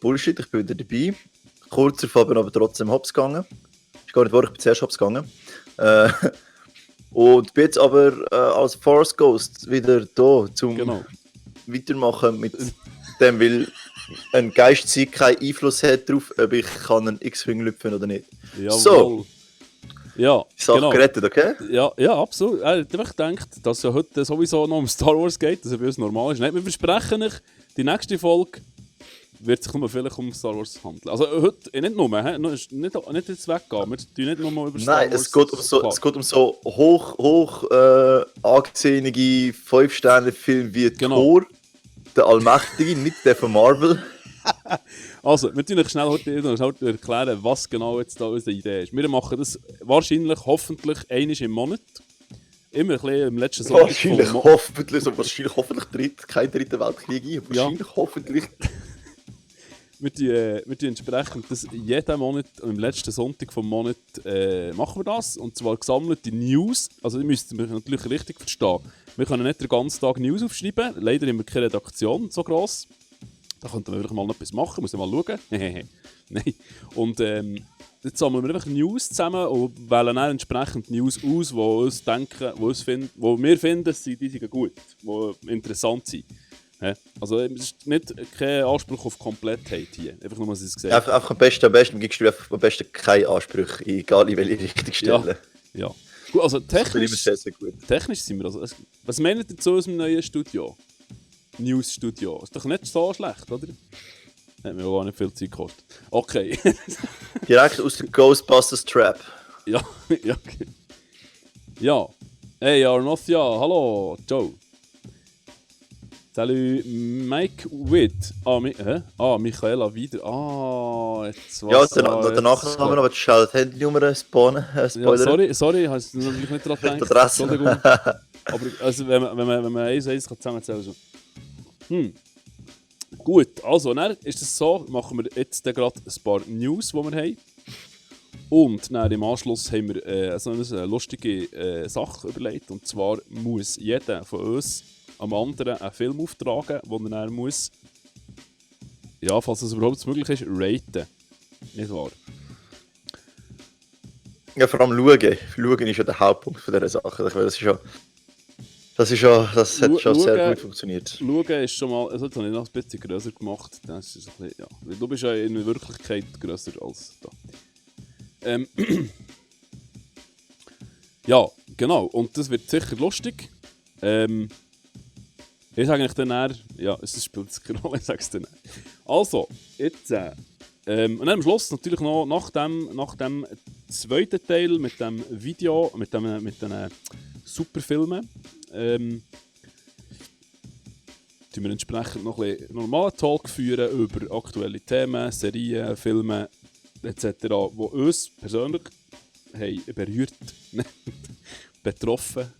Bullshit, ich bin wieder dabei. Kurz davor bin ich aber trotzdem hops gegangen. Ist gar nicht wahr, ich bin zuerst hops gegangen. Und bin jetzt aber als Force Ghost wieder da, zum weitermachen mit dem, weil ein Geistzeit keinen Einfluss hat darauf, ob ich einen X-Wing lüpfen oder nicht. Jawohl. So. Ja, Sache gerettet, okay? Ja, absolut. Ich habe gedacht, dass es ja heute sowieso noch um Star Wars geht, dass es bei uns normal ist. Nicht, wir versprechen euch, die nächste Folge wird sich nur vielleicht um Star Wars handeln. Also heute, nicht nur, nicht jetzt weggehen, wir tun nicht nur über Star Wars. Nein, es geht um so hoch angesehene 5-Sterne-Filme wie Thor, der Allmächtige, nicht der von Marvel. Also, wir tun euch schnell heute erklären, was genau jetzt da unsere Idee ist. Wir machen das wahrscheinlich, hoffentlich, einmal im Monat. Immer ein bisschen im letzten Sonntag. Wahrscheinlich hoffentlich kein dritter Weltkrieg ein. Wahrscheinlich hoffentlich. Wir tun entsprechend das jeden Monat, im letzten Sonntag vom Monat, machen wir das. Und zwar gesammelte News. Also, ihr müsst mich natürlich richtig verstehen. Wir können nicht den ganzen Tag News aufschreiben. Leider haben wir keine Redaktion so gross. Da könnten wir wirklich mal etwas machen, muss ich mal schauen. Nein. Und jetzt sammeln wir einfach News zusammen und wählen dann entsprechend News aus, wo wir finden, dass die sind gut, die interessant sind. Also es ist nicht kein Anspruch auf Komplettheit hier. Einfach nur, was ich gesehen habe. Einfach am besten gibst du am besten keinen Anspruch, egal in welche Richtung stellen. Ja. Gut, also technisch sind wir also. Was meint ihr zu unserem neuen Studio? News-Studio. Ist doch nicht so schlecht, oder? Hat mir auch nicht viel Zeit gekostet. Okay. Direkt aus der Ghostbusters Trap. Ja. Ja. Hey, Arnothia, hallo, Joe. Salut, Mike Witt. Michaela wieder. Jetzt was. Ja, danach haben wir noch schnell die Handynummer spawnen. Ja, sorry, ich habe es natürlich nicht daran gedacht. Entschuldigung. Aber also, wenn man 1 zusammenzählen so. Gut, also dann ist es so, machen wir jetzt gerade ein paar News, die wir haben. Und dann im Anschluss haben wir so eine lustige Sache überlegt. Und zwar muss jeder von uns am anderen einen Film auftragen, den er dann muss, ja, falls es überhaupt möglich ist, raten. Nicht wahr? Ja, vor allem schauen. Schauen ist ja der Hauptpunkt von dieser Sache. Das hat schon sehr gut funktioniert. Schauen ist schon mal, also das habe ich noch ein bisschen grösser gemacht. Das ist ein bisschen, ja. Du bist ja in Wirklichkeit grösser als da. Ja, genau. Und das wird sicher lustig. Ich sage eigentlich dann eher, ja, es spielt sich keine Rolle, ich sage es dann. Also, jetzt, und dann am Schluss natürlich noch nach dem zweiten Teil mit dem Video, mit den Superfilmen, tun wir entsprechend noch ein bisschen normalen Talk führen über aktuelle Themen, Serien, Filme etc., die uns persönlich haben berührt, betroffen,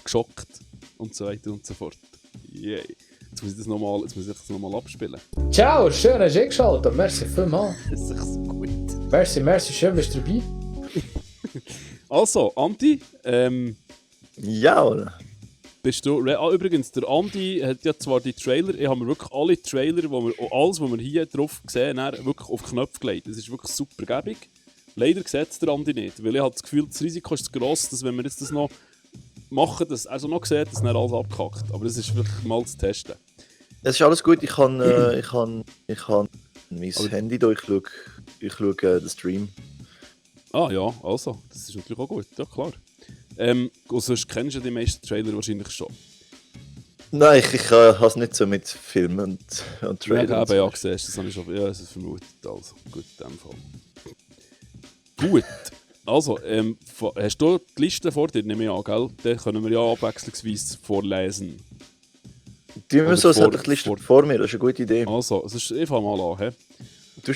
geschockt und so weiter und so fort. Yay. Jetzt muss ich das nochmal abspielen. Ciao, schön hast du eingeschaltet. Merci vielmals. Das ist so gut. Merci, schön bist du dabei. Also, Andi, ja, oder? bist du... übrigens, der Andi hat ja zwar die Trailer, ich habe mir wirklich alle Trailer, alles, was wir hier drauf gesehen haben, wirklich auf Knöpfe gelegt. Das ist wirklich super gäbig. Leider sieht es der Andi nicht, weil ich habe das Gefühl, das Risiko ist zu gross, dass wenn wir jetzt das noch machen, dass er so noch sieht, dass er alles abkackt. Aber das ist wirklich mal zu testen. Es ist alles gut, ich kann mein Handy da, ich schaue den Stream. Ah ja, also, das ist natürlich auch gut, ja klar. Und sonst kennst du die meisten Trailer wahrscheinlich schon. Nein, ich habe es nicht so mit Filmen und Trailern. Ja, eben, ja, gesehen, das habe ich schon das vermutet. Also, gut, in dem Fall. Gut, also, hast du die Liste vor dir? Nehme ich an, gell? Dann können wir ja abwechslungsweise vorlesen. Die haben so eine Liste vor mir, das ist eine gute Idee. Also, ich fange mal an. He? Du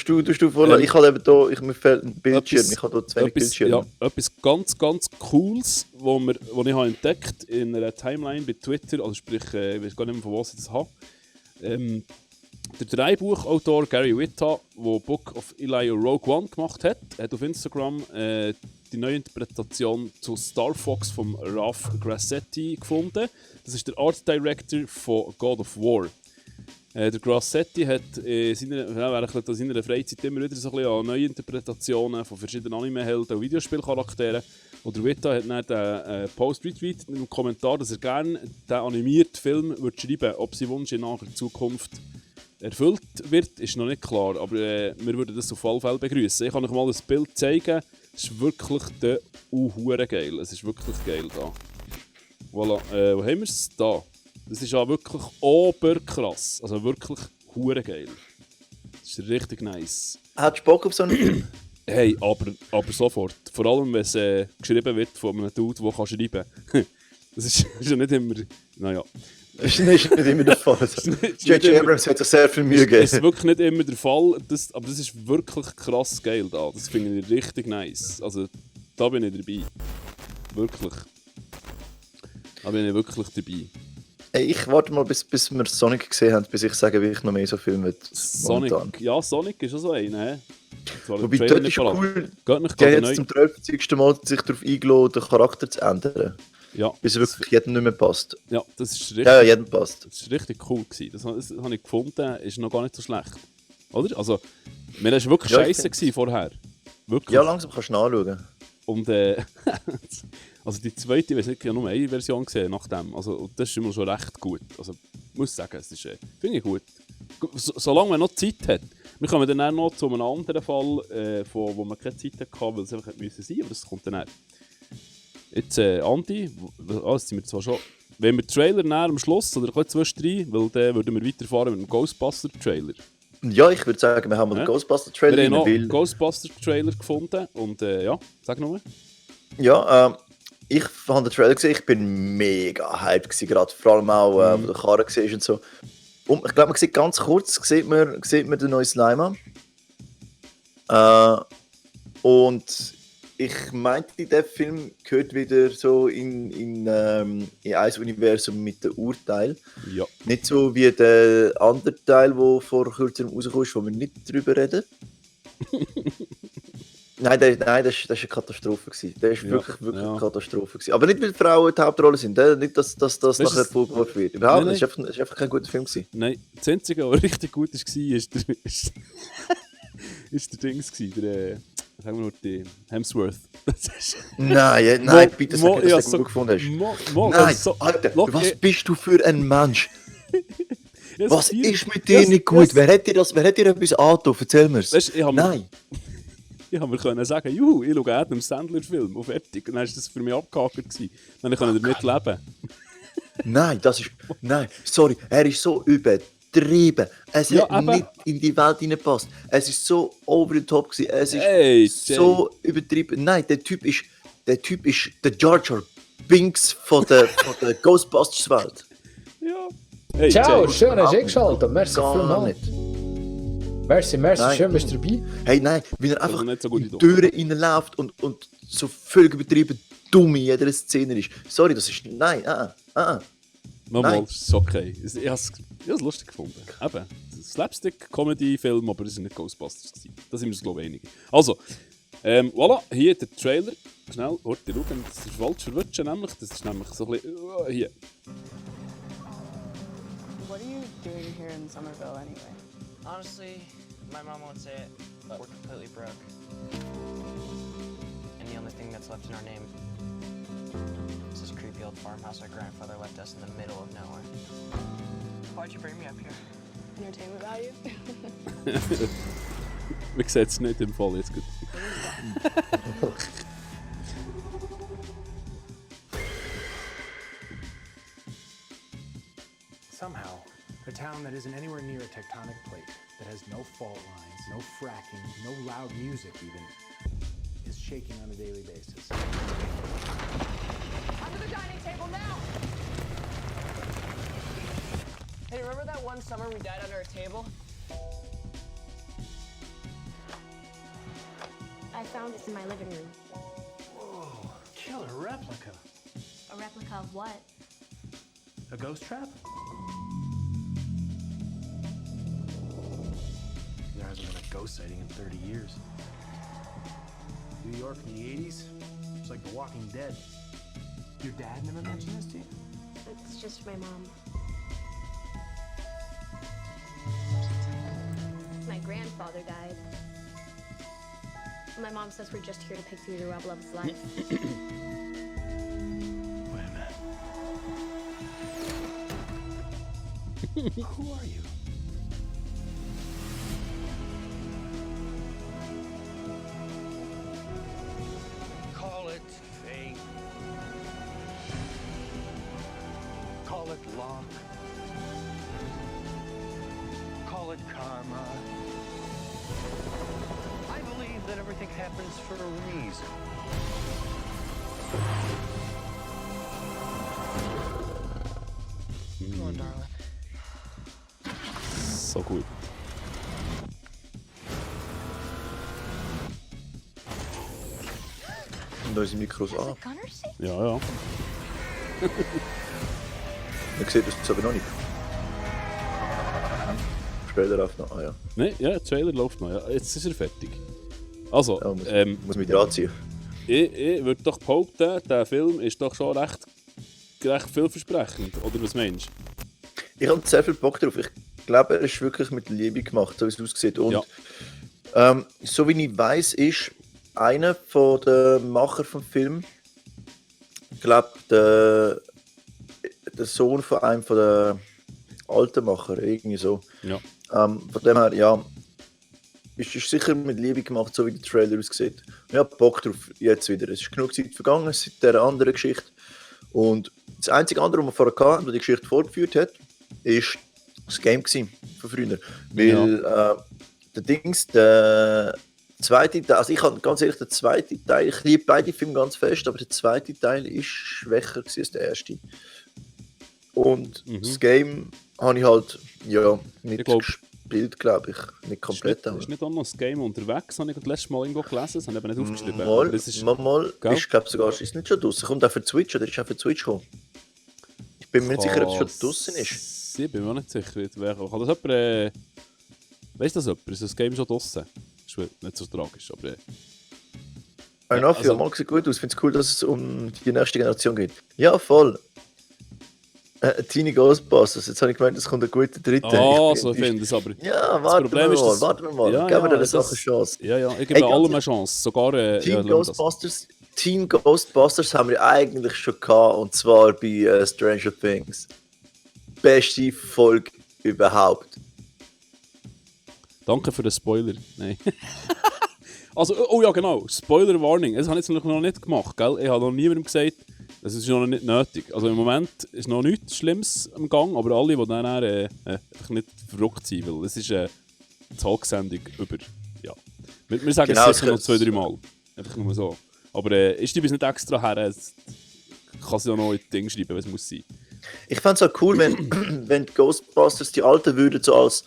vorlesen? Ich habe eben hier, mir fehlt ein Bildschirm, ich habe hier 2 Bildschirme. Ja, etwas ganz, ganz Cooles, was ich habe entdeckt in einer Timeline bei Twitter, also sprich, ich weiß gar nicht mehr, von was ich das habe. Der Drehbuchautor Gary Whitta, der Book of Eli und Rogue One gemacht hat, hat auf Instagram die neue Interpretation zu Star Fox von Ralph Grassetti gefunden. Das ist der Art Director von God of War. Der Grassetti hat in seiner Freizeit immer wieder so ein bisschen an Neuinterpretationen von verschiedenen Anime-Helden und Videospielcharakteren. Und der Vita hat dann den Post retweet mit einem Kommentar, dass er gerne den animierten Film würde schreiben, ob sein Wunsch in naher Zukunft erfüllt wird, ist noch nicht klar, aber wir würden das auf alle Fälle begrüßen. Ich kann euch mal das Bild zeigen. Es ist wirklich der hure geil. Es ist wirklich geil da. Voilà, wo haben wir es? Da. Das ist ja wirklich oberkrass. Also wirklich hure geil. Das ist richtig nice. Hättest du Bock auf so einen Film? Hey, aber sofort. Vor allem, wenn es geschrieben wird von einem Dude, der schreiben kann. Das ist ja nicht immer... Naja. Das ist nicht immer der Fall. J.J. Abrams hat sich sehr viel Mühe gegeben. Das ist wirklich nicht immer der Fall, aber das ist wirklich krass geil da. Das finde ich richtig nice. Also, da bin ich dabei. Wirklich. Da bin ich wirklich dabei. Hey, ich warte mal, bis wir Sonic gesehen haben, bis ich sage, wie ich noch mehr so Filme will. Sonic? Momentan. Ja, Sonic ist auch so einer. Wobei, dort ist cool, der hat jetzt zum 30. Mal sich darauf eingeladen, den Charakter zu ändern. Ja. Bis er wirklich jedem nicht mehr passt. Ja, das ist richtig, ja, jedem passt. Das ist richtig cool gewesen. Das habe ich gefunden, ist noch gar nicht so schlecht. Oder? Also, mir war wirklich scheiße vorher. Wirklich. Ja, langsam kannst du nachschauen. Und also die zweite, ich weiß nicht, ich habe nur eine Version gesehen nach dem. Also, das ist immer schon recht gut. Also, ich muss sagen, es ist, finde ich gut. Solange man noch Zeit hat. Wir kommen dann auch noch zu einem anderen Fall, wo man keine Zeit hatte, weil es einfach sein musste, aber das kommt dann auch. Jetzt, Andi, sind wir zwar schon... Wenn wir den Trailer näher am Schluss oder kurz zwischendrin, weil dann würden wir weiterfahren mit dem Ghostbuster-Trailer. Ja, ich würde sagen, wir haben den Ghostbuster-Trailer. Wir haben noch einen Ghostbuster-Trailer gefunden und ja, sag nochmal. Ja, ich habe den Trailer gesehen, ich bin mega hyped gewesen, gerade vor allem auch, wo der Karre war und so. Und ich glaube, man sieht ganz kurz, sieht man den neuen Slimer. Und ich meinte, der Film gehört wieder so in ein Universum mit dem Urteil. Ja. Nicht so wie der andere Teil, der vor kurzem rausgekommen ist, wo wir nicht drüber reden. Nein, das war eine Katastrophe. Der war wirklich eine Katastrophe. Aber nicht, weil Frauen die Hauptrolle sind. Nicht, dass das nachher vorgeworfen wird. Überhaupt nicht. Es war einfach kein guter Film. Nein, das Einzige, was richtig gut war, ist der Dings. Sagen wir nur die Hemsworth. Nein, bitte sag nicht, dass du gut gefunden hast. Nein, Alter, was bist du für ein Mensch? Was ist mit dir nicht gut? Wer hat dir etwas angetan? Erzähl mir's. Nein. Ich konnte mir sagen, juhu, ich schaue Adam Sandler-Film und fertig. Und dann war das für mich abgehakt. Dann konnte ich damit leben. Nein, sorry, er ist so übertrieben. Es hat nicht in die Welt hineingepasst. Es ist so over the top gewesen. Es ist so übertrieben. Nein, der Typ ist der Jar Jar Binks von der Ghostbusters-Welt. Ja. Hey, ciao, schön, hast du eingeschaltet. Merci vielmals. Merci, schön, bist du dabei. Hey, nein, wie er einfach so in die Türen reinläuft und so völlig übertrieben dumm in jeder Szene ist. Sorry, das ist... Nein, Nochmal, das ist okay. Ich habe es lustig gefunden. Eben, Slapstick-Comedy-Film, aber es war nicht Ghostbusters. Da sind wir uns, glaube ich, einig. Also, voilà, hier der Trailer. Schnell, Horti, schauen, das ist falsch verwutschen, nämlich. Das ist nämlich so ein bisschen... hier. What are you doing here in Somerville anyway? Honestly, my mom won't say it, but we're completely broke. And the only thing that's left in our name is this creepy old farmhouse our grandfather left us in the middle of nowhere. Why'd you bring me up here? Entertainment value? Man sieht es nicht im Fall jetzt gut. Somehow, a town that isn't anywhere near a tectonic plate, that has no fault lines, no fracking, no loud music even, is shaking on a daily basis. Under the dining table now! Hey, remember that one summer we died under a table? I found this in my living room. Whoa, killer replica. A replica of what? A ghost trap? There hasn't been a ghost sighting in 30 years. New York in the 80s? It's like The Walking Dead. Your dad never mentioned this to you? It's just my mom. grandfather died. My mom says we're just here to pick through the rubble of his life. Wait a minute. Who are you? Call it fate. Call it luck. Call it karma. I believe that everything happens for a reason. Come on, darling. So gut. Und unsere Mikros an. Gunner seat? Ja, ja. Man sieht das aber noch nicht. Später auf noch. Ah ja. Nein, ja, der Trailer läuft noch. Ja. Jetzt ist er fertig. Also, Ja, muss mich anziehen. ich würde doch behaupten, der Film ist doch schon recht vielversprechend. Oder was meinst du? Ich habe sehr viel Bock drauf. Ich glaube, er ist wirklich mit Liebe gemacht, so wie es aussieht. Und Ja. so wie ich weiß, ist einer von der Macher vom Film, ich glaube, der Sohn von einem von der alten Macher, irgendwie so. Ja. Von dem her, ja, ist sicher mit Liebe gemacht, so wie der Trailer aussieht. Ich habe Bock drauf jetzt wieder. Es ist genug Zeit vergangen seit dieser anderen Geschichte. Und das einzige andere, was wir vorher hatten, das die Geschichte fortgeführt hat, ist das Game von früher. Weil der zweite Teil, also ich habe ganz ehrlich, der zweite Teil, ich liebe beide Filme ganz fest, aber der zweite Teil ist schwächer als der erste. Und das Game habe ich halt nicht gespielt, glaube ich. Nicht komplett. Ist nicht auch noch das Game unterwegs, habe ich das letzte Mal irgendwo gelesen, das habe ich eben nicht aufgeschrieben. Mal, Aber das ist, gell? ist glaube sogar, ist nicht schon draussen. Kommt auch für Switch oder ist auch für Switch gekommen? Ich bin mir nicht sicher, ob es schon draussen ist. Ich bin mir auch nicht sicher. Kann das jemand... weißt du das jemand? Ist das Game schon draussen? Ist nicht so tragisch, aber... Enough, ja, mal sieht gut aus. Ich finde es cool, dass es um die nächste Generation geht. Ja, voll. Teeny Ghostbusters. Jetzt habe ich gemeint, es kommt ein guter dritter. Ah, so finde ich es aber. Ja, warten wir mal. Ja, Geben wir der das- Sache eine Chance. Ja, ich Hey, gebe ganz allem eine ehrlich, Chance. Sogar... Teen Ghostbusters haben wir eigentlich schon gehabt, und zwar bei Stranger Things. Beste Folge überhaupt. Danke für den Spoiler. Nein. Also, oh ja, genau. Spoiler-Warning. Das habe ich jetzt noch nicht gemacht, gell? Ich habe noch niemandem gesagt, das ist noch nicht nötig. Also im Moment ist noch nichts Schlimmes am Gang, aber alle, die dann einfach nicht verrückt sind, weil es ist eine Talksendung über... Ja. Wir sagen Genau, es sicher noch es- 2-3 Mal. Einfach nur so. Aber ich schreibe es nicht extra her. Es kann es ja noch in die Dinge schreiben, was es muss sein. Ich fände es auch cool, wenn die Ghostbusters, die Alten, würden so als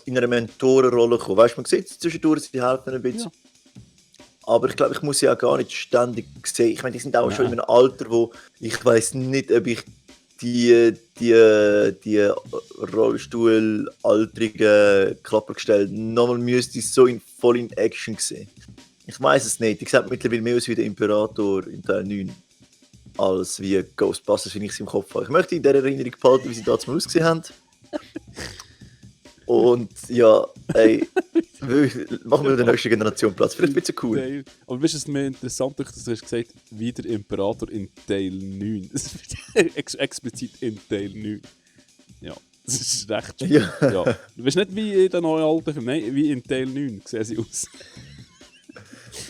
in einer Mentorenrolle kommen. Weißt du, man sieht es zwischendurch, sie helfen ein bisschen. Ja. Aber ich glaube, ich muss sie auch gar nicht ständig sehen. Ich meine, die sind auch schon in einem Alter, wo ich weiß nicht, ob ich die rollstuhlaltrigen Klappergestelle nochmal müsste so voll in Action sehen. Ich weiß es nicht. Ich sage mittlerweile mehr aus wie der Imperator in Teil 9 als wie Ghostbusters, wie ich es im Kopf habe. Ich möchte in der Erinnerung behalten, wie sie damals mal ausgesehen haben. Und ja, ey, machen wir der nächsten Generation Platz. Vielleicht wird es cool. Teil. Aber weißt du, es ist mir interessant, dass du hast gesagt, wie der Imperator in Teil 9. Das wird explizit in Teil 9. Ja, das ist recht Ja. Ja. Du weißt nicht, wie in den neuen alten Filmen, nein, wie in Teil 9 sehen sie aus.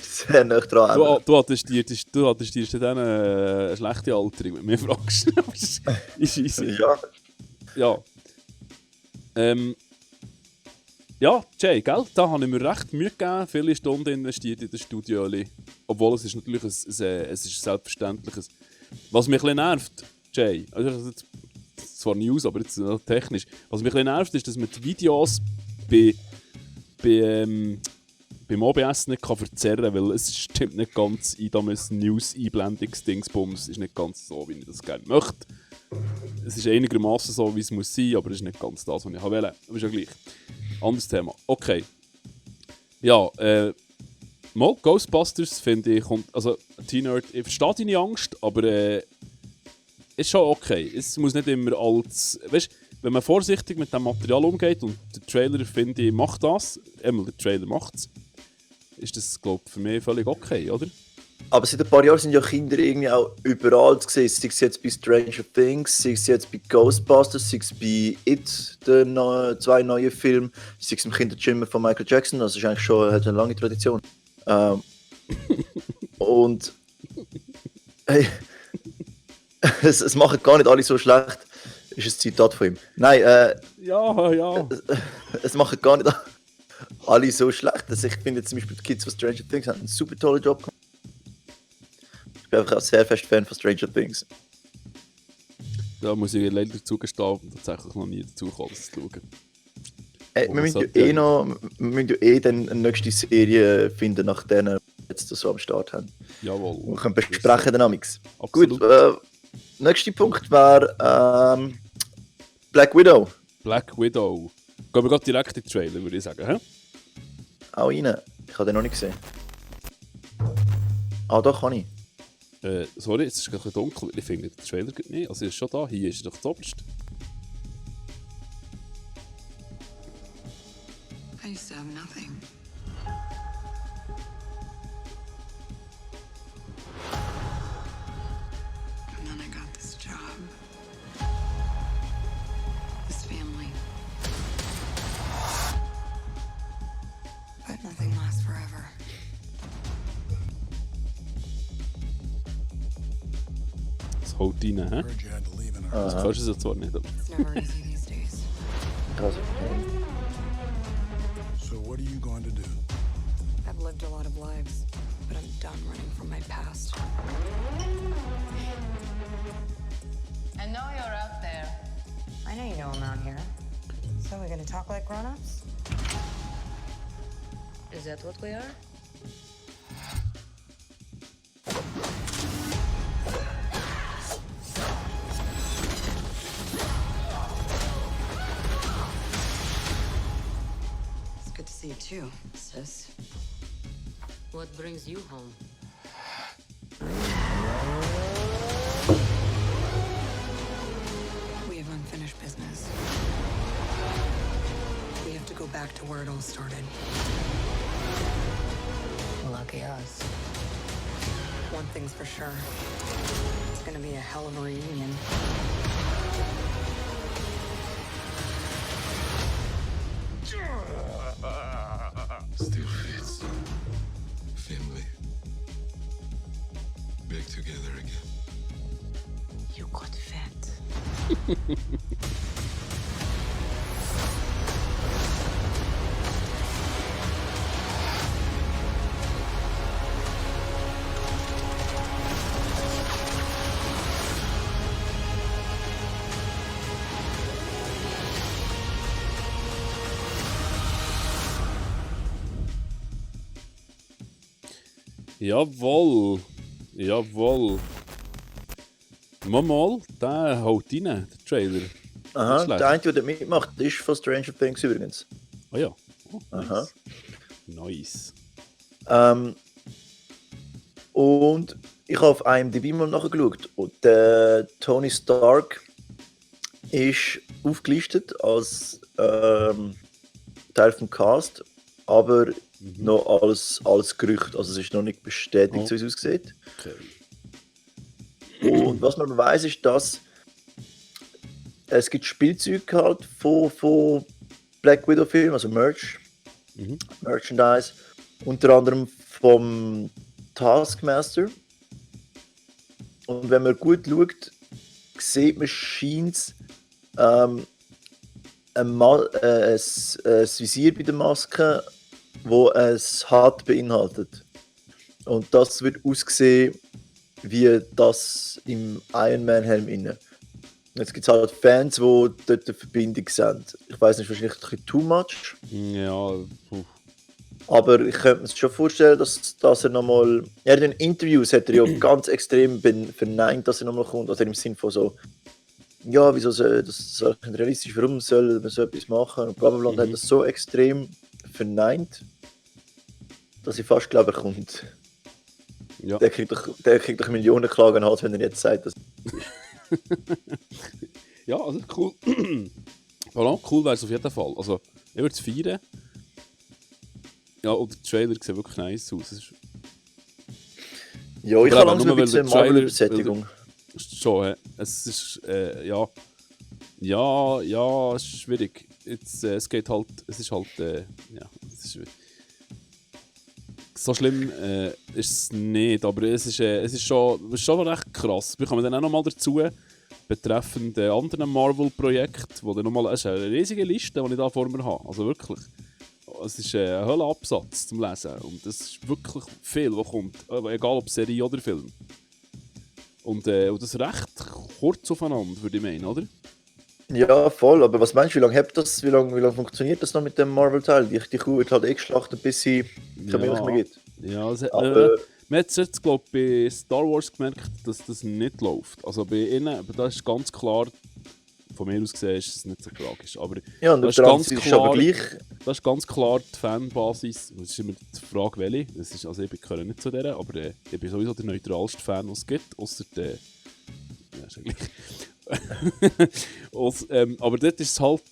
Sehr nah dran. Du hattest dir dann eine schlechte Alterung, wenn du mich fragst. ist easy. Ja. Ja. Ja, Jay, gell? Da habe ich mir recht Mühe gegeben, viele Stunden investiert in das Studio. Obwohl es ist natürlich es ist selbstverständliches. Was mich ein bisschen nervt, Jay, also jetzt, zwar News, aber jetzt noch technisch. Was mich ein bisschen nervt, ist, dass man die Videos beim OBS nicht kann verzerren kann, weil es stimmt nicht ganz ein, da müssen News-Einblendungsdingsbums ist nicht ganz so, wie ich das gerne möchte. Es ist einigermaßen so, wie es muss sein, aber es ist nicht ganz das, was ich wollte. Aber ist ja gleich. Anderes Thema. Okay. Ja, mal Ghostbusters finde ich, also T-Nerd, ich verstehe deine Angst, aber ist schon okay. Es muss nicht immer als, weißt, wenn man vorsichtig mit dem Material umgeht und der Trailer, finde ich, macht das, der Trailer macht's, ist das, glaube ich, für mich völlig okay, oder? Aber seit ein paar Jahren sind ja Kinder irgendwie auch überall zu sehen. Sei es jetzt bei Stranger Things, sei es jetzt bei Ghostbusters, sei es bei It, den 2 neuen Filmen, sei es im Kinderzimmer von Michael Jackson. Also, das ist eigentlich schon hat eine lange Tradition. Und hey, es machen gar nicht alle so schlecht. Ist ein Zitat von ihm. Nein, Ja. es machen gar nicht alle so schlecht. Also ich finde zum Beispiel die Kids von Stranger Things haben einen super tollen Job gemacht. Ich bin einfach auch sehr fest Fan von Stranger Things. Da muss ich leider zugestehen und tatsächlich noch nie dazu kommen, das zu schauen. Wir müssen ja eh dann eine nächste Serie finden, nach denen wir jetzt so am Start haben. Jawohl. Und können besprechen dann amix. Absolut. Gut, nächster Punkt wäre Black Widow. Black Widow. Gehen wir gerade direkt in den Trailer, würde ich sagen. Hä? Auch rein. Ich habe den noch nicht gesehen. Ah, doch, kann ich. Sorry, es ist ein bisschen dunkel. Ich finde den Trailer geht nicht. Also, er ist schon da. Hier ist er doch zuoberst. I used to have nothing. And then I got this job. This family. But nothing lasts forever. Das haut rein, hä? Das kannst du so zwar nicht, aber... It's never easy these days. So what are you going to do? I've lived a lot of lives, but I'm done running from my past. I know you're out there. I know you know I'm out here. So we're gonna talk like grown-ups? Is that what we are? It's good to see you too, sis. What brings you home? We have unfinished business. We have to go back to where it all started. Lucky us. One thing's for sure. It's gonna be a hell of a reunion. Still fits. Family. Back together again. You got fat. Jawohl. Jawohl. Mal, der haut rein, der Trailer. Aha, schlecht. der Einzige, der mitmacht, ist von Stranger Things übrigens. Ah ja. Oh, nice. Aha. Nice. Und ich habe auf IMDb mal nachgeschaut und der Tony Stark ist aufgelistet als Teil vom Cast, aber noch als Gerücht, also es ist noch nicht bestätigt, so wie es aussieht. Okay. Und was man weiß, ist, dass es gibt Spielzeuge halt von Black Widow Film, also Merchandise, unter anderem vom Taskmaster. Und wenn man gut schaut, sieht man scheint ein Visier bei der Maske, wo ein Hut beinhaltet. Und das wird aussehen wie das im Iron Man Helm inne. Jetzt gibt es halt Fans, die dort eine Verbindung sind. Ich weiß nicht, wahrscheinlich ein bisschen too much. Ja, Aber ich könnte mir schon vorstellen, dass er nochmal. Ja, in den Interviews hat er ja ganz extrem verneint, dass er nochmal kommt. Also im Sinn von so, ja, wieso soll das nicht realistisch, warum soll man so etwas machen? Und blablabla. Und hat das so extrem verneint, dass ich fast glaube, er kommt. ja. Der kriegt doch Millionen Klagen, halt, wenn er jetzt sagt, dass. Ja, also cool. Voilà, cool wäre es auf jeden Fall. Also, ich würde es feiern. Ja, und der Trailer sieht wirklich nice aus. Ja, ich Aber habe eben, langsam nur ein weil bisschen der Trailer- Marvel-Besättigung. Schon, es ist, ja, es ist schwierig. Es geht halt, es ist halt, ja, es ist so schlimm ist es nicht, aber es ist schon recht krass. Wir kommen dann auch nochmal dazu, betreffend anderen Marvel-Projekten, wo dann nochmal, es ist eine riesige Liste, die ich da vor mir habe, also wirklich. Es ist ein Höllenabsatz zum Lesen und es ist wirklich viel, was kommt, egal ob Serie oder Film. Und das recht kurz aufeinander, würde ich meinen, oder? Ja, voll, aber was meinst du, wie lange habt das, wie lange funktioniert das noch mit dem Marvel-Teil? Die Kuh wird halt geschlachtet, bis sie keine Milch mehr gibt. Ja, Aber- man hat jetzt, glaube ich, bei Star Wars gemerkt, dass das nicht läuft. Also bei ihnen, aber das ist ganz klar, von mir aus gesehen ist es nicht so tragisch. Aber Ja, und das auf der ganz anderen Seite ist aber klar, gleich. das ist ganz klar die Fanbasis. Das ist immer die Frage, welche. Das ist, also ich gehöre nicht zu der, aber ich bin sowieso der neutralste Fan, den es gibt, außer der... Ja, ist ja gleich. Aber dort war es halt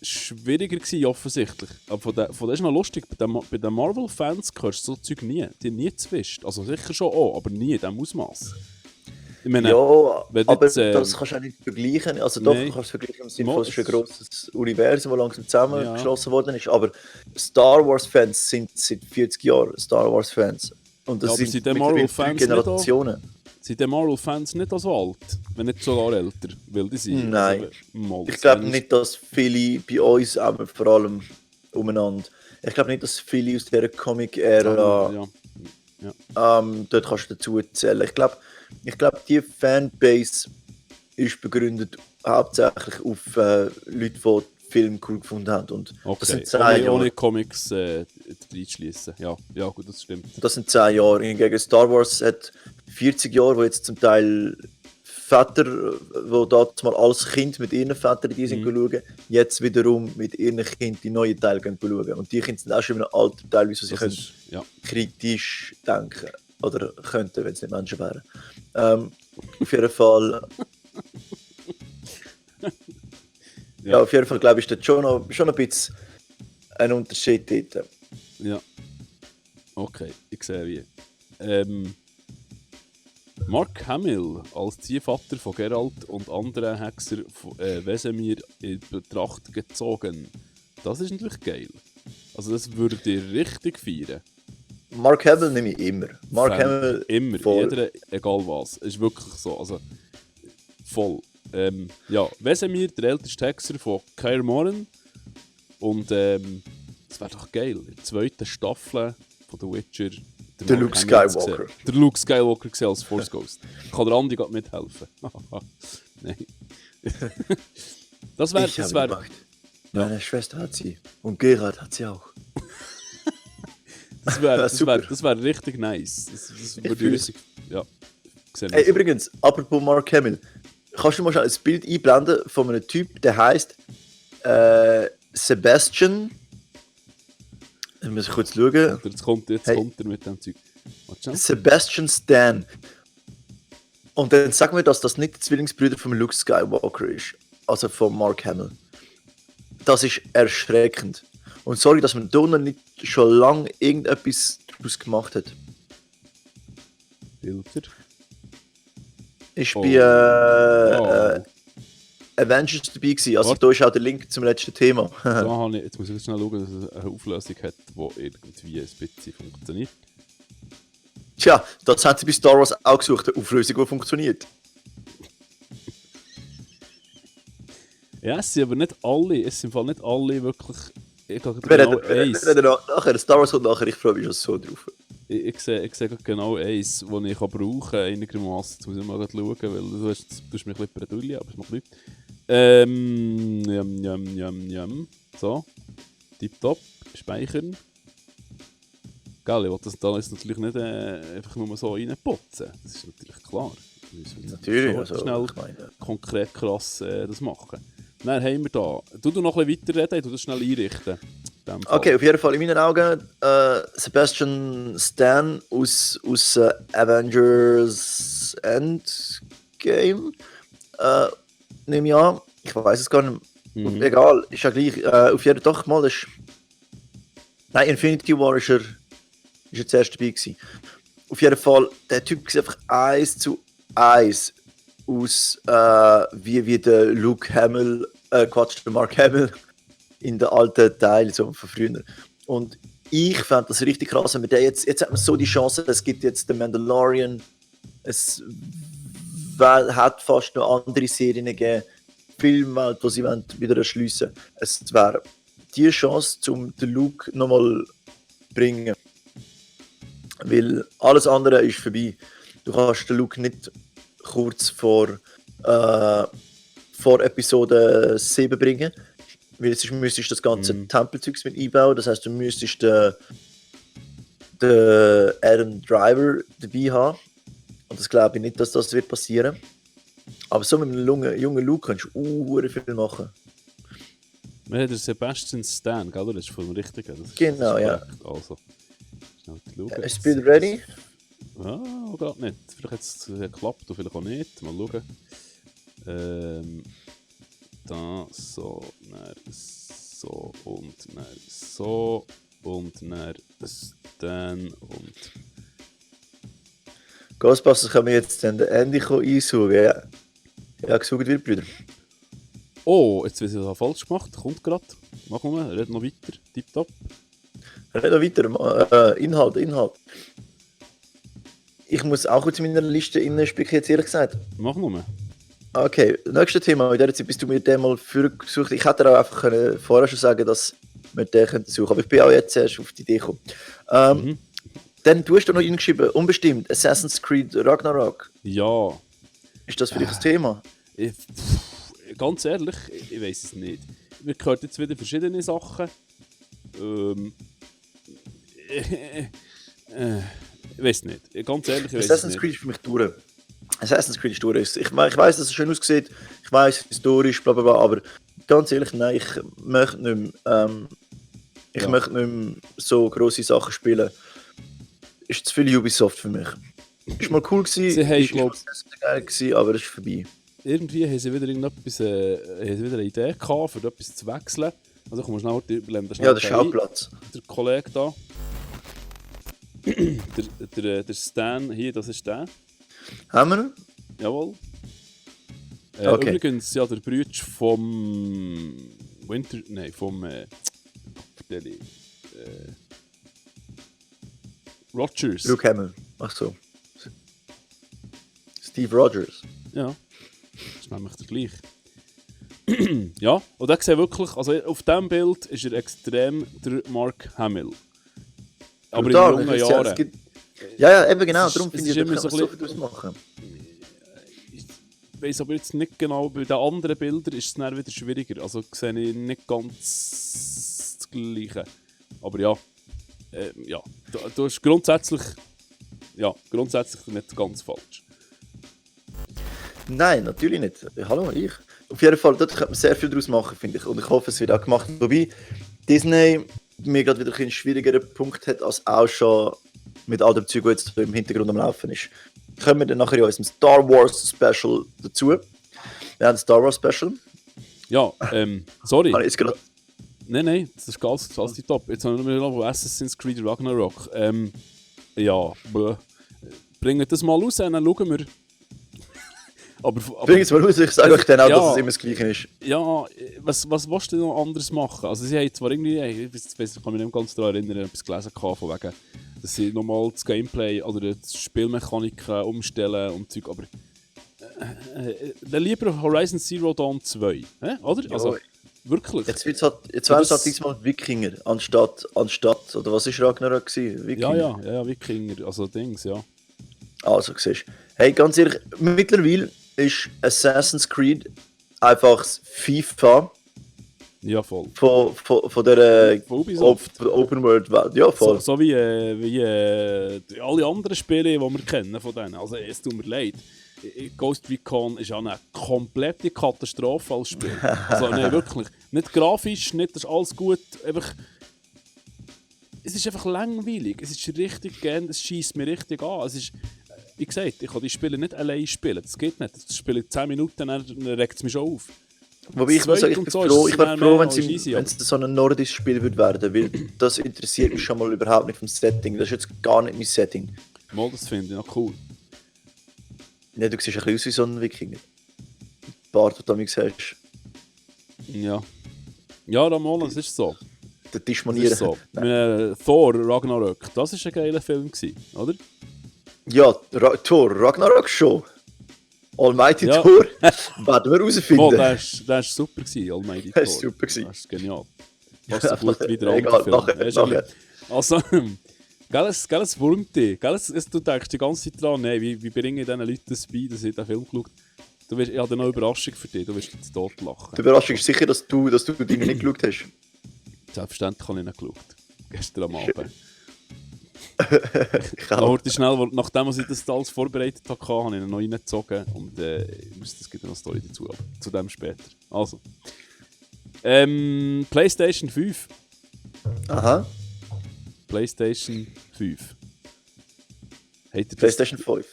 schwieriger gewesen, offensichtlich. Aber von der ist noch lustig, bei den Marvel-Fans hörst du so Zeug nie. Die haben nie zwischt. Also sicher schon auch, aber nie in diesem Ausmaß. Ich meine, Ja, wenn aber jetzt, das kannst du auch nicht vergleichen. Also doch, nein. du kannst es vergleichen im Sinne Mo- von, es ist ein grosses Universum, das langsam zusammengeschlossen Ja. worden ist. Aber Star Wars-Fans sind seit 40 Jahren Star Wars-Fans. Und das Ja, aber sind sind die mittlerweile Marvel-Fans 3 nicht auch- Generationen. sind die Marvel-Fans nicht so alt? Wenn nicht sogar älter, weil die sind. Nein. Also, mal, Ich glaube das- nicht, dass viele bei uns, aber vor allem umeinander, ich glaube nicht, dass viele aus dieser Comic-Ära Ja. dort kannst du dazu zählen. Ich glaube, die Fanbase ist begründet hauptsächlich auf Leute, die den Film cool gefunden haben. Und das Okay, sind 10 Jahre. ohne Comics reinschließen. Ja, gut, das stimmt. Das sind 10 Jahre. Hingegen Star Wars hat 40 Jahre, wo jetzt zum Teil Väter, die damals mal als Kind mit ihren Vätern die sind schauen, jetzt wiederum mit ihren Kindern die neuen Teile schauen. Und die Kinder sind auch schon in einem Alter teilweise, wo sie Das können ist, ja. kritisch denken. Oder könnten, wenn es nicht Menschen wären. Auf jeden Fall. Ja, auf jeden Fall glaube ich, ist schon ein bisschen ein Unterschied dort. Ja. Okay, ich sehe wie. Mark Hamill als Ziehvater von Geralt und anderen Hexer von Wesemir in Betracht gezogen. Das ist natürlich geil. Also das würde ihr richtig feiern. Mark Hamill nehme ich immer. Mark Fan, Hamill immer, voll. jeder, egal was. Ist wirklich so, also voll. Ja, Wesemir, der älteste Hexer von Kaer Morhen. Und das wäre doch geil. In der zweiten Staffel von The Witcher. Der Mark Luke Hamill Skywalker. gesehen. Der Luke Skywalker gesehen als Force Ghost. Kann der Andi gerade mithelfen? Nein. Das Ich habe wäre. gemacht. Meine Schwester hat sie. Und Gerard hat sie auch. Das wäre Super. wär richtig nice. Das würde ich fühl's. richtig. Ja. Sehe Hey, ich so. übrigens, apropos Mark Hamill. Kannst du mal schnell ein Bild einblenden von einem Typ, der heißt Sebastian. Ich muss kurz schauen. Jetzt kommt er mit dem Zeug. Warte schnell. Sebastian Stan. Und dann sagen wir, dass das nicht der Zwillingsbruder von Luke Skywalker ist. Also von Mark Hamill. Das ist erschreckend. Und sorry, dass man da noch nicht schon lange irgendetwas daraus gemacht hat. Bilder. Ich Oh. bei Avengers dabei gewesen. Also Warte. da ist auch der Link zum letzten Thema. Da habe ich, jetzt muss ich schnell schauen, dass es eine Auflösung hat, die irgendwie ein bisschen funktioniert. Tja, das haben sie bei Star Wars auch gesucht, eine Auflösung, die funktioniert. Ja, es sind aber nicht alle, es sind im Fall nicht alle wirklich. Ich habe Wir genau reden eins. nachher, Star Wars kommt nachher, ich freue mich schon so drauf. Ich sehe gerade genau eins, das ich brauchen kann, einigermaßen. Jetzt muss ich mal gerade schauen, weil du hast mich ein bisschen bredouillen, aber es macht nichts. So, tipptopp, speichern. Geil, ich will das da jetzt natürlich nicht einfach nur so reinputzen. Das ist natürlich klar. Wir müssen Natürlich, schon also, schnell ich meine. konkret krass das machen. Dann haben wir da. Du noch ein bisschen weiterreden, du das schnell einrichten. In dem Fall. Okay, auf jeden Fall in meinen Augen Sebastian Stan aus Avengers Endgame. Nehme ich an. Ich weiß es gar nicht. Egal, ist ja gleich. Auf jeden Fall, doch mal, nein, Infinity War ist er zuerst dabei gewesen. Auf jeden Fall, der Typ sieht einfach 1:1 aus, wie der Luke Hamill, der Mark Hamill in den alten Teilen so von früher. Und ich fand das richtig krass, wenn wir den jetzt hat man so die Chance, es gibt jetzt den Mandalorian, es hat fast noch andere Serien gegeben, Filmwelt, die sie wieder erschliessen wollen. Es wäre die Chance, um den Luke nochmal zu bringen. Weil alles andere ist vorbei. Du kannst den Luke nicht kurz vor Episode 7 bringen, weil sonst müsstest du das ganze Tempelzeugs mit einbauen. Das heisst, du müsstest den Adam Driver dabei haben. Und das glaube ich nicht, dass das wird passieren. Aber so mit einem jungen Luke kannst du viel machen. Wir haben den Sebastian Stan, gell? Das ist vom Richtigen. Das genau, ist ja. Also, schnell Ist das Bild ready? Ja, gerade nicht. Vielleicht hat es geklappt oder vielleicht auch nicht. Mal schauen. Da, so, dann so und dann so und dann Stan und... Ghostbusters können wir jetzt an der Ende einsaugen, ja. Ja, gesucht wird, Brüder. Oh, jetzt wird es falsch gemacht. Kommt gerade. Mach mal, red noch weiter. Tipptopp. Red noch weiter. Inhalt. Ich muss auch kurz in meiner Liste spicken, jetzt ehrlich gesagt. Mach nur. Okay, nächstes Thema. In der Zeit bist du mir den mal vorgesucht. Ich hätte auch einfach vorher schon sagen, dass wir den suchen können. Aber ich bin auch jetzt erst auf die Idee gekommen. Dann du hast da noch hingeschrieben, unbestimmt, Assassin's Creed Ragnarok. Ja. Ist das für dich ein Thema? Ganz ehrlich, ich weiß es nicht. Wir hören jetzt wieder verschiedene Sachen. Ich weiß nicht. Ganz ehrlich, ich weiß Assassin's nicht. Creed ist für mich durch. Assassin's Creed ist durch. Ich weiss, dass es schön aussieht. Ich weiss, historisch, bla bla bla. Aber ganz ehrlich, nein, ich möchte nicht mehr, möchte nicht mehr so grosse Sachen spielen. Ist zu viel Ubisoft für mich. Ist mal cool gewesen, Sie haben, ist geil gewesen, aber es ist vorbei. Irgendwie haben sie wieder irgendetwas, haben sie wieder eine Idee gehabt, für etwas zu wechseln. Also komm schnell, überlegen Ja, der Schauplatz. Der Kollege da. der Stan, hier, das ist der. Haben wir ihn? Jawohl. Okay. Übrigens, ja, der Bruder vom Rogers. Luke Hamill. Ach so. Steve Rogers. Ja, das ist nämlich der gleiche. Ja, und der sieht wirklich, also auf diesem Bild ist er extrem der Mark Hamill. Aber Brutal, in jungen Jahren. Ja, eben genau, Es darum ist finde ich, da immer kann man so so ein viel draus machen. Ich weiss aber jetzt nicht genau, bei den anderen Bildern ist es dann wieder schwieriger. Also sehe ich nicht ganz das Gleiche. Aber ja, ja, du hast grundsätzlich nicht ganz falsch. Nein, natürlich nicht. Hallo, ich. Auf jeden Fall, dort kann man sehr viel daraus machen, finde ich. Und ich hoffe, es wird auch gemacht. Wobei Disney mir gerade wieder einen schwierigeren Punkt hat, als auch schon mit all dem Zeug, das jetzt im Hintergrund am Laufen ist. Kommen wir dann nachher in unserem Star Wars Special dazu. Wir haben ein Star Wars Special. Ja, sorry. Nein, das ist ganz top. Jetzt haben wir noch Assassin's Creed Ragnarok. Ja, bringen das mal raus, dann schauen wir. aber bring es mal raus, ich sage euch dann auch, dass es immer das Gleiche ist. Ja, was willst du noch anderes machen? Also sie haben zwar irgendwie, ich kann mich nicht ganz daran erinnern, etwas gelesen von wegen, dass sie nochmal das Gameplay oder die Spielmechaniken umstellen und Zeug, aber dann lieber Horizon Zero Dawn 2, oder? Ja, also wirklich. Jetzt wären es halt diesmal Wikinger anstatt, oder was war Ragnarok gewesen? Wikinger. Ja, Wikinger, also Dings, ja. Also, siehst du. Hey, ganz ehrlich, mittlerweile ist Assassin's Creed einfach das FIFA ja, voll. Von der Open World Welt. Ja, voll. So wie alle anderen Spiele, die wir kennen von denen. Also es tut mir leid. Ghost Recon ist auch eine komplette Katastrophe als Spiel. Also nein, wirklich. Nicht grafisch, nicht, das ist alles gut. Einfach, es ist einfach langweilig. Es ist richtig gern, es schießt mir richtig an. Es ist, wie gesagt, ich kann die Spiele nicht allein spielen. Das geht nicht. Das spiele 10 Minuten, dann regt es mich schon auf. Wobei ich muss sagen, ich so wäre froh, wenn easy, es so ein nordisches Spiel würde werden, weil das interessiert mich schon mal überhaupt nicht vom Setting. Das ist jetzt gar nicht mein Setting. Mal, das finde ich noch cool. Ja, du siehst ein bisschen aus wie so ein Wikinger. Bart, den du damals hast. Ja. Ja, mal, das ist so. Der Das Tischmanieren. ist so. Thor, Ragnarök, das war ein geiler Film, oder? Ja, Thor, Ragnarok schon. Almighty Ja. Thor werden wir herausfinden. Oh, der war super, Almighty Thor. Das war super. Das ist genial. Passt so gut wie der Egal, andere Film. nachher. Also, gell, es wurmt dich. Du denkst die ganze Zeit dran, nee, wie bringe ich diesen Leuten das bei, dass ich den Film geschaut habe? Ich habe noch eine Überraschung für dich, du wirst jetzt tot lachen. Die Überraschung ist sicher, dass du den nicht geschaut hast. Selbstverständlich habe ich ihn geschaut. Gestern am Abend. Ich Da auch. wurde schnell, nachdem ich das alles vorbereitet hatte, habe ich ihn noch reingezogen und es gibt noch eine Story dazu, aber zu dem später. Also. PlayStation 5. Aha, PlayStation 5. Habt ihr das? PlayStation 5.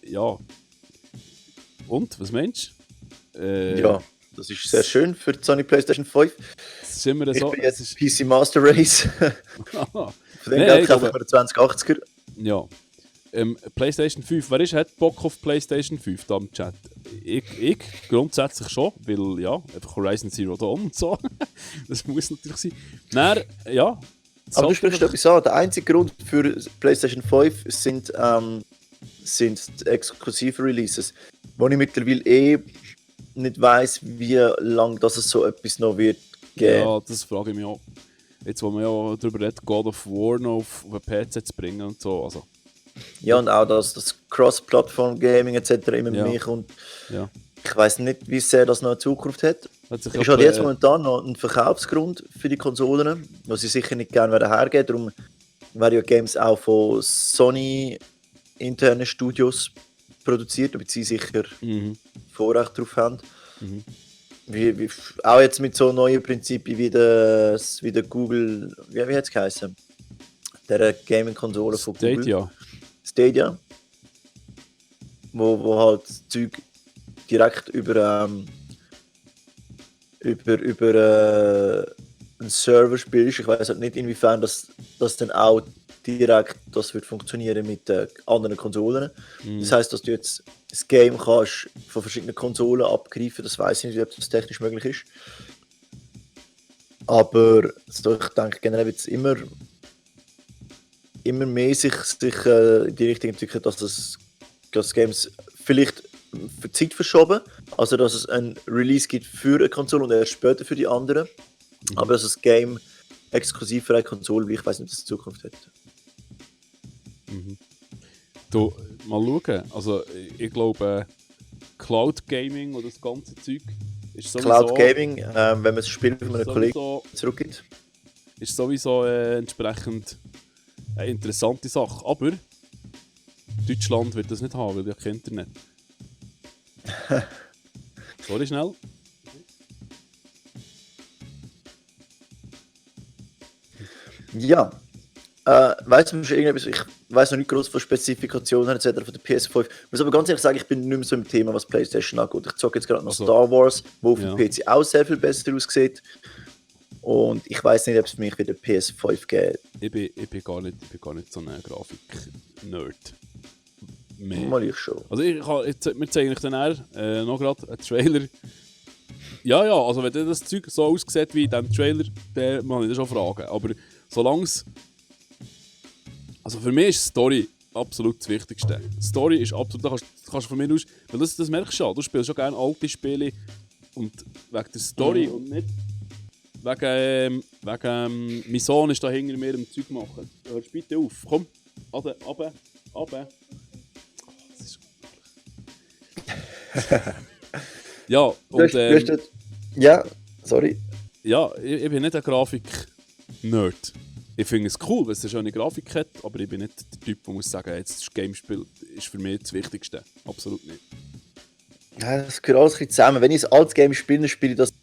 Ja. Und, was meinst du? Ja, das ist sehr schön für die Sony PlayStation 5. Es ist immer Ich so. bin jetzt PC Master Race. Aha. Von dem Nee, Geld ich kaufe ich glaube- mir einen 2080er. Ja. PlayStation 5. Wer hat Bock auf PlayStation 5 da im Chat? Ich grundsätzlich schon, weil ja, einfach Horizon Zero Dawn und so. Das muss natürlich sein. Dann, ja. Aber du sprichst etwas an. Der einzige Grund für PlayStation 5 sind die exklusive Releases, wo ich mittlerweile nicht weiss, wie lange das es so etwas noch wird geben. Ja, das frage ich mich auch. Jetzt, wo man ja darüber redet, God of War noch auf einen PC zu bringen und so. Also, Ja, und auch das Cross-Plattform-Gaming etc. immer Ja. mehr kommt. ja. Ich weiss nicht, wie sehr das noch in Zukunft hat. Hat sich Ist ja halt jetzt momentan noch ein Verkaufsgrund für die Konsolen, was sie sicher nicht gerne hergeben. Darum werden ja Games auch von Sony internen Studios produziert, damit sie sicher Vorrecht drauf haben. Mhm. Wie, auch jetzt mit so neuen Prinzipien wie der Google, wie hat es geheißen? Der Gaming-Konsole von Google. Stadia. Stadia. Wo halt das Zeug direkt über einen Server spielst. Ich weiß halt nicht, inwiefern das dann auch direkt das wird funktionieren mit anderen Konsolen. Das heisst, dass du jetzt das Game kannst von verschiedenen Konsolen abgreifen. Das weiß ich nicht, ob das technisch möglich ist. Aber also ich denke generell wird es immer mehr sich in die Richtung entwickelt, dass Games vielleicht für die Zeit verschoben, also dass es ein Release gibt für eine Konsole und erst später für die anderen, aber dass das Game exklusiv für eine Konsole, wie ich weiß nicht, ob das in Zukunft hat. Du, mal schauen. Also, ich glaube, Cloud Gaming oder das ganze Zeug ist sowieso... Cloud Gaming, wenn man das Spiel von einem Kollegen sowieso, zurückgibt. ist sowieso entsprechend eine interessante Sache. Aber Deutschland wird das nicht haben, weil ja kein Internet. Sorry, schnell. Ja. Weißt du irgendetwas? Ich weiß noch nicht groß von Spezifikationen etc. von der PS5. Ich muss aber ganz ehrlich sagen, ich bin nicht mehr so im Thema, was PlayStation angeht. Ich zocke jetzt gerade noch Also, Star Wars, wo auf ja. dem PC auch sehr viel besser aussieht. Und ich weiß nicht, ob es für mich wieder PS5 gibt. Ich bin gar nicht so ein Grafik-Nerd. Mehr. Mal ich schon. Also wir zeigen euch dann eher, noch gerade einen Trailer. Ja, also wenn das Zeug so aussieht wie in diesem Trailer, dann muss ich das schon fragen. Aber solange es... Also für mich ist Story absolut das Wichtigste. Story ist absolut... Da kannst du von mir aus... Weil das merkst du ja. Du spielst schon gerne alte Spiele und wegen der Story und nicht wegen mein Sohn ist da hinter mir am Zeug machen. Hörst bitte auf. Komm, runter. Das ist ja, und ja, sorry. ja, ich bin nicht ein Grafik-Nerd. Ich finde es cool, weil es eine schöne Grafik hat, aber ich bin nicht der Typ, der muss sagen, jetzt das Gamespiel ist für mich das Wichtigste. Absolut nicht. Ja, das gehört alles ein bisschen zusammen. Wenn ich ein altes Game spiele, dann spiele ich das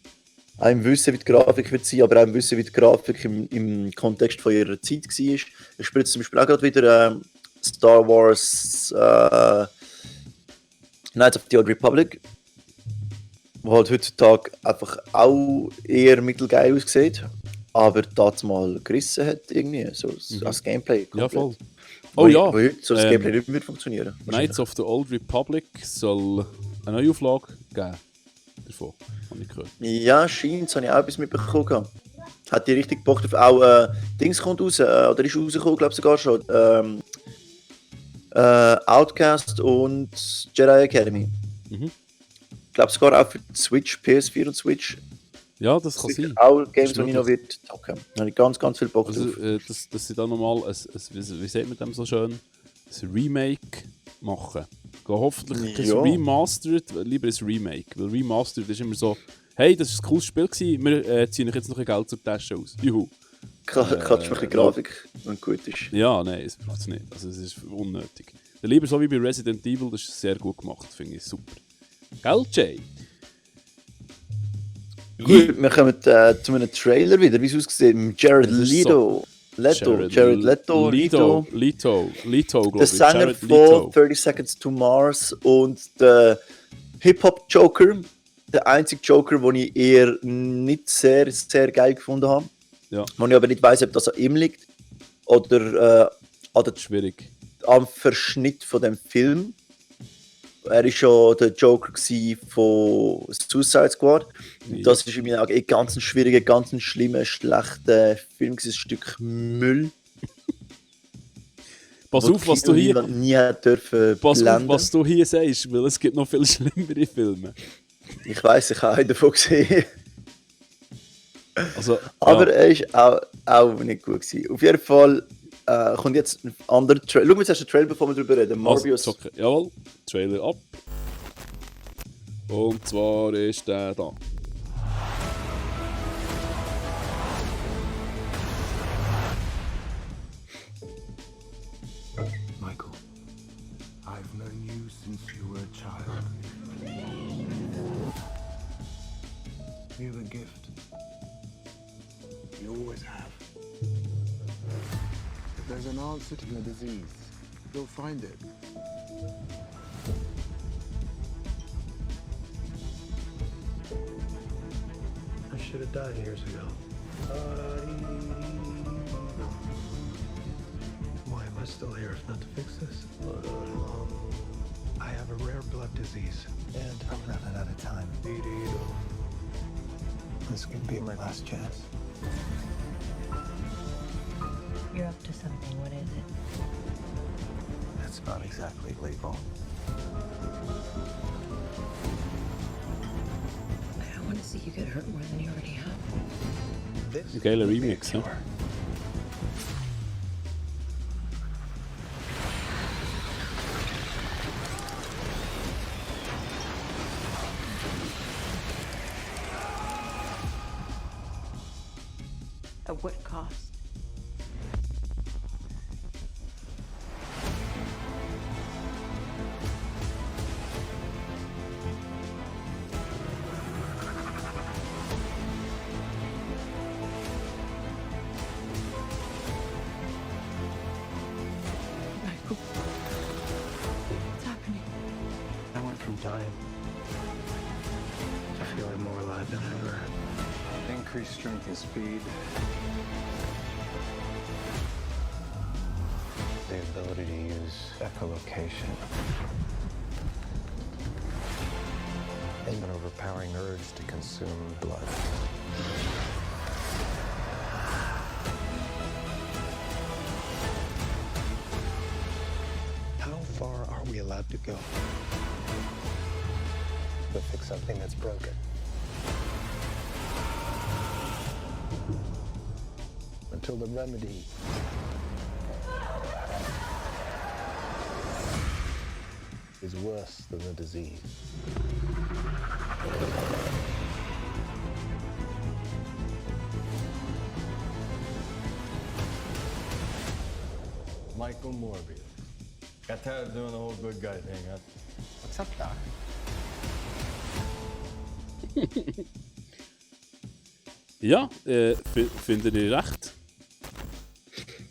auch im Wissen, wie die Grafik wird sein, aber auch im Wissen, wie die Grafik im Kontext von ihrer Zeit war. Ich spiele jetzt zum Beispiel auch gerade wieder Star Wars Knights of the Old Republic, der halt heutzutage einfach auch eher mittelgeil aussieht, aber das mal gerissen hat irgendwie, so als Gameplay. Ja, voll. Wo Oh ja, wo heute so das Gameplay nicht mehr funktionieren. Knights of the Old Republic soll eine Neuauflage geben. Davon, habe ich gehört. Ja, scheint, habe ich auch etwas mitbekommen. Gehabt. Hat die richtig Bock drauf. Auch Dings kommt raus, oder ist rausgekommen, glaube ich sogar schon. Outcast und Jedi Academy. Mhm. Ich glaube sogar auch für die Switch, PS4 und Switch. Ja, das kann sein. Auch Games, Das die ist ich noch wird zocken. Da habe ich ganz, ganz viel Bock Also, drauf. dass sie da nochmal wie sagt man dem so schön, ein Remake machen. Geh hoffentlich kein Ja. Remastered, lieber ein Remake. Weil Remastered ist immer so, hey, das war ein cooles Spiel gewesen, wir ziehen euch jetzt noch ein Geld zur Tasche aus. Juhu. Kannst du ein bisschen Grafik, wenn gut ist. Ja, nein, es braucht es nicht. Also es ist unnötig. Dann lieber so wie bei Resident Evil, das ist sehr gut gemacht, finde ich super. Gell, Jay? Gut, wir kommen zu einem Trailer wieder, wie es aussieht. Mit Jared Das ist Leto. Jared Leto. Leto, glaube Der ich. Sänger Jared von Leto. 30 Seconds to Mars und der Hip-Hop-Joker. Der einzige Joker, den ich eher nicht sehr, sehr geil gefunden habe. Ja. Wo ich aber nicht weiss, ob das an ihm liegt oder Schwierig. am Verschnitt von dem Film. Er war schon der Joker von Suicide Squad. Ja. Das ist in meinen Augen ganz ein schwieriger, ganz ein schlimmer, schlechter Film. Ein Stück Müll. Pass auf, was du hier... nie dürfen Pass auf, blenden. was du hier sagst, weil es gibt noch viel schlimmere Filme. Ich weiss, ich habe einen davon gesehen. Also, Aber ja. er war auch nicht gut gewesen. Auf jeden Fall kommt jetzt ein anderer Trailer. Schau mal zuerst den Trailer, bevor wir darüber reden. Morbius. Also, okay. Jawohl, Trailer ab. Und zwar ist der da. Michael, I've known you since you were a child. You have a gift. You always have. If there's an answer to your disease, you'll find it. I should have died years ago. Why am I still here if not to fix this? I have a rare blood disease, and I'm running out of time. This could be my last chance. You're up to something. What is it? That's not exactly legal. I don't want to see you get hurt more than you already have. Ein geiler Remix, ja. At what cost? Michael, what's happening? I went from dying to feeling more alive than ever. Increased strength and speed. The ability to use echolocation. And an overpowering urge to consume blood. How far are we allowed to go? To fix something that's broken. Until the remedy is worse than the disease. Michael Morbius. Got tired of doing the whole good guy thing, huh? What's up, Doc? Ja, finde ich recht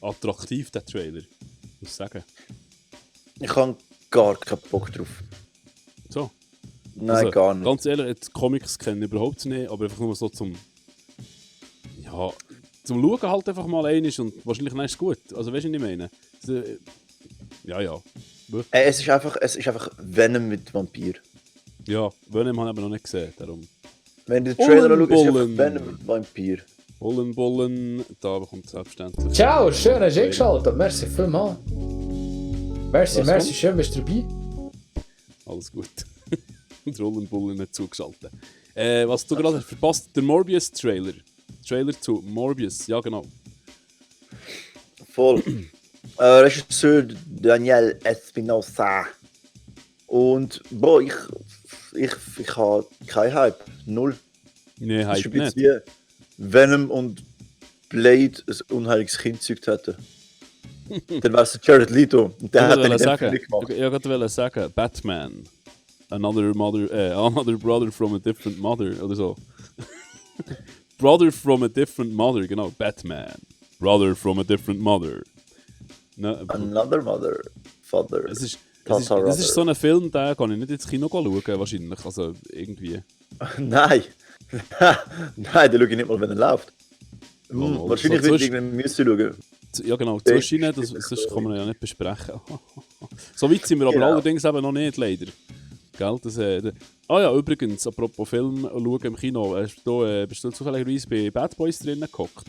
attraktiv, der Trailer. Muss ich sagen. Ich habe gar keinen Bock drauf. So. Nein, gar nicht. Ganz ehrlich, die Comics kenne ich überhaupt nicht, aber einfach nur so zum Schauen halt einfach mal einiges und wahrscheinlich ist es gut. Also weißt du, was ich meine? Ja. Es ist einfach Venom mit Vampir. Ja, Venom habe ich aber noch nicht gesehen, darum. Wenn du den Trailer schaust, ist es einfach Venom mit Vampir. Bullen, da bekommt selbstverständlich. Ciao, schön, hast du eingeschaltet. Merci vielmals. Merci, schön, bist du dabei. Alles gut. Und Bullen nicht zugeschaltet. Was du gerade hast verpasst, der Morbius-Trailer. Trailer zu Morbius, ja genau. Voll. Regisseur Daniel Espinosa. Und boah, ich habe keinen Hype. Null. Nee, das Hype ist nicht. Wie Venom und Blade ein unheiliges Kind gezeugt hätten. Dann wäre es Jared Leto. Und der hat dann den Film gemacht. Ich wollte sagen, Batman. Another brother from a different mother oder so. Brother from a different mother, genau, Batman. Brother from a different mother. No, Another mother, father. Das ist so ein Film, den kann ich nicht ins Kino schauen, wahrscheinlich. Also irgendwie. Nein. Nein, den schaue ich nicht mal, wenn er läuft. Wahrscheinlich würde ich irgendwann müssen schauen. Ja genau, zwischen das kann man ja nicht besprechen. So weit sind wir aber allerdings eben noch nicht, leider. Gell, ja, übrigens, apropos Film schauen im Kino, bist du zufälligerweise bei Bad Boys drinnen gehockt?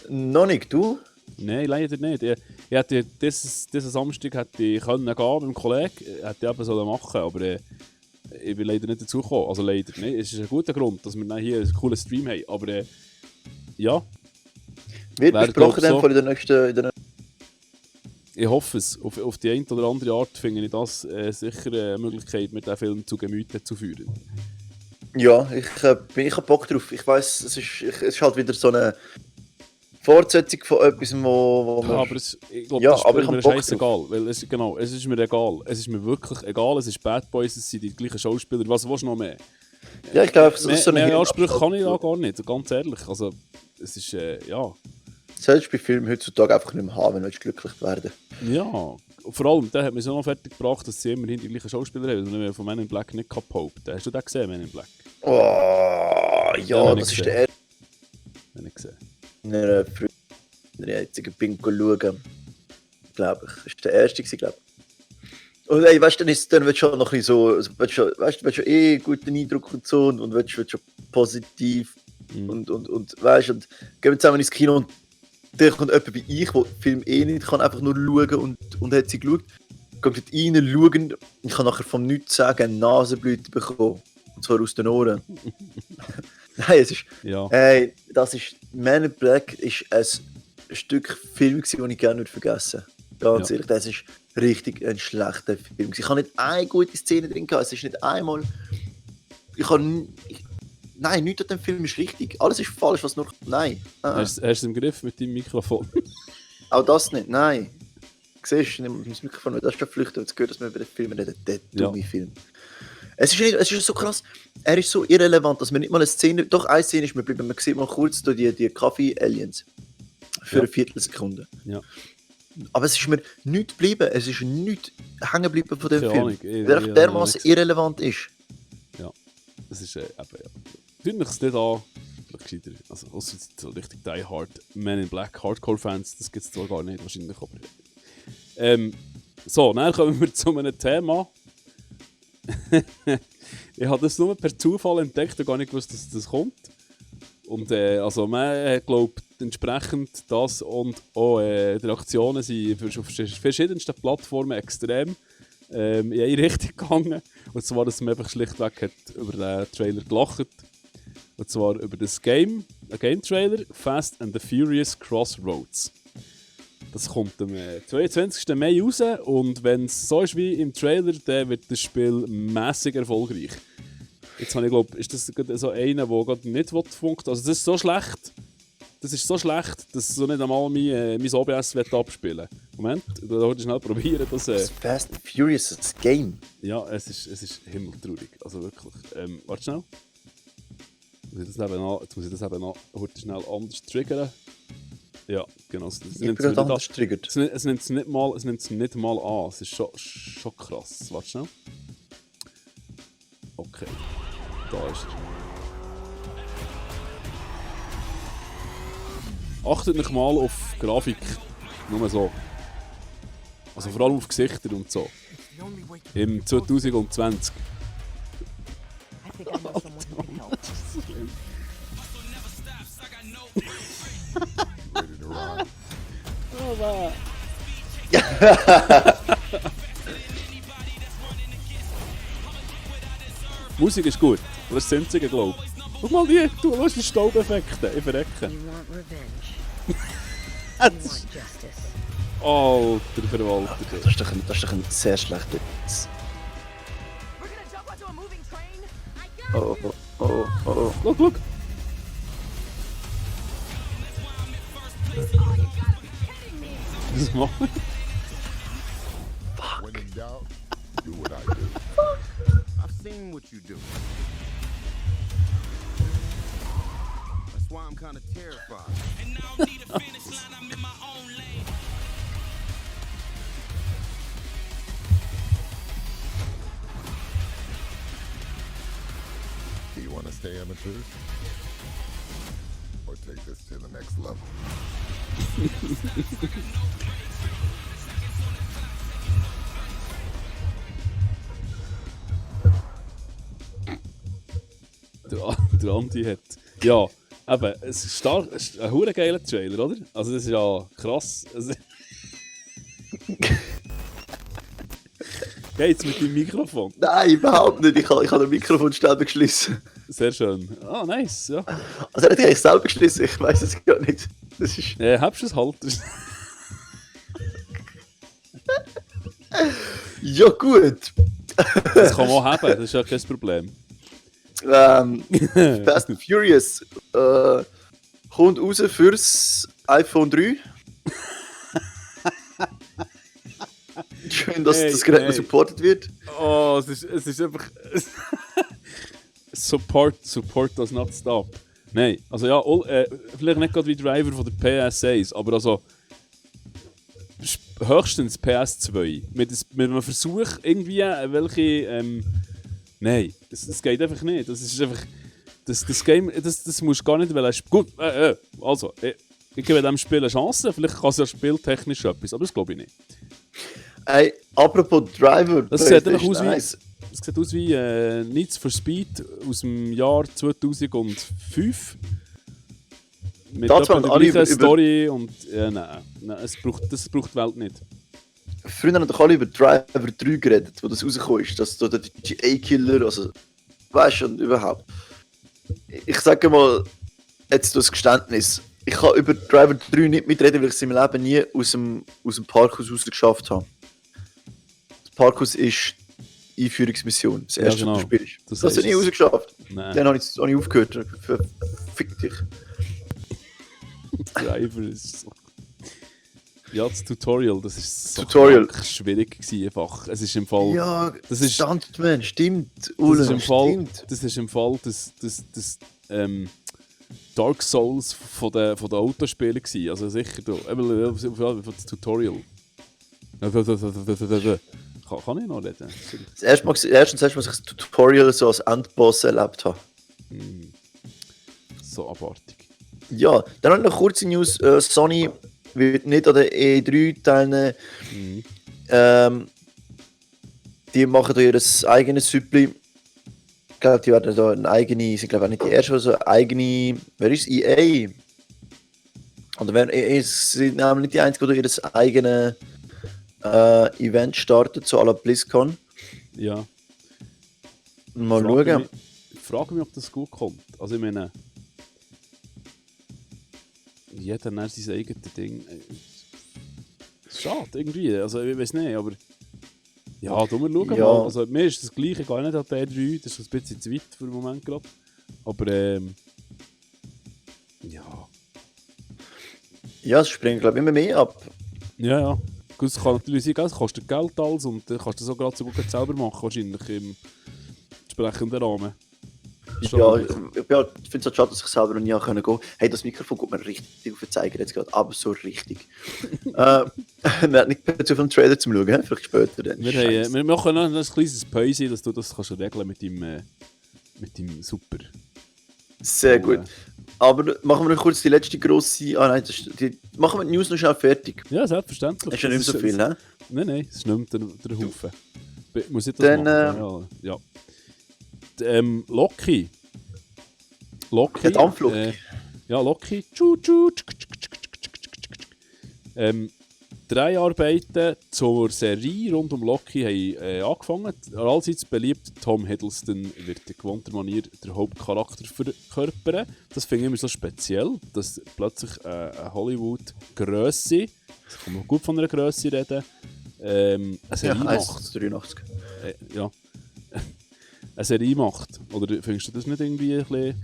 Noch nicht, du? Nein, leider nicht. Ich hätte diesen Samstag hätte ich gehen mit einem Kollegen, hätte ich eben so machen, aber ich bin leider nicht dazu gekommen. Also leider nicht. Es ist ein guter Grund, dass wir dann hier einen coolen Stream haben, aber ja. Wird besprochen dann von der nächsten... Ich hoffe es. Auf die eine oder andere Art finde ich das sicher eine Möglichkeit, mit diesem Film zu Gemüte zu führen. Ja, ich habe Bock drauf. Ich weiss, es ist halt wieder so eine Fortsetzung von etwas, wo ja, aber ich glaube, ja, das ist mir scheißegal. Weil es ist mir egal. Es ist mir wirklich egal. Es ist Bad Boys, es sind die gleichen Schauspieler. Was willst du noch mehr? Ja, ich glaube, so eine mehr Ansprüche kann ich da gar nicht, ganz ehrlich. Also, es ist, ja... Selbst bei Filmen heutzutage einfach nicht mehr haben, wenn du glücklich werden. Ja, vor allem, der hat mich so noch fertig gebracht, dass sie immerhin die gleichen Schauspieler haben. Und von Men in Black nicht gehabt. Hast du den gesehen, Men in Black? Oh, ja, das ist der erste. Den ich gesehen. In einer jetzigen Bingo schauen. Glaube ich. Das war der erste, glaube ich. Und ey, weißt du, dann willst du schon noch ein bisschen so, willst du guten Eindruck und so und willst schon positiv und weißt du, und gehen wir zusammen ins Kino und dann kommt jemand wie ich, der den Film nicht kann, einfach nur schauen und hat sie geschaut. Geht dort rein, schauen, ich kann nachher vom Nichts sagen, eine Nasenblüte bekommen. Und zwar aus den Ohren. Nein, es ist... Ja. Hey, das ist... Man in Black ist ein Stück Film, das ich gerne vergessen würde. Ganz ehrlich, das ist richtig ein schlechter Film. Ich habe nicht eine gute Szene drin gehabt. Es ist nicht einmal... Nein, nichts an dem Film ist richtig. Alles ist falsch, was nur... Nein. Hast du es im Griff mit deinem Mikrofon? Auch das nicht, nein. Siehst du, nimm das Mikrofon nicht. Das ist schon flüchtig, jetzt gehört, dass wir über den Film reden. Der dumme Film. Es ist so krass, er ist so irrelevant, dass man nicht mal eine Szene... Doch, eine Szene ist mir geblieben. Man sieht mal kurz die Kaffee-Aliens. Für eine Viertelsekunde. Ja. Aber es ist mir nichts geblieben. Es ist nichts hängen geblieben von dem Film. Der einfach dermaßen irrelevant ist. Ja, das ist eben... Tut mich es nicht an. Also, außer so richtig die Hard Men in Black Hardcore-Fans, das gibt es zwar gar nicht wahrscheinlich, aber... so, dann kommen wir zu einem Thema. Ich habe das nur per Zufall entdeckt und gar nicht gewusst, dass das kommt. Und also man glaubt entsprechend das und auch die Reaktionen sind auf verschiedensten Plattformen extrem in eine Richtung gegangen. Und zwar, dass man einfach schlichtweg hat über den Trailer gelacht. Und zwar über das Game Trailer Fast and the Furious Crossroads. Das kommt am 22. Mai raus und wenn es so ist wie im Trailer, dann wird das Spiel mäßig erfolgreich. Jetzt habe ich glaube, ist das so einer, der gerade nicht funktioniert. Also das ist so schlecht, dass so nicht einmal mein OBS abspielen will. Moment, da wollte ich schnell probieren. Das Fast and Furious, das Game? Ja, es ist himmeltraurig. Also wirklich. Warte schnell. Jetzt muss ich das eben noch schnell anders triggern. Ja, genau. Es nimmt es nicht mal an. Es ist schon krass. Warte schnell. Okay. Da ist er. Achtet nicht mal auf Grafik. Nur so. Also vor allem auf Gesichter und so. Im 2020. Musik ist gut. Das ist das Einzige, glaube ich. Schau mal du hast die Staubeffekte. Ich verrecke. Alter Verwalter. Das ist doch ein sehr schlechter Witz. Oh. Schau. Das macht When in doubt, do what I do. I've seen what you do. That's why I'm kind of terrified. And now I need a finish line, I'm in my own lane. Do you want to stay amateurs? Or take this to the next level? Der Andi hat... Ja, eben, es ist stark, es ist ein verdammt geiler Trailer, oder? Also das ist ja krass. Geht's mit deinem Mikrofon? Nein, überhaupt nicht. Ich habe den Mikrofonständer geschlossen. Sehr schön. Ah, nice, ja. Also er hat eigentlich selber geschlossen, ich weiß es gar nicht. Das ist... Habst du es halt? Ja gut. Das kann man auch haben, das ist ja kein Problem. Fast and Furious kommt raus fürs iPhone 3. Schön, dass das Gerät supported wird. Oh, es ist einfach... Support does not stop. Nein, also ja, vielleicht nicht gerade wie Driver von der PS1, aber also höchstens PS2. Mit einem Versuch irgendwie welche... nein, das geht einfach nicht. Das ist einfach... Das Game, das musst du gar nicht spielen. Gut, also, ich gebe dem Spiel eine Chance. Vielleicht kann es ja spieltechnisch etwas, aber das glaube ich nicht. Ey, apropos Driver, das sieht einfach aus nice. Es sieht aus wie Need for Speed aus dem Jahr 2005. Mit der gleichen Story und... nein, das braucht die Welt nicht. Früher haben doch alle über Driver 3 geredet, wo das rausgekommen ist. Dass der GTA-Killer, also... Weißt du, und überhaupt. Ich sage mal, jetzt das Geständnis. Ich kann über Driver 3 nicht mitreden, weil ich es in meinem Leben nie aus dem Parkhaus rausgeschafft habe. Das Parkhaus ist Einführungsmission. Das erste, was du spielst. Das hast du nie rausgeschafft. Nein. Dann habe ich aufgehört. Fick dich. Driver ist so... Ja, das Tutorial, das ist so schwierig gewesen, einfach. Es ist im Fall... Ja, das ist Stuntman, stimmt. Das ist im Fall das Dark Souls von den Autospielen gewesen. Also sicher, von das Tutorial. Kann ich noch reden? Das erste Mal, dass ich das Tutorial so als Endboss erlebt habe. So abartig. Ja, dann noch eine kurze News. Sony wird nicht an der E3 teilnehmen. Die machen da ihr eigenes Süppli. Ich glaube, die werden da eine eigene, sind glaube ich nicht die erste, also eine eigene, wer ist EA? Oder sind nämlich nicht die Einzigen, die ihr eigenes Event startet, so à la BlizzCon. Ja. Mal schauen. Ich frage mich, ob das gut kommt. Also ich meine, jeder hat sein eigenes Ding. Schade, irgendwie. Also ich weiß nicht, aber... Ja, da wir schauen mal. Also mir ist das Gleiche gar nicht an der E3. Das ist ein bisschen zu weit für den Moment gerade. Aber ja. Ja, es springt glaube ich immer mehr ab. Ja. Es kann natürlich sein, es kostet Geld alles und dann kannst du das auch gerade so gut selber machen, wahrscheinlich im entsprechenden Rahmen. Ja, ich finde es halt schade, dass ich selber noch nie gehen konnte. Hey, das Mikrofon geht mir richtig auf den Zeiger jetzt gerade, aber so richtig. Wir hatten nicht zu viel Trailer zum Schauen, he? Vielleicht später dann. Wir machen noch ein kleines Päuschen, dass du das kannst regeln mit deinem Super. Sehr gut. Aber machen wir noch kurz die letzte grosse... machen wir die News noch schnell fertig. Ja, selbstverständlich. Ist ja nicht so viel, ne? Nein, es ist nicht mehr der Haufen. Muss ich das dann, machen? Ja. Loki. Ja, Dampfloki. Loki. 3 Arbeiten zur Serie rund um Loki haben angefangen. Allseits beliebt, Tom Hiddleston wird in gewohnter Manier der Hauptcharakter verkörpern. Das finde ich immer so speziell, dass plötzlich eine Hollywood-Grösse, das kann man gut von einer Grösse reden, eine Serie macht. 83. Ja. Eine Serie macht. Oder findest du das nicht irgendwie ein bisschen...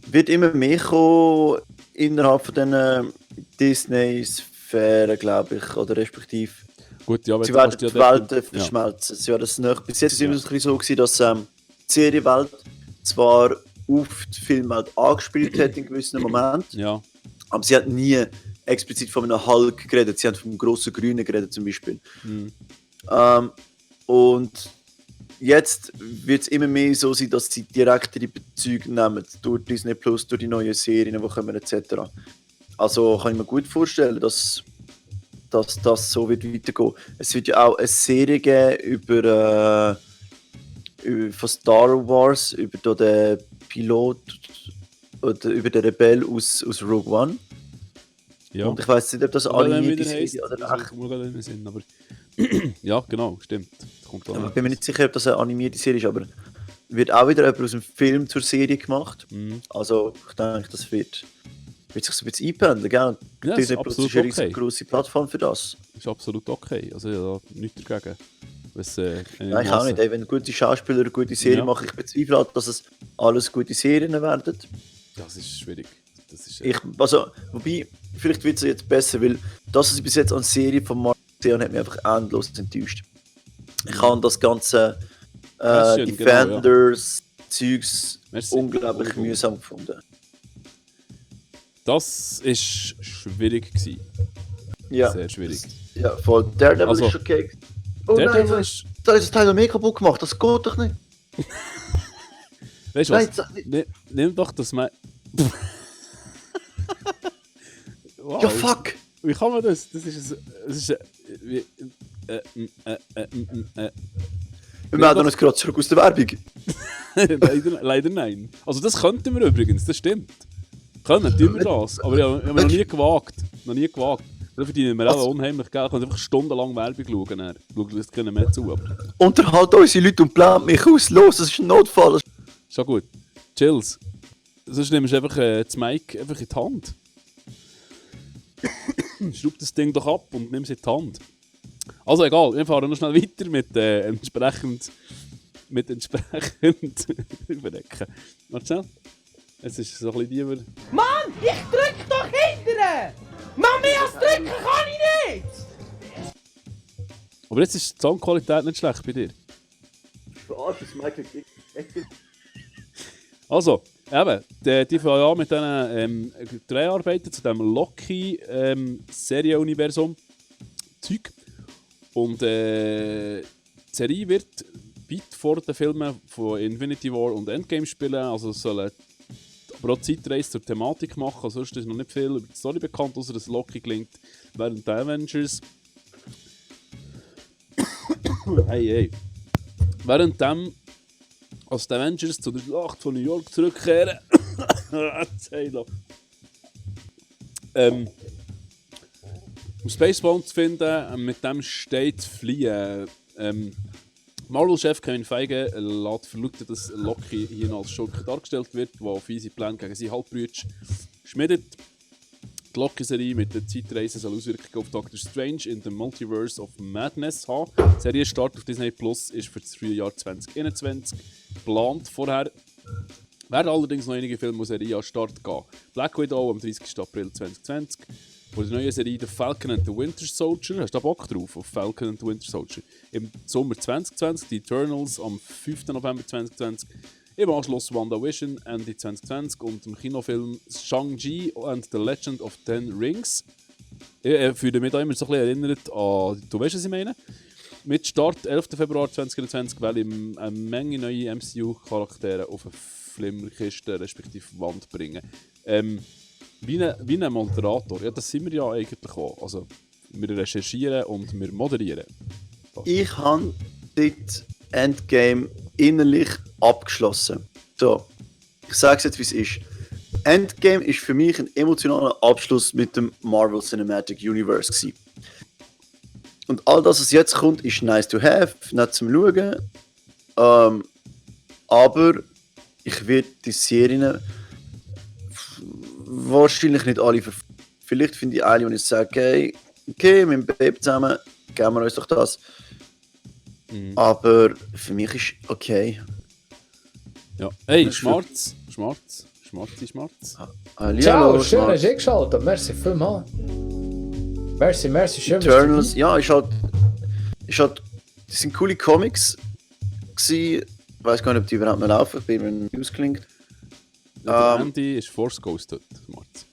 Wird immer mehr kommen innerhalb von diesen Disney-Sphären, glaube ich, oder respektive. Gut, ja, sie werden die Welten verschmelzen. Ja, das bis jetzt war es immer so gewesen, dass die Serienwelt zwar auf die Filmwelt angespielt hat in gewissen Momenten, aber sie hat nie explizit von einem Hulk geredet, sie haben vom grossen Grünen geredet zum Beispiel. Und jetzt wird es immer mehr so sein, dass sie direktere Bezüge nehmen durch Disney Plus, durch die neuen Serien, die kommen etc. Also kann ich mir gut vorstellen, dass das so wird weitergehen. Es wird ja auch eine Serie geben von Star Wars, über den Pilot oder über den Rebell aus Rogue One. Ja. Und ich weiß nicht, ob das animierte Serie oder echt. Aber ja, genau, stimmt. Ich bin mir nicht sicher, ob das eine animierte Serie ist, aber wird auch wieder jemand aus dem Film zur Serie gemacht. Also ich denke, das wird sich so ein bisschen einpendeln, gell? Ja, Disney Plus ist eine riesige grosse Plattform für das. Ist absolut okay, also ja, nichts dagegen. Nein, ich auch nicht. Wenn gute Schauspieler eine gute Serie machen, ich bezweifle halt, dass es alles gute Serien werden. Das ist schwierig. Wobei, vielleicht wird es jetzt besser, weil das, was ich bis jetzt an Serien von Marvel gesehen habe, hat mich einfach endlos enttäuscht. Ich habe das ganze Defenders-Zeugs unglaublich mühsam gefunden. Das war schwierig gewesen. Ja. Sehr schwierig. Ja, voll. Daredevil ist okay. Oh nein, da ist das Teil mega kaputt gemacht, das geht doch nicht. Weißt du was? Nimm doch das mal. Wow. Ja, fuck! Wie kann man das? Das ist wir melden uns gerade zurück aus der Werbung. leider nein. Also das könnten wir übrigens, das stimmt. Tun wir das, aber ich habe noch nie gewagt. Da verdienen wir auch unheimlich Geld. Ich kann einfach stundenlang Werbung schauen. Schau das können mehr zu. Aber... Unterhalt unsere Leute und plant mich aus. Los, das ist ein Notfall. Schon gut. Chills. Sonst nimmst du einfach das Mic einfach in die Hand. Schraub das Ding doch ab und nimm es in die Hand. Also egal, wir fahren noch schnell weiter mit entsprechend überdecken. Warte schnell. Es ist so ein bisschen lieber... Mann, ich drück doch hinterher! Mann, mehr als drücken kann ich nicht! Aber jetzt ist die Soundqualität nicht schlecht bei dir. Verarsch das Michael. Also, eben, die fangen an mit diesen Dreharbeiten zu diesem Loki-Serienuniversum Zeug. Und die Serie wird weit vor den Filmen von Infinity War und Endgame spielen. Also sollen aber auch Zeitreise zur Thematik machen. Also sonst ist noch nicht viel über die Story bekannt, außer dass Loki gelingt während der Avengers. Währenddem, als die Avengers zu der Schlacht von New York zurückkehren, um Spaceball zu finden, mit dem steht fliehen. Marvel-Chef Kevin Feige lässt verlauten, dass Loki hier als Schurke dargestellt wird, der auf fiese Pläne gegen seine Halbbrüder schmiedet. Die Loki-Serie mit der Zeitreise soll Auswirkungen auf Doctor Strange in the Multiverse of Madness haben. Die Serienstart auf Disney Plus ist für das Frühjahr 2021 geplant. Vorher werden allerdings noch einige Filme und Serien an Start gehen. Black Widow am 30. April 2020. Vor der neuen Serie The Falcon and the Winter Soldier. Hast du da Bock drauf, auf Falcon and the Winter Soldier? Im Sommer 2020, die Eternals am 5. November 2020. Im Anschluss WandaVision Ende 2020 und im Kinofilm Shang-Chi and the Legend of Ten Rings Ich fühle mich da immer so ein bisschen erinnert an, du weißt, was ich meine? Mit Start 11. Februar 2020 will ich eine Menge neue MCU-Charaktere auf eine Flimmerkiste respektive Wand bringen. Wie ein Moderator. Ja, das sind wir ja eigentlich auch. Also, wir recherchieren und wir moderieren. Ich habe dort Endgame innerlich abgeschlossen. So, ich sage es jetzt, wie es ist. Endgame ist für mich ein emotionaler Abschluss mit dem Marvel Cinematic Universe gewesen. Und all das, was jetzt kommt, ist nice to have, nicht zum Schauen. Aber ich werde die Serien wahrscheinlich nicht alle verfolgen. Vielleicht finde ich eine, wo ich sage, hey, okay, mit dem Babe zusammen, geben wir uns doch das. Aber für mich ist okay. Ja. Hey, Schmarz. Ciao, schön, hast du eingeschaltet. Merci vielmals. Merci, schön. Eternals, ja, ist halt, das sind coole Comics gewesen. Ich weiß gar nicht, ob die überhaupt noch laufen, bei mir ausklingt. Ja, der Andy ist Force Ghost dort, Schmarz.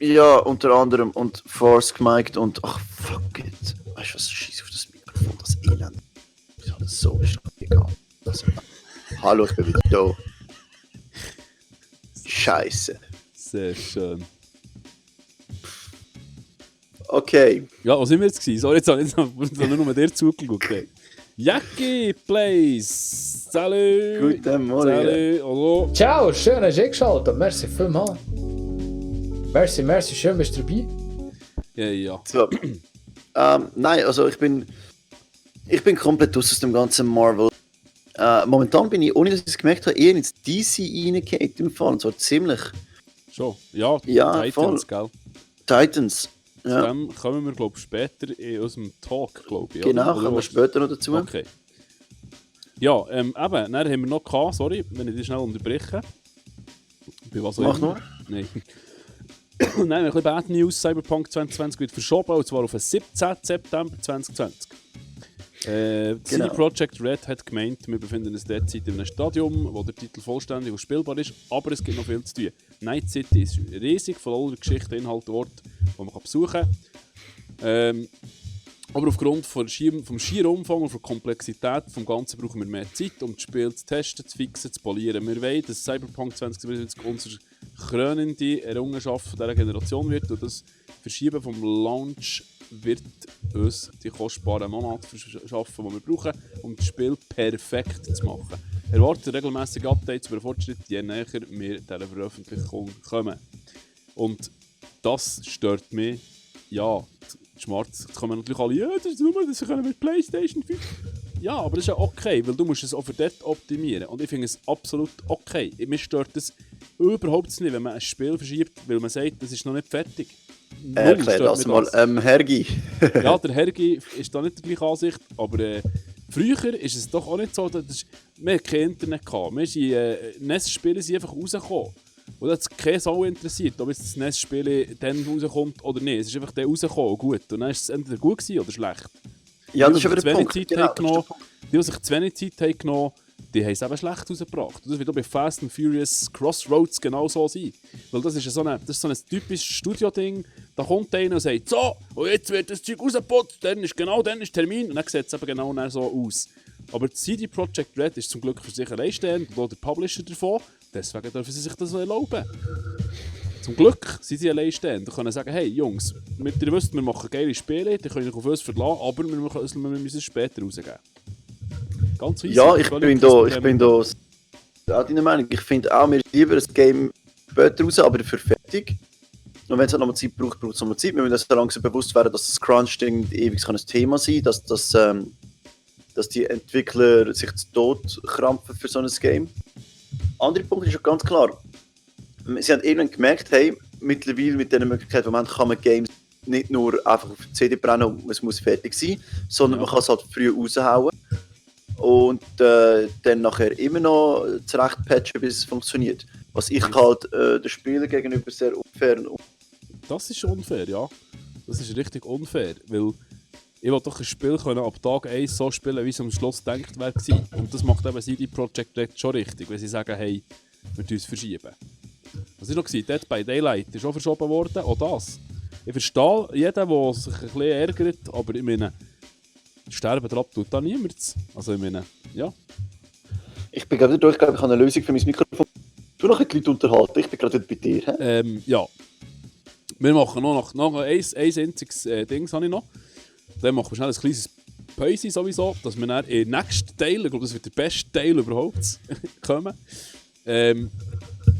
Ja, unter anderem und Force gemiked und ach fuck it. Weißt du was, scheiß auf das Mikrofon, das Elend. So ist doch egal. Hallo, ich bin wieder da. Scheiße. Sehr schön. Okay. Ja, wo sind wir jetzt gewesen? Sorry, jetzt habe ich nur dir zugeguckt. Jackie Plays. Salut. Guten Morgen. Salut. Hallo. Ciao, schön, hast du eingeschaltet. Merci vielmals. Merci, schön, bist du dabei. Ja. So. Nein, also ich bin komplett aus dem ganzen Marvel. Momentan bin ich, ohne dass ich es gemerkt habe, eher ins DC reingeht im Fall. Und zwar ziemlich. Schon? Ja, Titans, voll. Gell? Titans. Ja. Zu dem kommen wir, glaube ich, später in unserem Talk, glaube ich. Genau, kommen wir später noch dazu. Okay. Ja, eben, dann haben wir noch gehabt, sorry, wenn ich dich schnell unterbreche. Bei was Mach noch. Nein. Nein, ein bisschen Bad News. Cyberpunk 2020 wird verschoben, und zwar auf den 17. September 2020. CD Projekt Red hat gemeint, wir befinden uns derzeit in einem Stadium, wo der Titel vollständig und spielbar ist, aber es gibt noch viel zu tun. Night City ist riesig, voller Geschichten, Inhalte, Orte, die man besuchen kann. Aber aufgrund vom schieren Umfang und der Komplexität des Ganzen brauchen wir mehr Zeit, um das Spiel zu testen, zu fixen, zu polieren. Wir wollen, dass Cyberpunk 2020 unsere krönende Errungenschaft dieser Generation wird, und das Verschieben vom Launch wird uns die kostbaren Monate verschaffen, die wir brauchen, um das Spiel perfekt zu machen. Erwartet regelmäßige Updates über den Fortschritt, je näher wir dieser Veröffentlichung kommen. Und das stört mich. Ja, Schmarz, jetzt kommen natürlich alle, ja, das ist nur, das können wir mit PlayStation 5. Ja, aber das ist ja okay, weil du musst es auch für dort optimieren. Und ich finde es absolut okay. Mir stört es überhaupt nicht, wenn man ein Spiel verschiebt, weil man sagt, das ist noch nicht fertig. Erklär das mal Hergi. Ja, der Hergi ist da nicht der gleichen Ansicht, aber früher ist es doch auch nicht so, wir hatten kein Internet gehabt. NES-Spiele sind einfach rausgekommen. Und das hat keine Sau interessiert, ob jetzt das NES-Spiel dann rauskommt oder nicht. Es ist einfach dann rausgekommen und gut. Und dann ist es entweder gut gewesen oder schlecht. Ja, das ist aber der Punkt. Die, die sich zu wenig Zeit haben genommen, die haben es eben schlecht rausgebracht. Und das wird auch bei Fast and Furious Crossroads genau so sein. Weil das ist so ein typisches Studio-Ding. Da kommt einer und sagt, so, und jetzt wird das Zeug rausgeputzt, dann ist Termin. Und dann sieht es eben genau so aus. Aber CD Projekt Red ist zum Glück für sich alleinstehend und auch der Publisher davon. Deswegen dürfen sie sich das erlauben. Zum Glück sind sie alleinstehend und können sagen, hey Jungs, ihr wisst, wir machen geile Spiele, die können euch auf uns verlassen, aber wir müssen es später rausgeben. Ganz easy. Ja, ich bin da deiner Meinung. Ich finde auch, wir lieber das Game später raus, aber dafür fertig. Und wenn es halt nochmal Zeit braucht, braucht es nochmal Zeit. Wir müssen uns langsam bewusst werden, dass das Crunch-Ding ewig ein Thema sein kann, dass die Entwickler sich zu Tod krampfen für so ein Game. Andere Punkt ist schon ganz klar. Sie haben irgendwann gemerkt, hey, mittlerweile mit dieser Möglichkeit, kann man Games nicht nur einfach auf die CD brennen und es muss fertig sein, sondern man kann es halt früh raushauen und dann nachher immer noch zurecht patchen, bis es funktioniert. Was ich halt den Spielern gegenüber sehr unfair und das ist unfair, ja. Das ist richtig unfair, weil ich will doch ein Spiel können ab Tag 1 so spielen, wie es am Schluss gedacht wäre. Und das macht eben CD Projekt Red schon richtig, wenn sie sagen, hey, wir verschieben. Was war noch? Dead by Daylight ist auch verschoben worden, auch das. Ich verstehe jeden, der sich ein bisschen ärgert, aber ich meine, sterben drauf tut da niemand. Also ich meine, ja. Ich bin gerade durch, ich glaube, ich habe eine Lösung für mein Mikrofon. Du noch die Leute unterhalten, ich bin gerade bei dir. Ja. Wir machen noch ein einziges Ding, habe ich noch. Dann machen wir schnell ein kleines Päuschen sowieso, dass wir dann im nächsten Teil, ich glaube, das wird der beste Teil überhaupt, kommen.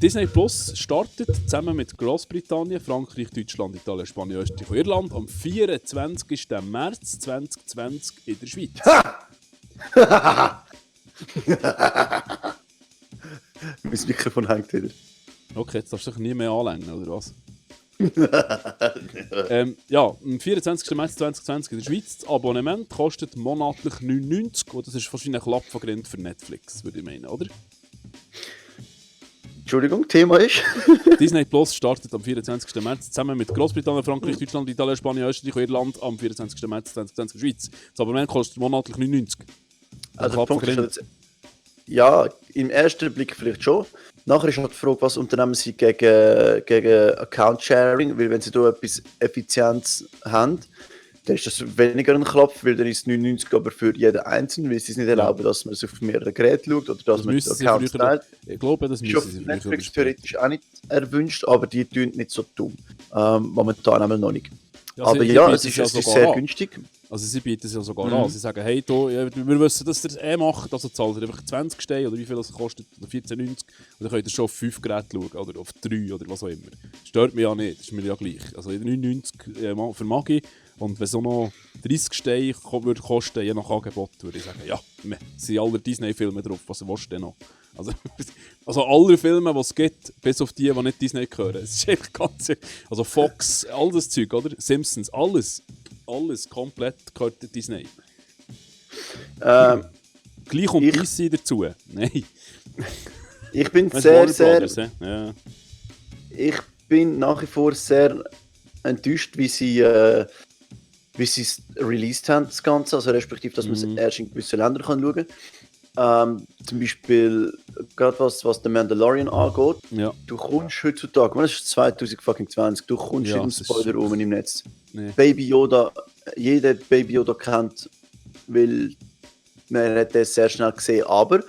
Disney Plus startet zusammen mit Großbritannien, Frankreich, Deutschland, Italien, Spanien, Österreich und Irland am 24. März 2020 in der Schweiz. Mein Mikrofon hängt wieder. Okay, jetzt darfst du dich nie mehr anlängen, oder was? Ja, am 24. März 2020 in der Schweiz. Das Abonnement kostet monatlich 9,90 und das ist wahrscheinlich ein Lapfengrind für Netflix, würde ich meinen, oder? Entschuldigung, Thema ist? Disney Plus startet am 24. März zusammen mit Großbritannien, Frankreich, Deutschland, Italien, Spanien, Österreich und Irland am 24. März 2020 in der Schweiz. Das Abonnement kostet monatlich 9,90. Also der Punkt ist jetzt, ja, im ersten Blick vielleicht schon. Nachher ist halt die Frage, was unternehmen sie gegen Account-Sharing, weil wenn sie da etwas Effizienz haben, dann ist das weniger ein Klapf, weil dann ist es 9,90 aber für jeden Einzelnen, weil sie es nicht erlauben, dass man es auf mehrere Geräte schaut oder dass man den Account teilt. Ich glaube, das müssen sie Netflix theoretisch auch nicht erwünscht, aber die tun nicht so dumm. Momentan einmal noch nicht. Ja, aber ja, es ist sehr günstig. Also sie bieten es ja sogar an. Sie sagen, hey, wir wissen, dass ihr es macht, also zahlt ihr einfach 20 Steine oder wie viel das kostet, oder 14,90 und dann könnt ihr schon auf 5 Geräte schauen oder auf 3 oder was auch immer. Das stört mich ja nicht, das ist mir ja gleich. Also 9,90 für Magi und wenn es auch noch 30 Steine würde kosten, je nach Angebot, würde ich sagen, ja, es sind alle Disney-Filme drauf, was willst du denn noch? Also alle Filme, die es gibt, bis auf die nicht Disney gehören. Es ist einfach ganz... Also Fox, all das Zeug, oder? Simpsons, alles komplett gehört Disney. Gleich kommt DC dazu. Nein. Ich bin ja. Ich bin nach wie vor sehr enttäuscht, wie sie es released haben, das Ganze. Also respektive, dass man es erst in gewissen Ländern schauen kann. Zum Beispiel, gerade was den Mandalorian angeht, ja. Du kommst heutzutage, das ist 2020, du kommst in einem Spoiler im Netz. Nee. Baby Yoda, jeder Baby Yoda kennt, weil man hat das sehr schnell gesehen, aber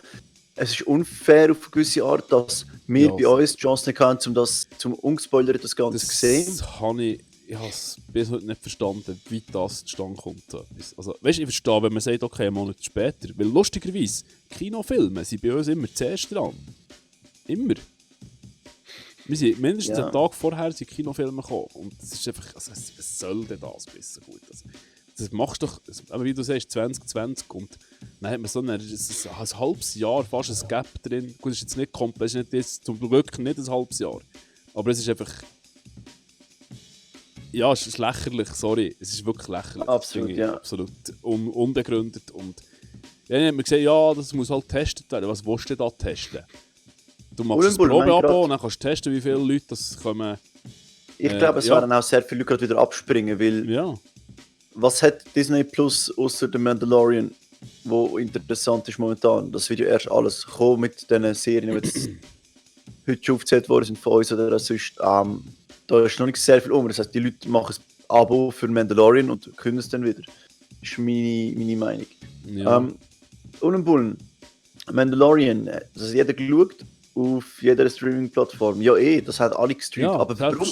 es ist unfair auf eine gewisse Art, dass wir bei uns die Chance nicht haben, zum ungespoilert das Ganze zu sehen. Ich habe es bis heute nicht verstanden, wie das zustande kommt. Also, weißt, ich verstehe, wenn man sagt, okay, einen Monat später. Weil lustigerweise, Kinofilme sind bei uns immer zuerst dran. Immer. Wir sind mindestens einen Tag vorher sind Kinofilme gekommen. Und es ist einfach, also, was soll denn das besser gut? Also, das machst du doch, aber wie du sagst, 2020 und dann hat man so ein halbes Jahr, fast ein Gap drin. Gut, es ist jetzt nicht komplett, es ist nicht, zum Glück nicht ein halbes Jahr. Aber es ist einfach... Ja, es ist lächerlich, sorry. Es ist wirklich lächerlich. Absolut, ja. Absolut unbegründet. Und dann hat man gesagt, ja, das muss halt getestet werden. Was willst du da testen? Du machst ein Probeabo und dann kannst du testen, wie viele Leute das kommen. Ich glaube, es werden auch sehr viele Leute wieder abspringen, weil was hat Disney Plus außer The Mandalorian, wo interessant ist momentan? Das wird ja erst alles kommen mit diesen Serien, die jetzt heute schon aufgezählt worden sind von uns oder sonst. Da ist noch nicht sehr viel Das heisst, die Leute machen ein Abo für Mandalorian und können es dann wieder. Das ist meine Meinung. Ja. Bullen. Mandalorian, das hat jeder geschaut auf jeder Streaming-Plattform. Ja, das hat alle gestreamt. Ja, aber warum?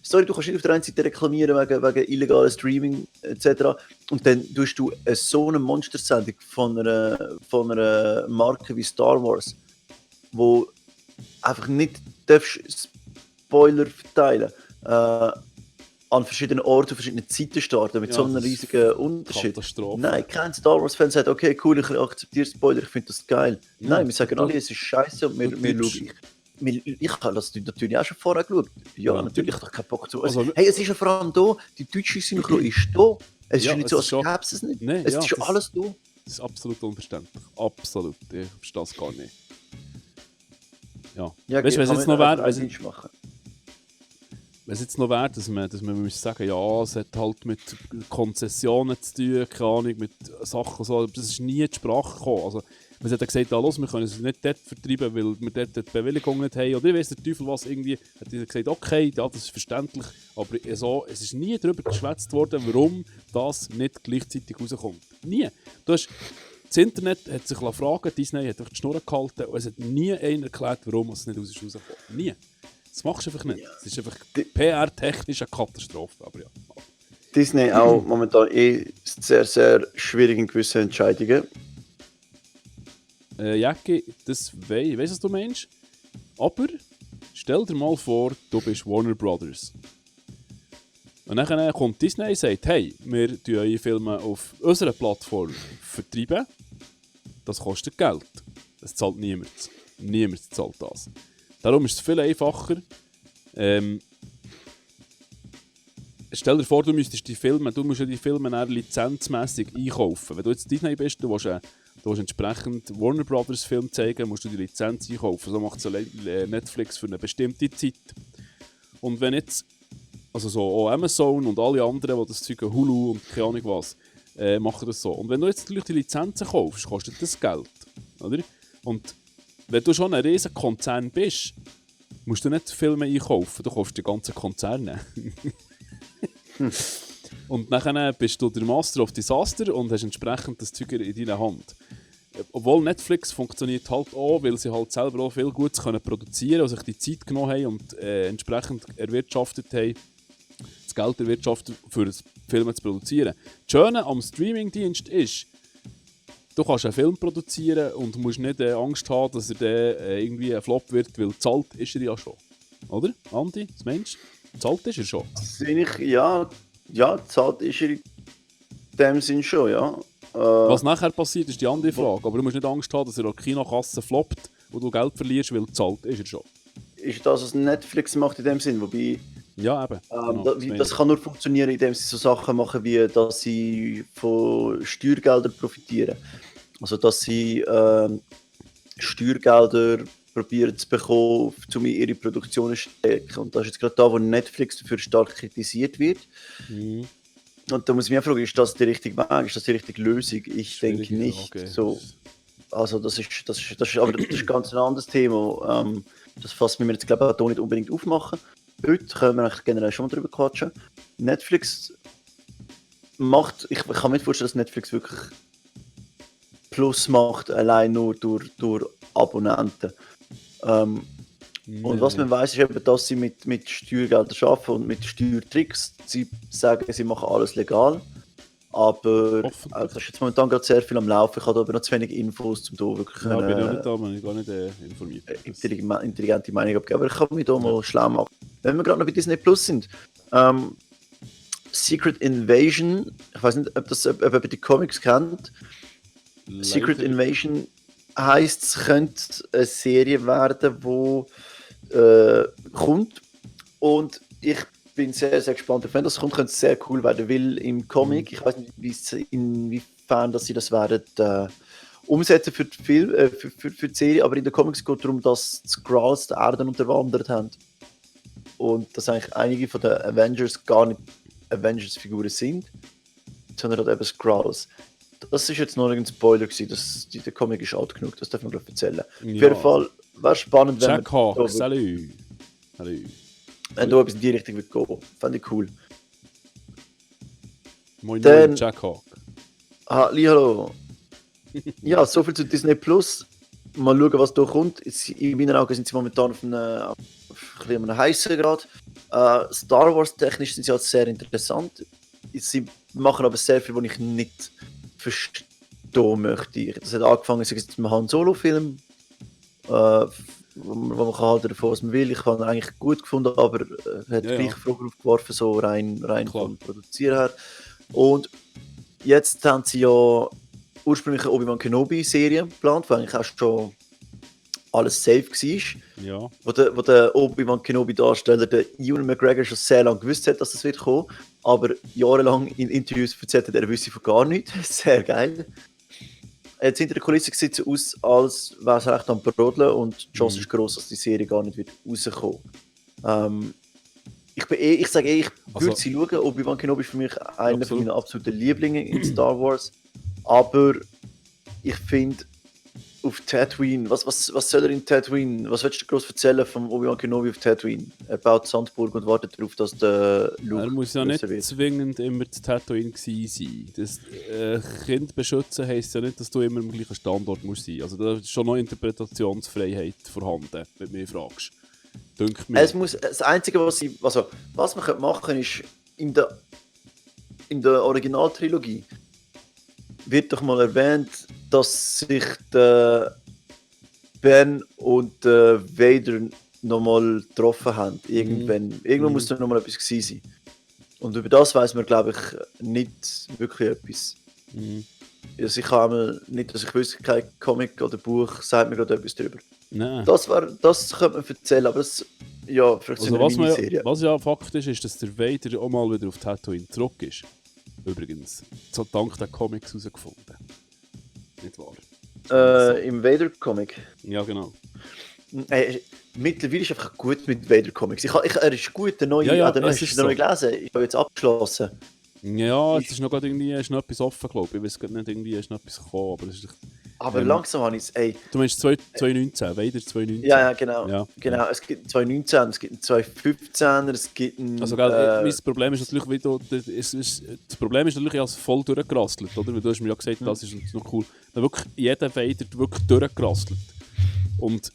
Sorry, du kannst nicht auf der einen Seite reklamieren wegen illegalen Streaming etc. Und dann tust du so eine Monstersendung von einer Marke wie Star Wars, wo einfach nicht Spoiler verteilen, an verschiedenen Orten, verschiedenen Zeiten starten, mit so einem riesigen Unterschied. Nein, kein Star Wars-Fan sagt, okay, cool, ich akzeptiere Spoiler, ich finde das geil. Nein, wir sagen alle, es ist scheiße und wir schauen. Ich habe das natürlich auch schon vorher geschaut. Ja, natürlich, ich habe keinen Bock zu. Hey, es ist ja vor allem da, die deutsche Synchro ist da. Es ist nicht so, als gäbe es nicht. Nee, es ist schon alles da. Das ist absolut unverständlich. Absolut, ich verstehe das gar nicht. Ja, weißt du, wenn es jetzt noch wäre, wenn es jetzt noch wäre, dass man muss sagen, ja, es hat halt mit Konzessionen zu tun, keine Ahnung, mit Sachen so, aber das ist nie zur Sprache gekommen. Also, Man hat gesagt, los, wir können es nicht dort vertreiben, weil wir dort die Bewilligung nicht haben. Oder ich weiss, der Teufel was irgendwie. Hat er gesagt, okay, ja, das ist verständlich. Aber so, es ist nie darüber geschwätzt worden, warum das nicht gleichzeitig rauskommt. Nie. Das Internet hat sich fragen, Disney hat einfach die Schnur gehalten und es hat nie einer erklärt, warum es nicht rauskommt. Nie. Das machst du einfach nicht. Es ist einfach PR-technisch eine Katastrophe. Aber ja. Disney auch momentan sehr, sehr schwierig in gewissen Entscheidungen. Jacki, das weiss, was du meinst. Aber stell dir mal vor, du bist Warner Brothers. Und dann kommt Disney und sagt, hey, wir vertreiben eure Filme auf unserer Plattform vertreiben. Das kostet Geld. Das zahlt niemand. Niemand zahlt das. Darum ist es viel einfacher. Stell dir vor, du musst ja die Filme dann lizenzmässig einkaufen. Wenn du jetzt Disney bist, du willst entsprechend Warner Brothers Film zeigen, musst du die Lizenz einkaufen. So macht es Netflix für eine bestimmte Zeit. Und wenn jetzt, also so auch Amazon und alle anderen, die das Zeug Hulu und keine Ahnung was, machen das so. Und wenn du jetzt natürlich die Lizenzen kaufst, kostet das Geld. Oder? Und wenn du schon ein riesen Konzern bist, musst du nicht Filme einkaufen, du kaufst die ganzen Konzerne. Und dann bist du der Master of Disaster und hast entsprechend das Zeug in deiner Hand. Obwohl Netflix funktioniert halt auch, weil sie halt selber auch viel Gutes produzieren können und sich die Zeit genommen haben und entsprechend erwirtschaftet haben, das Geld erwirtschaftet, für das Film zu produzieren. Das Schöne am Streamingdienst ist, du kannst einen Film produzieren und musst nicht Angst haben, dass er dann irgendwie ein Flop wird, weil zahlt ist er ja schon. Oder, Andi, das Mensch? Zahlt ist er schon. Ja, zahlt ist er in dem Sinn schon, ja. Was nachher passiert, ist die andere Frage. Aber du musst nicht Angst haben, dass er an der Kinokasse floppt und du Geld verlierst, weil zahlt ist er schon. Ist das, was Netflix macht in dem Sinn? Wobei, ja, eben. Genau, das kann nur funktionieren, indem sie so Sachen machen, wie dass sie von Steuergeldern profitieren. Also, dass sie Steuergelder probieren zu bekommen, um ihre Produktionen zu stärken. Und das ist jetzt gerade da, wo Netflix dafür stark kritisiert wird. Mhm. Und da muss ich mich fragen, ist das der richtige Weg? Ist das die richtige Lösung? Ich denke nicht. Okay. So. Also das ist ganz ein anderes Thema. Das fassen wir jetzt, glaube ich, auch nicht unbedingt aufmachen. Heute können wir eigentlich generell schon mal drüber quatschen. Netflix macht, ich kann mir nicht vorstellen, dass Netflix wirklich Plus macht, allein nur durch Abonnenten. Und was man weiß, ist eben, dass sie mit Steuergeldern arbeiten und mit Steuertricks. Sie sagen, sie machen alles legal. Aber das ist jetzt momentan gerade sehr viel am Laufen. Ich habe aber noch zu wenig Infos, um da wirklich bin ich gar nicht informiert. Intelligente Meinung abgeben. Aber ich kann mich da mal schlau machen. Wenn wir gerade noch bei Disney Plus sind. Secret Invasion. Ich weiß nicht, ob ihr die Comics kennt. Leider. Secret Invasion heisst, es könnte eine Serie werden, die kommt. Und ich bin sehr, sehr gespannt. Wenn das kommt, könnte es sehr cool werden, weil im Comic, ich weiß nicht, inwiefern dass sie das werden umsetzen für die für die Serie, aber in den Comics geht es darum, dass die Skrulls die Erde unterwandert haben. Und dass eigentlich einige von den Avengers gar nicht Avengers-Figuren sind, sondern halt eben Skrulls. Das ist jetzt noch ein Spoiler gewesen, der Comic ist alt genug, das darf man glaube ich erzählen. Ja. Auf jeden Fall wäre spannend, wenn Jack Hawk, salut. Wenn da etwas in die Richtung wird gehen. Fände ich cool. Moin Moin, Jack Hawk. Hallo. Ja, soviel zu Disney Plus. Mal schauen, was da kommt. In meinen Augen sind sie momentan auf einem heißen Grad. Star Wars technisch sind sie halt sehr interessant. Sie machen aber sehr viel, was ich nicht verstehen möchte. Das hat angefangen mit einem Han Solo-Film, wo man kann halten davon, was man will. Ich habe ihn eigentlich gut gefunden, aber hat gleich Fragen aufgeworfen, so rein vom Produzieren her. Und jetzt haben sie ja ursprünglich eine Obi-Wan Kenobi-Serie geplant, wo eigentlich auch schon alles safe war. Ja. Wo der Obi-Wan Kenobi-Darsteller, der Ewan McGregor, schon sehr lange gewusst hat, dass das wird kommen, aber jahrelang in Interviews erzählt hat, er wüsste von gar nichts. Sehr geil. Jetzt hinter der Kulisse sieht es aus, als wäre es recht am Brodeln und die Chance ist gross, dass die Serie gar nicht wird rauskommen. Ich sage ich würde sie schauen. Obi-Wan Kenobi ist für mich einer meiner absoluten Lieblinge in Star Wars. Aber ich finde, auf Tatooine. Was soll er in Tatooine? Was willst du groß erzählen von Obi-Wan Kenobi auf Tatooine? Er baut Sandburg und wartet darauf, dass der Luke Er muss ja nicht wird. zwingend immer zu Tatooine gewesen sein. Das Kind beschützen heisst ja nicht, dass du immer am gleichen Standort musst sein. Also da ist schon noch Interpretationsfreiheit vorhanden, wenn du mich fragst. Dünkt mir. Das Einzige, was man machen könnte, ist in der Originaltrilogie wird doch mal erwähnt, dass sich der Ben und der Vader nochmal getroffen haben. Irgendwann muss da nochmal etwas gewesen sein. Und über das weiß man, glaube ich, nicht wirklich etwas. Also ich habe nicht, dass ich wüsste, kein Comic oder Buch sagt mir gerade etwas darüber. Nein. Das könnte man erzählen, aber das, ja, vielleicht Also was ja Fakt ist, dass der Vader auch mal wieder auf Tatooine zurück ist. Übrigens. So dank der Comics herausgefunden. Nicht wahr? Im Vader-Comic. Ja, genau. Mittlerweile ist einfach gut mit Vader-Comics. Er ist gut, der neue, es ist so. neu gelesen. Ich habe jetzt abgeschlossen. Ja, es ist noch gerade irgendwie ist noch etwas offen, glaube ich. Ich weiß nicht, irgendwie ist noch etwas gekommen, aber es ist... Aber langsam habe ich es, Du meinst 2019, Vader 2019? Ja, genau. Ja. Genau. Es gibt einen 2019, es gibt einen 2015, es gibt einen... Also, mein Problem ist natürlich, wie du, das Problem ist natürlich, ich habe es voll durchgerasselt, oder? Weil du hast mir ja gesagt, das ist noch cool. Da wirklich jeder Vader wirklich durchgerasselt. Und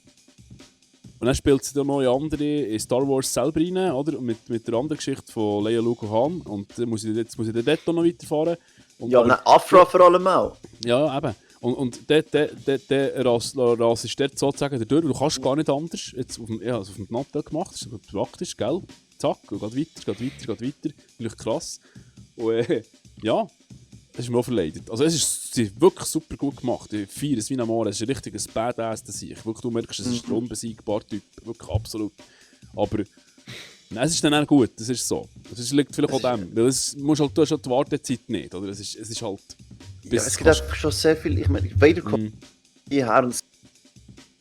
dann spielt es dann noch in andere Star Wars selber rein, oder? Mit der anderen Geschichte von Leia, Luke und Han. Und dann muss ich dort noch weiterfahren. Und ja, aber Afra vor allem auch. Ja, eben. Und der rasst dort sozusagen durch. Du kannst gar nicht anders. Jetzt auf dem Nattel gemacht, das ist praktisch, gell? Zack, und geht weiter. Natürlich krass. Und ja, das ist mir auch verleidet. Also es ist wirklich super gut gemacht. Ich feiere es wie ein Mann. Es ist ein richtiges Badass, das ich. Wirklich, du merkst, es ist ein unbesiegbarer Typ. Wirklich absolut. Aber nein, es ist dann auch gut, das ist so. Das liegt vielleicht an dem. Weil du hast halt die Wartezeit nicht, oder? Es ist halt... Ja, es gibt einfach schon sehr viel. Ich meine, Vader kommt hierher und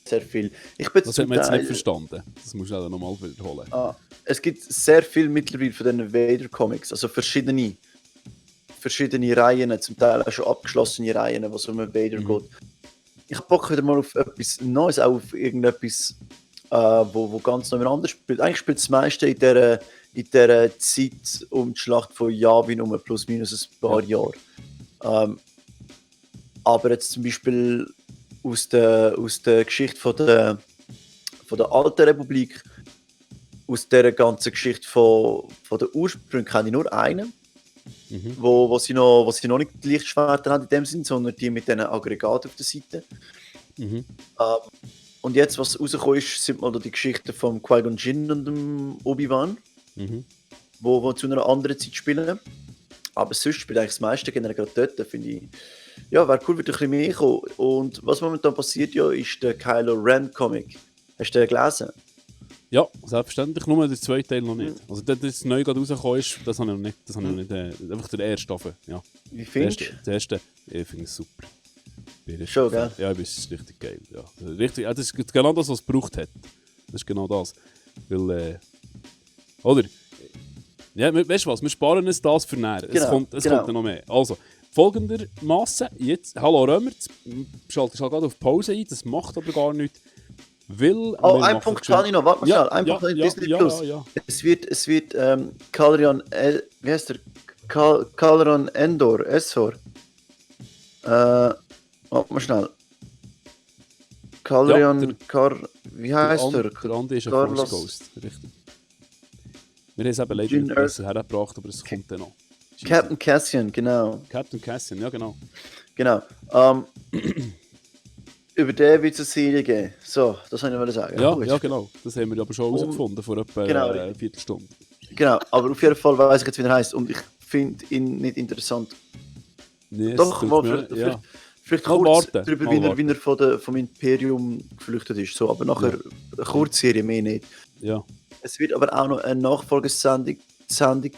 sehr viel. Das hat man jetzt nicht verstanden. Das musst du auch nochmal wiederholen. Es gibt sehr viel mittlerweile von diesen Vader-Comics. Also verschiedene Reihen, zum Teil auch schon abgeschlossene Reihen, wo es um Vader geht. Ich habe Bock wieder mal auf etwas Neues, auch auf irgendetwas, wo ganz noch anders spielt. Eigentlich spielt das meiste in dieser Zeit um die Schlacht von Yavin um plus minus ein paar Jahre. Aber jetzt zum Beispiel aus der Geschichte von der Alten Republik, aus dieser ganzen Geschichte von der Ursprung kenne ich nur einen, wo sie noch nicht die Lichtschwerter haben in dem Sinn, sondern die mit diesen Aggregaten auf der Seite. Und jetzt, was rausgekommen ist, sind mal die Geschichten von Qui-Gon Jinn und dem Obi-Wan, wo zu einer anderen Zeit spielen. Aber sonst spielt eigentlich das meiste generell gerade dort, finde ich. Ja, wäre cool, würde ein bisschen mehr kommen. Und was momentan passiert ja, ist der Kylo Ren Comic. Hast du den gelesen? Ja, selbstverständlich, nur der zweite Teil noch nicht. Also das neu gerade rausgekommen ist, das habe ich noch nicht. Das habe ich noch nicht einfach der erste Staffel, ja. Wie findest du? Der erste, ich finde es super. Schon, gell? Ja, es ist richtig geil. Ja. Richtig, das ist genau das, was es gebraucht hat. Das ist genau das. Weil, oder? Ja, weißt du was, wir sparen uns das für näher. Es kommt dann noch mehr. Also, folgendermaßen, jetzt, hallo Römer, schaltest du gerade auf Pause ein, das macht aber gar nichts. Weil ein Punkt kann ich noch, warte mal schnell, ein Punkt in Disney Plus. Ja. Es wird Calrion, wie heißt der? Calrion Endor, Essor. Warte mal schnell. Calrion, wie heißt der? Der andere ist ein Force Ghost, richtig. Wir haben es eben leider nicht besser hergebracht, aber es kommt dann noch. Captain Cassian, genau. Captain Cassian, ja genau. Genau. Über den wird es eine Serie geben. So, das wollte ich sagen. Ja, genau. Das haben wir aber schon herausgefunden vor etwa einer Viertelstunde. Genau, aber auf jeden Fall weiß ich jetzt, wie er heisst. Und ich finde ihn nicht interessant. Nee, doch, mal vielleicht kurz darüber, wie er vom Imperium geflüchtet ist. So, aber nachher eine Kurzserie, mehr nicht. Ja. Es wird aber auch noch eine Nachfolgesendung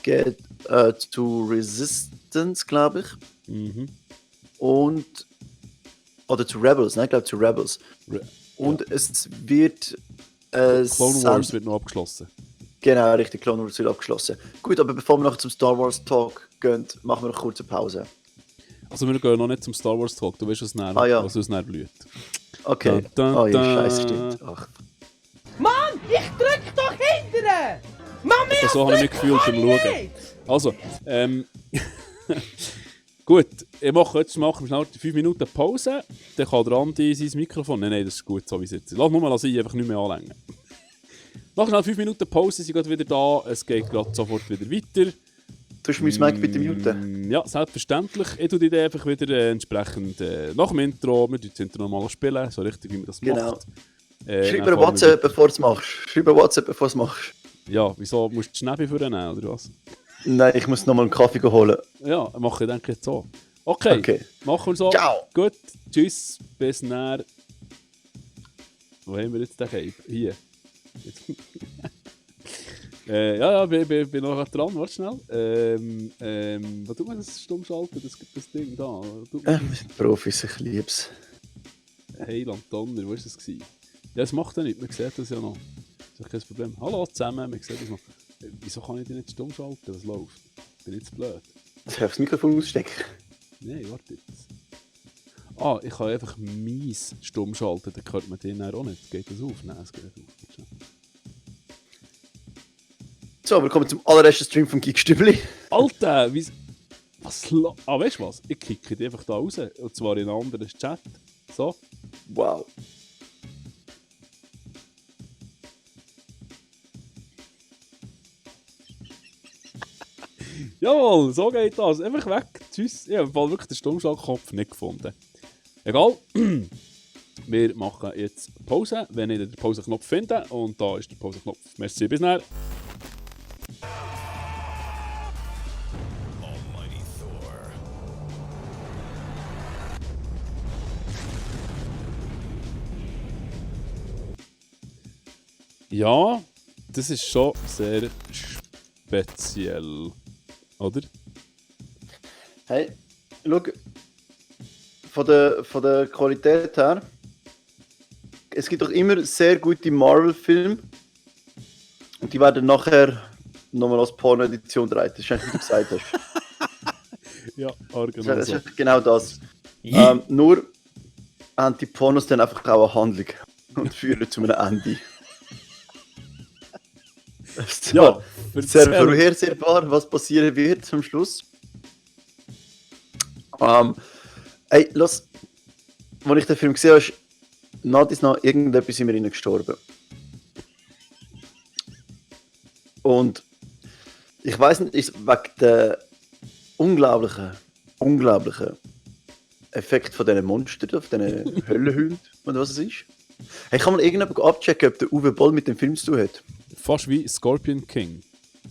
geben zu Resistance, glaube ich. Oder zu Rebels, ne? Ich glaube zu Rebels. Und es wird... Clone Wars wird noch abgeschlossen. Genau, richtig, Clone Wars wird abgeschlossen. Gut, aber bevor wir noch zum Star Wars Talk gehen, machen wir noch eine kurze Pause. Also wir gehen noch nicht zum Star Wars Talk, du weißt, was uns näher blüht. Okay. Oh ja, scheiße, stimmt. Ach. Mann, ich drück doch hinterher! Mami, So habe ich mich gefühlt beim Schauen. Also, gut, machen wir schnell 5 Minuten Pause. Dann kann der Andi sein Mikrofon... Nein, das ist gut, so wie es jetzt ist. Lass nur mal sein, einfach nicht mehr anlängen. Mach schnell 5 Minuten Pause, sie sind wieder da. Es geht gerade sofort wieder weiter. Tust du mein Mic bitte muten? Ja, selbstverständlich. Ich tue die einfach wieder entsprechend nach dem Intro. Wir das Intro nochmal spielen, so richtig, wie man das macht. Schreib mir WhatsApp, bevor du es machst. Ja, wieso? Musst du die Schnäppe für nehmen, oder was? Nein, ich muss nochmal einen Kaffee holen. Ja, mache ich denke jetzt so. Okay, machen wir so. Ciao. Gut, tschüss, bis näher. Wo haben wir jetzt den Cape? Hier. Ja, bin noch dran, warte schnell. Was tut man das Stummschalten, das Ding da? Wir sind Profis, ich lieb's. Heiland Donner, wo war das? Ja, das macht ja nicht, man sieht das ja noch. Das ist kein Problem. Hallo zusammen, man sieht das noch. Wieso kann ich die nicht stumm schalten? Was läuft? Bin ich zu blöd? Soll ich das Mikrofon ausstecken? Nein, warte jetzt. Ah, ich kann einfach mies stumm schalten, dann hört man den auch nicht. Geht das auf? Nein, es geht nicht auf. So, willkommen zum allerersten Stream von Geekstübli. Alter, weißt du was? Ich kicke die einfach da raus. Und zwar in einen anderen Chat. So. Wow. Jawohl, so geht das. Einfach weg. Tschüss. Ich habe wirklich den Stummschaltkopf nicht gefunden. Egal. Wir machen jetzt Pause, wenn ich den Pauseknopf finde. Und da ist der Pauseknopf. Merci, bis nachher. Ja, das ist schon sehr speziell. Oder? Hey, schau, von der Qualität her, es gibt doch immer sehr gute Marvel-Filme und die werden nachher nochmal als Porno-Edition gedreht. Das ist eigentlich, wie du gesagt hast. Ja, genau das so. ist genau das. Nur haben die Pornos dann einfach auch eine Handlung und führen zu einem Ende. Ja, sehr vorhersehbar, was passieren wird zum Schluss. Ey, los, als ich den Film gesehen habe, ist noch irgendetwas in mir gestorben. Und ich weiß nicht, ist wegen der unglaublichen Effekt von diesen Monstern, von diesen Höllenhunden und was es ist. Hey, kann man irgendjemand abchecken, ob der Uwe Boll mit dem Film zu tun hat? Fast wie Scorpion King.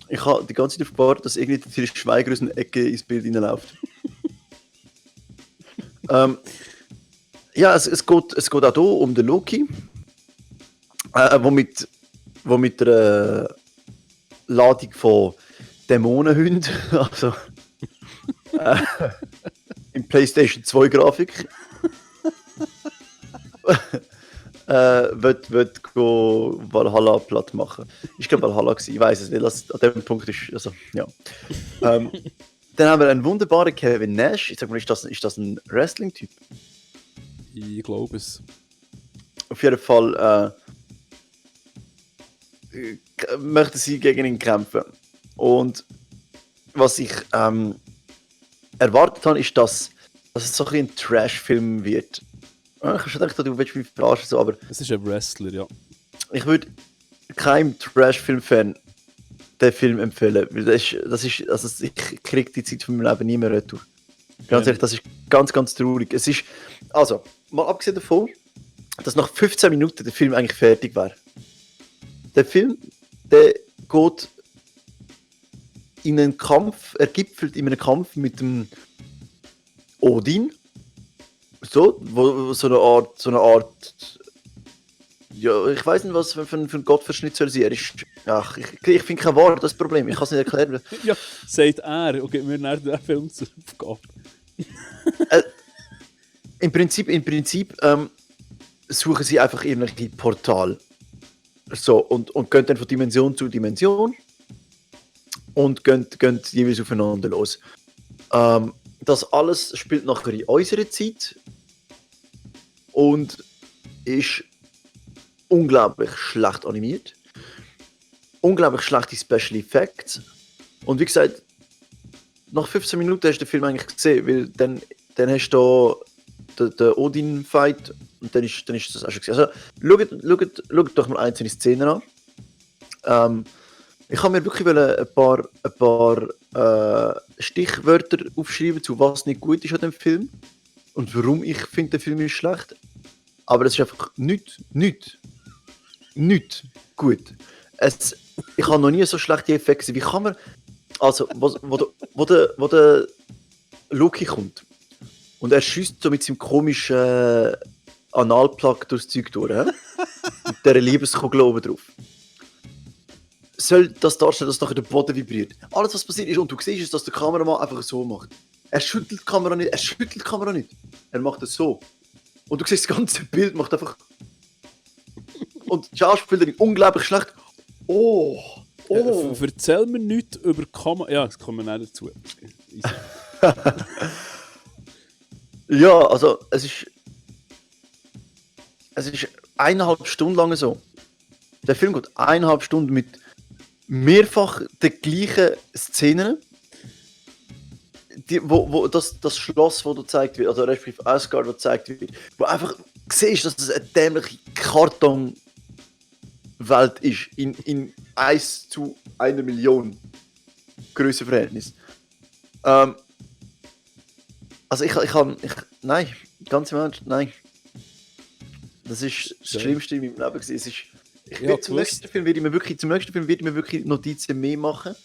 Ich habe die ganze Zeit darauf gewartet, dass irgendwie der Til Schweiger aus einer Ecke ins Bild reinläuft. Ja, es geht auch hier um den Loki, wo mit der Ladung von Dämonenhunden, also in PlayStation 2 Grafik, wird Valhalla platt machen. Ich glaube Valhalla gewesen, ich weiß es nicht, an dem Punkt ist, also, ja. Dann haben wir einen wunderbaren Kevin Nash. Ich sag mal, ist das ein Wrestling-Typ? Ich glaube es. Auf jeden Fall möchten sie gegen ihn kämpfen. Und was ich erwartet habe, ist, dass es so ein Trash-Film wird. Ich habe schon gedacht, du willst mich verarschen, so, aber... Es ist ein Wrestler, ja. Ich würde keinem Trash-Film-Fan den Film empfehlen. Also ich kriege die Zeit von meinem Leben nie mehr retour. Ganz ehrlich, das ist ganz, ganz traurig. Es ist... Also, mal abgesehen davon, dass nach 15 Minuten der Film eigentlich fertig wäre. Der Film, der geht in einen Kampf, er gipfelt in einem Kampf mit dem Odin. So, wo so eine Art, ja, ich weiß nicht, was für ein Gottverschnitt soll sein. Er ist, ach, ich finde kein Wort, das ist das Problem, ich kann es nicht erklären. Ja, sagt er, und gibt mir nachher den Film zur Aufgabe. Im Prinzip suchen sie einfach irgendwelche Portal. So, und gehen dann von Dimension zu Dimension und gehen jeweils aufeinander los. Das alles spielt nachher in unserer Zeit und ist unglaublich schlecht animiert. Unglaublich schlechte Special Effects. Und wie gesagt, nach 15 Minuten hast du den Film eigentlich gesehen, weil dann hast du den Odin-Fight und dann ist das auch schon gesehen. Also, schaut doch mal einzelne Szenen an. Ich habe mir wirklich ein paar Stichwörter aufschreiben, zu was nicht gut ist an dem Film und warum ich finde, der Film ist schlecht. Aber es ist einfach nicht gut. Ich habe noch nie so schlechte Effekte gesehen. Wie kann man... Also, wo der Loki kommt und er schießt so mit seinem komischen Analplug durchs Zeug durch, mit dieser Liebeskugel oben drauf. Soll das darstellen, dass nachher der Boden vibriert? Alles, was passiert ist, und du siehst es, dass der Kameramann einfach so macht. Er schüttelt die Kamera nicht. Er macht es so. Und du siehst, das ganze Bild macht einfach... Und die Schauspielerin unglaublich schlecht. Oh! Erzähl mir nichts über Kamera... Ja, das kommen wir nicht dazu. Ja, also es ist 1,5 Stunden lang so. Der Film geht 1,5 Stunden mit mehrfach den gleichen Szenen. Wo das Schloss, das gezeigt wird, also respektive Asgard, das gezeigt wird, wo einfach siehst, dass das eine dämliche Kartonwelt ist, in 1 zu 1 Million Grössenverhältnis. Also nein, ganz im Ernst, nein. Das ist das Schlimmste in meinem Leben gewesen. Zum nächsten Film werde ich mir wirklich Notizen mehr machen,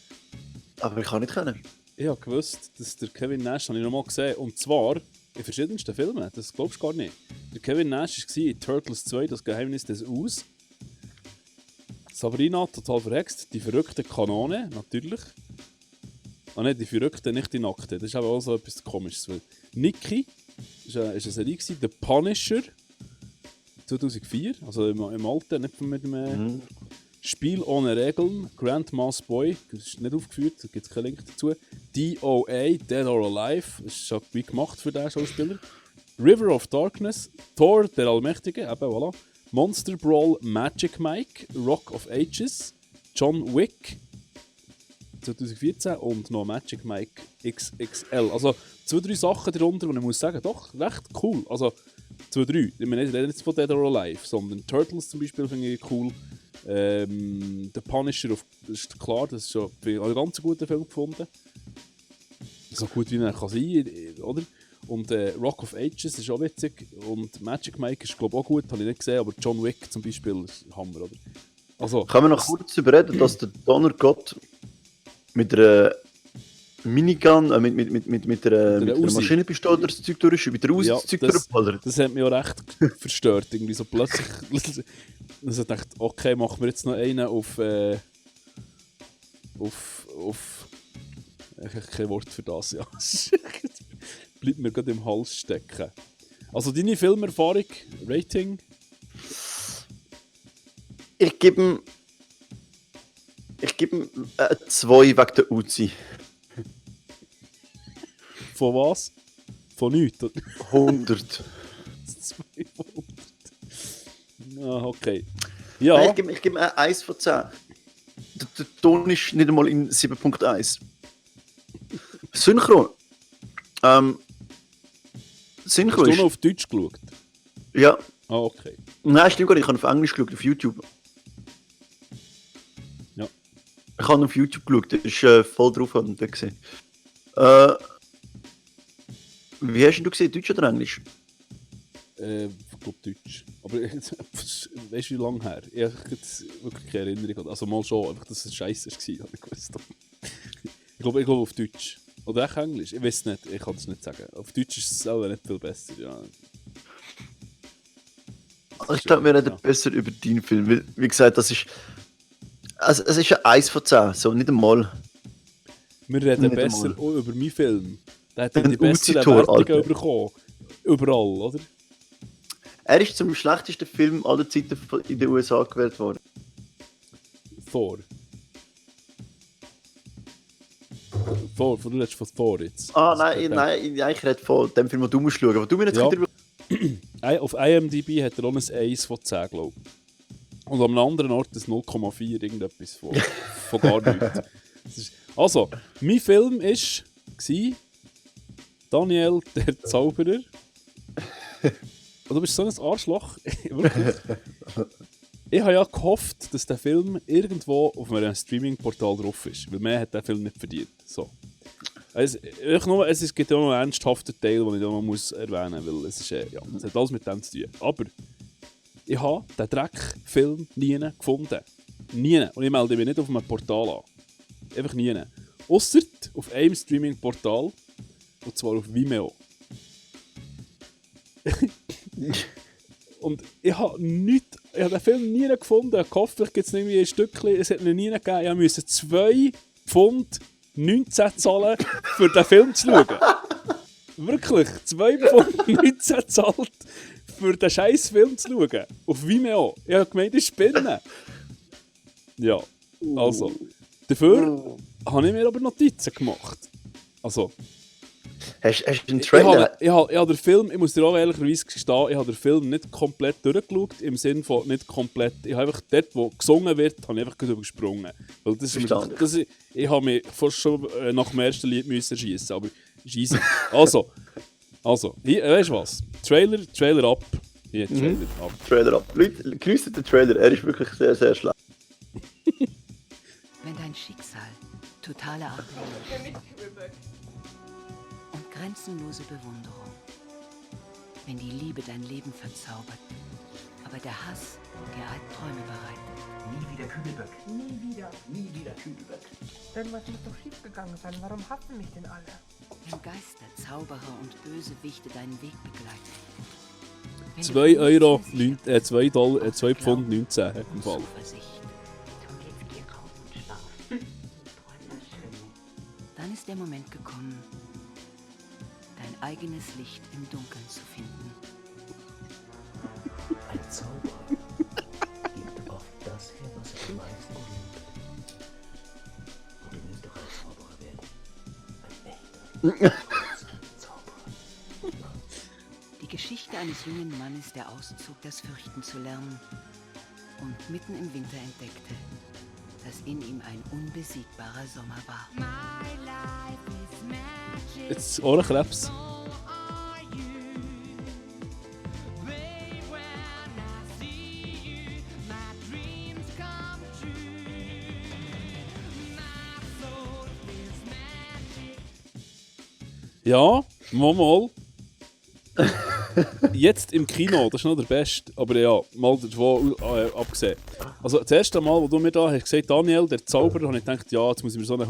aber ich kann nicht können. Ich habe gewusst, dass der Kevin Nash, habe ich noch mal gesehen, und zwar in verschiedensten Filmen, das glaubst du gar nicht. Der Kevin Nash war in Turtles 2, das Geheimnis des Us. Sabrina, total verhext, die verrückte Kanone, natürlich. Ah ne, die verrückte, nicht die nackte, das ist aber auch so etwas Komisches. Weil Nicky war eine Serie, The Punisher, 2004, also im Alten, nicht mit dem Spiel ohne Regeln, Grandma's Boy, das ist nicht aufgeführt, da gibt es keinen Link dazu. DOA, Dead or Alive, das ist schon gut gemacht für diesen Schauspieler. River of Darkness, Thor, der Allmächtige, eben, voilà. Monster Brawl, Magic Mike, Rock of Ages, John Wick, 2014 und noch Magic Mike XXL. Also 2-3 Sachen darunter, die ich muss sagen, doch, recht cool. Also 2-3, ich rede nicht von Dead or Alive, sondern Turtles zum Beispiel finde ich cool. The Punisher, das ist klar, das ist schon einen ganz guten Film gefunden. So gut wie er kann sein, oder? Und Rock of Ages ist auch witzig. Und Magic Mike ist glaube ich auch gut, habe ich nicht gesehen, aber John Wick zum Beispiel ist Hammer, oder? Also, kann man noch kurz überreden, dass der Donnergott mit einer Minigun, mit einer Maschinenpistole das Zeug durch ist, mit der Uzi das Zeug durchballert. Das hat mich auch recht verstört, irgendwie so plötzlich. Also ich dachte, okay, machen wir jetzt noch einen auf ich habe kein Wort für das, ja. Bleibt mir gerade im Hals stecken. Also deine Filmerfahrung, Rating? Ich gebe ihm 2 wegen der Uzi. Von was? Von nichts? 100. 200. Ah, okay. Ja. Nein, ich gebe ihm 1 von 10. Der Ton ist nicht einmal in 7.1. Synchron. Synchron hast du ist... noch auf Deutsch geschaut? Ja. Ah, okay. Nein, stimmt gar nicht. Ich habe auf Englisch geschaut, auf YouTube. Ja. Ich habe auf YouTube geschaut, der ist voll drauf und gesehen. Wie hast du gesehen, Deutsch oder Englisch? Ich glaube Deutsch. Aber weißt du, wie lange her? Ich habe wirklich keine Erinnerung. Also mal schon, einfach, dass es scheiße war, habe ich gewusst. Ich glaube auf Deutsch. Oder auch Englisch. Ich weiß nicht, ich kann es nicht sagen. Auf Deutsch ist es auch nicht viel besser. Ja. Ich glaube, wir reden besser über deinen Film. Weil, wie gesagt, das ist. Also, es ist ein 1 von 10, so nicht einmal. Wir reden nicht besser auch über meinen Film. Der hat die besseren Wertungen bekommen. Überall, oder? Er ist zum schlechtesten Film aller Zeiten in den USA gewählt worden. Thor. Du redest von Thor jetzt. Ah, nein, ich rede von dem Film, den du musst schauen. Du mir nicht ja. Auf IMDb hat er auch ein 1 von 10, glaube ich. Und am anderen Ort ein 0,4, irgendetwas von gar nichts. Also, mein Film war Daniel, der Zauberer. Und du bist so ein Arschloch. Wirklich. Ich habe ja gehofft, dass der Film irgendwo auf einem Streaming-Portal drauf ist. Weil mehr hat der Film nicht verdient. So. Es gibt ja noch einen ernsthaften Teil, den ich noch muss erwähnen muss. Weil es ist, es hat alles mit dem zu tun. Aber ich habe den Dreckfilm nie gefunden. Nie. Und ich melde mich nicht auf einem Portal an. Einfach nie. Ausser auf einem Streaming-Portal. Und zwar auf Vimeo. Und ich habe den Film nie gefunden. Ich hoffe, vielleicht gibt es irgendwie ein Stückchen. Es hat ihn nie gegeben. Ich musste 2 Pfund 19 zahlen, für den Film zu schauen. Wirklich. 2 Pfund 19 zahlt, für den scheiß Film zu schauen. Auf Vimeo. Ich habe gemeint, ich spinne. Ja, also. Dafür habe ich mir aber Notizen gemacht. Also. Hast du einen Trailer? Ich habe den Film, ich muss dir auch ehrlicherweise gestehen, ich habe den Film nicht komplett durchgeschaut, im Sinne von nicht komplett. Ich habe einfach dort, wo gesungen wird, habe ich einfach übersprungen. Weil ich habe mich fast schon nach dem ersten Lied erschießen, aber ist easy. Also, weißt du was? Trailer ab. Ja, Trailer ab. Leute, grüßt den Trailer, er ist wirklich sehr, sehr schlecht. Wenn dein Schicksal totale Ablehnung und grenzenlose Bewunderung, wenn die Liebe dein Leben verzaubert, aber der Hass dir Albträume bereitet. Nie wieder Kübelböck. Nie wieder Kübelböck. Irgendwas muss doch schiefgegangen sein. Warum hassen mich denn alle? Wenn Geister, Zauberer und Bösewichte deinen Weg begleiten. 2 Pfund 19 im Fall. Dann ist der Moment gekommen, dein eigenes Licht im Dunkeln zu finden. Ein Zauberer gibt oft das her, was er am meisten liebt. Und du willst doch ein Zauberer werden. Ein echter Zauberer. Die Geschichte eines jungen Mannes, der auszog, das Fürchten zu lernen und mitten im Winter entdeckte, dass in ihm ein unbesiegbarer Sommer war. Jetzt Ohrenkrebs. Ja, mal. Jetzt im Kino, das ist noch der Beste. Aber ja, mal davon abgesehen. Also das erste Mal, wo du mir da hast gesagt, Daniel, der Zauberer, habe ich gedacht, ja, jetzt muss ich mir so einen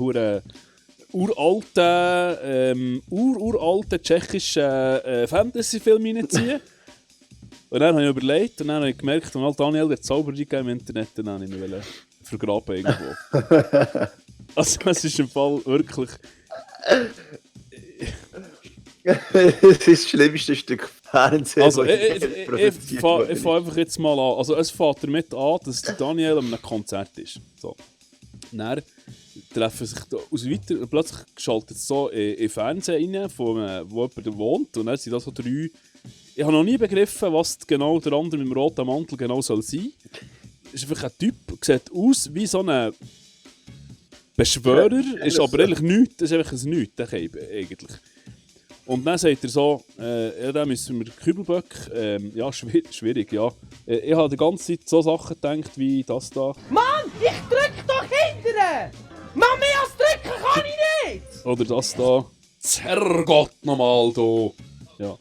uralten tschechischen Fantasy-Film reinziehen. Und dann habe ich überlegt und dann habe ich gemerkt, wenn Daniel der Zauberer eingegeben im Internet, dann habe ich mich vergraben irgendwo. Also es ist im Fall wirklich... Das ist das schlimmste Stück Fernsehen. Also, ich fange einfach jetzt mal an. Also, es fängt damit an, dass Daniel an einem Konzert ist. So. Dann treffen sich da aus weiter. Plötzlich schaltet es so in Fernsehen rein, wo jemand wohnt. Und dann sind da so 3. Ich habe noch nie begriffen, was genau der andere mit dem roten Mantel genau soll sein. Es ist einfach ein Typ, sieht aus wie so ein Beschwörer, ist aber eigentlich nichts. Das ist einfach ein Nichts, eigentlich. Und dann sagt er so, ja, dann müssen wir Kübelböck, ja, schwierig, ja. Ich habe die ganze Zeit so Sachen gedacht wie das da. Mann, ich drück doch hinterher! Mami, als drücken kann ich nicht! Oder das da. Herrgott nochmal, du! Ja.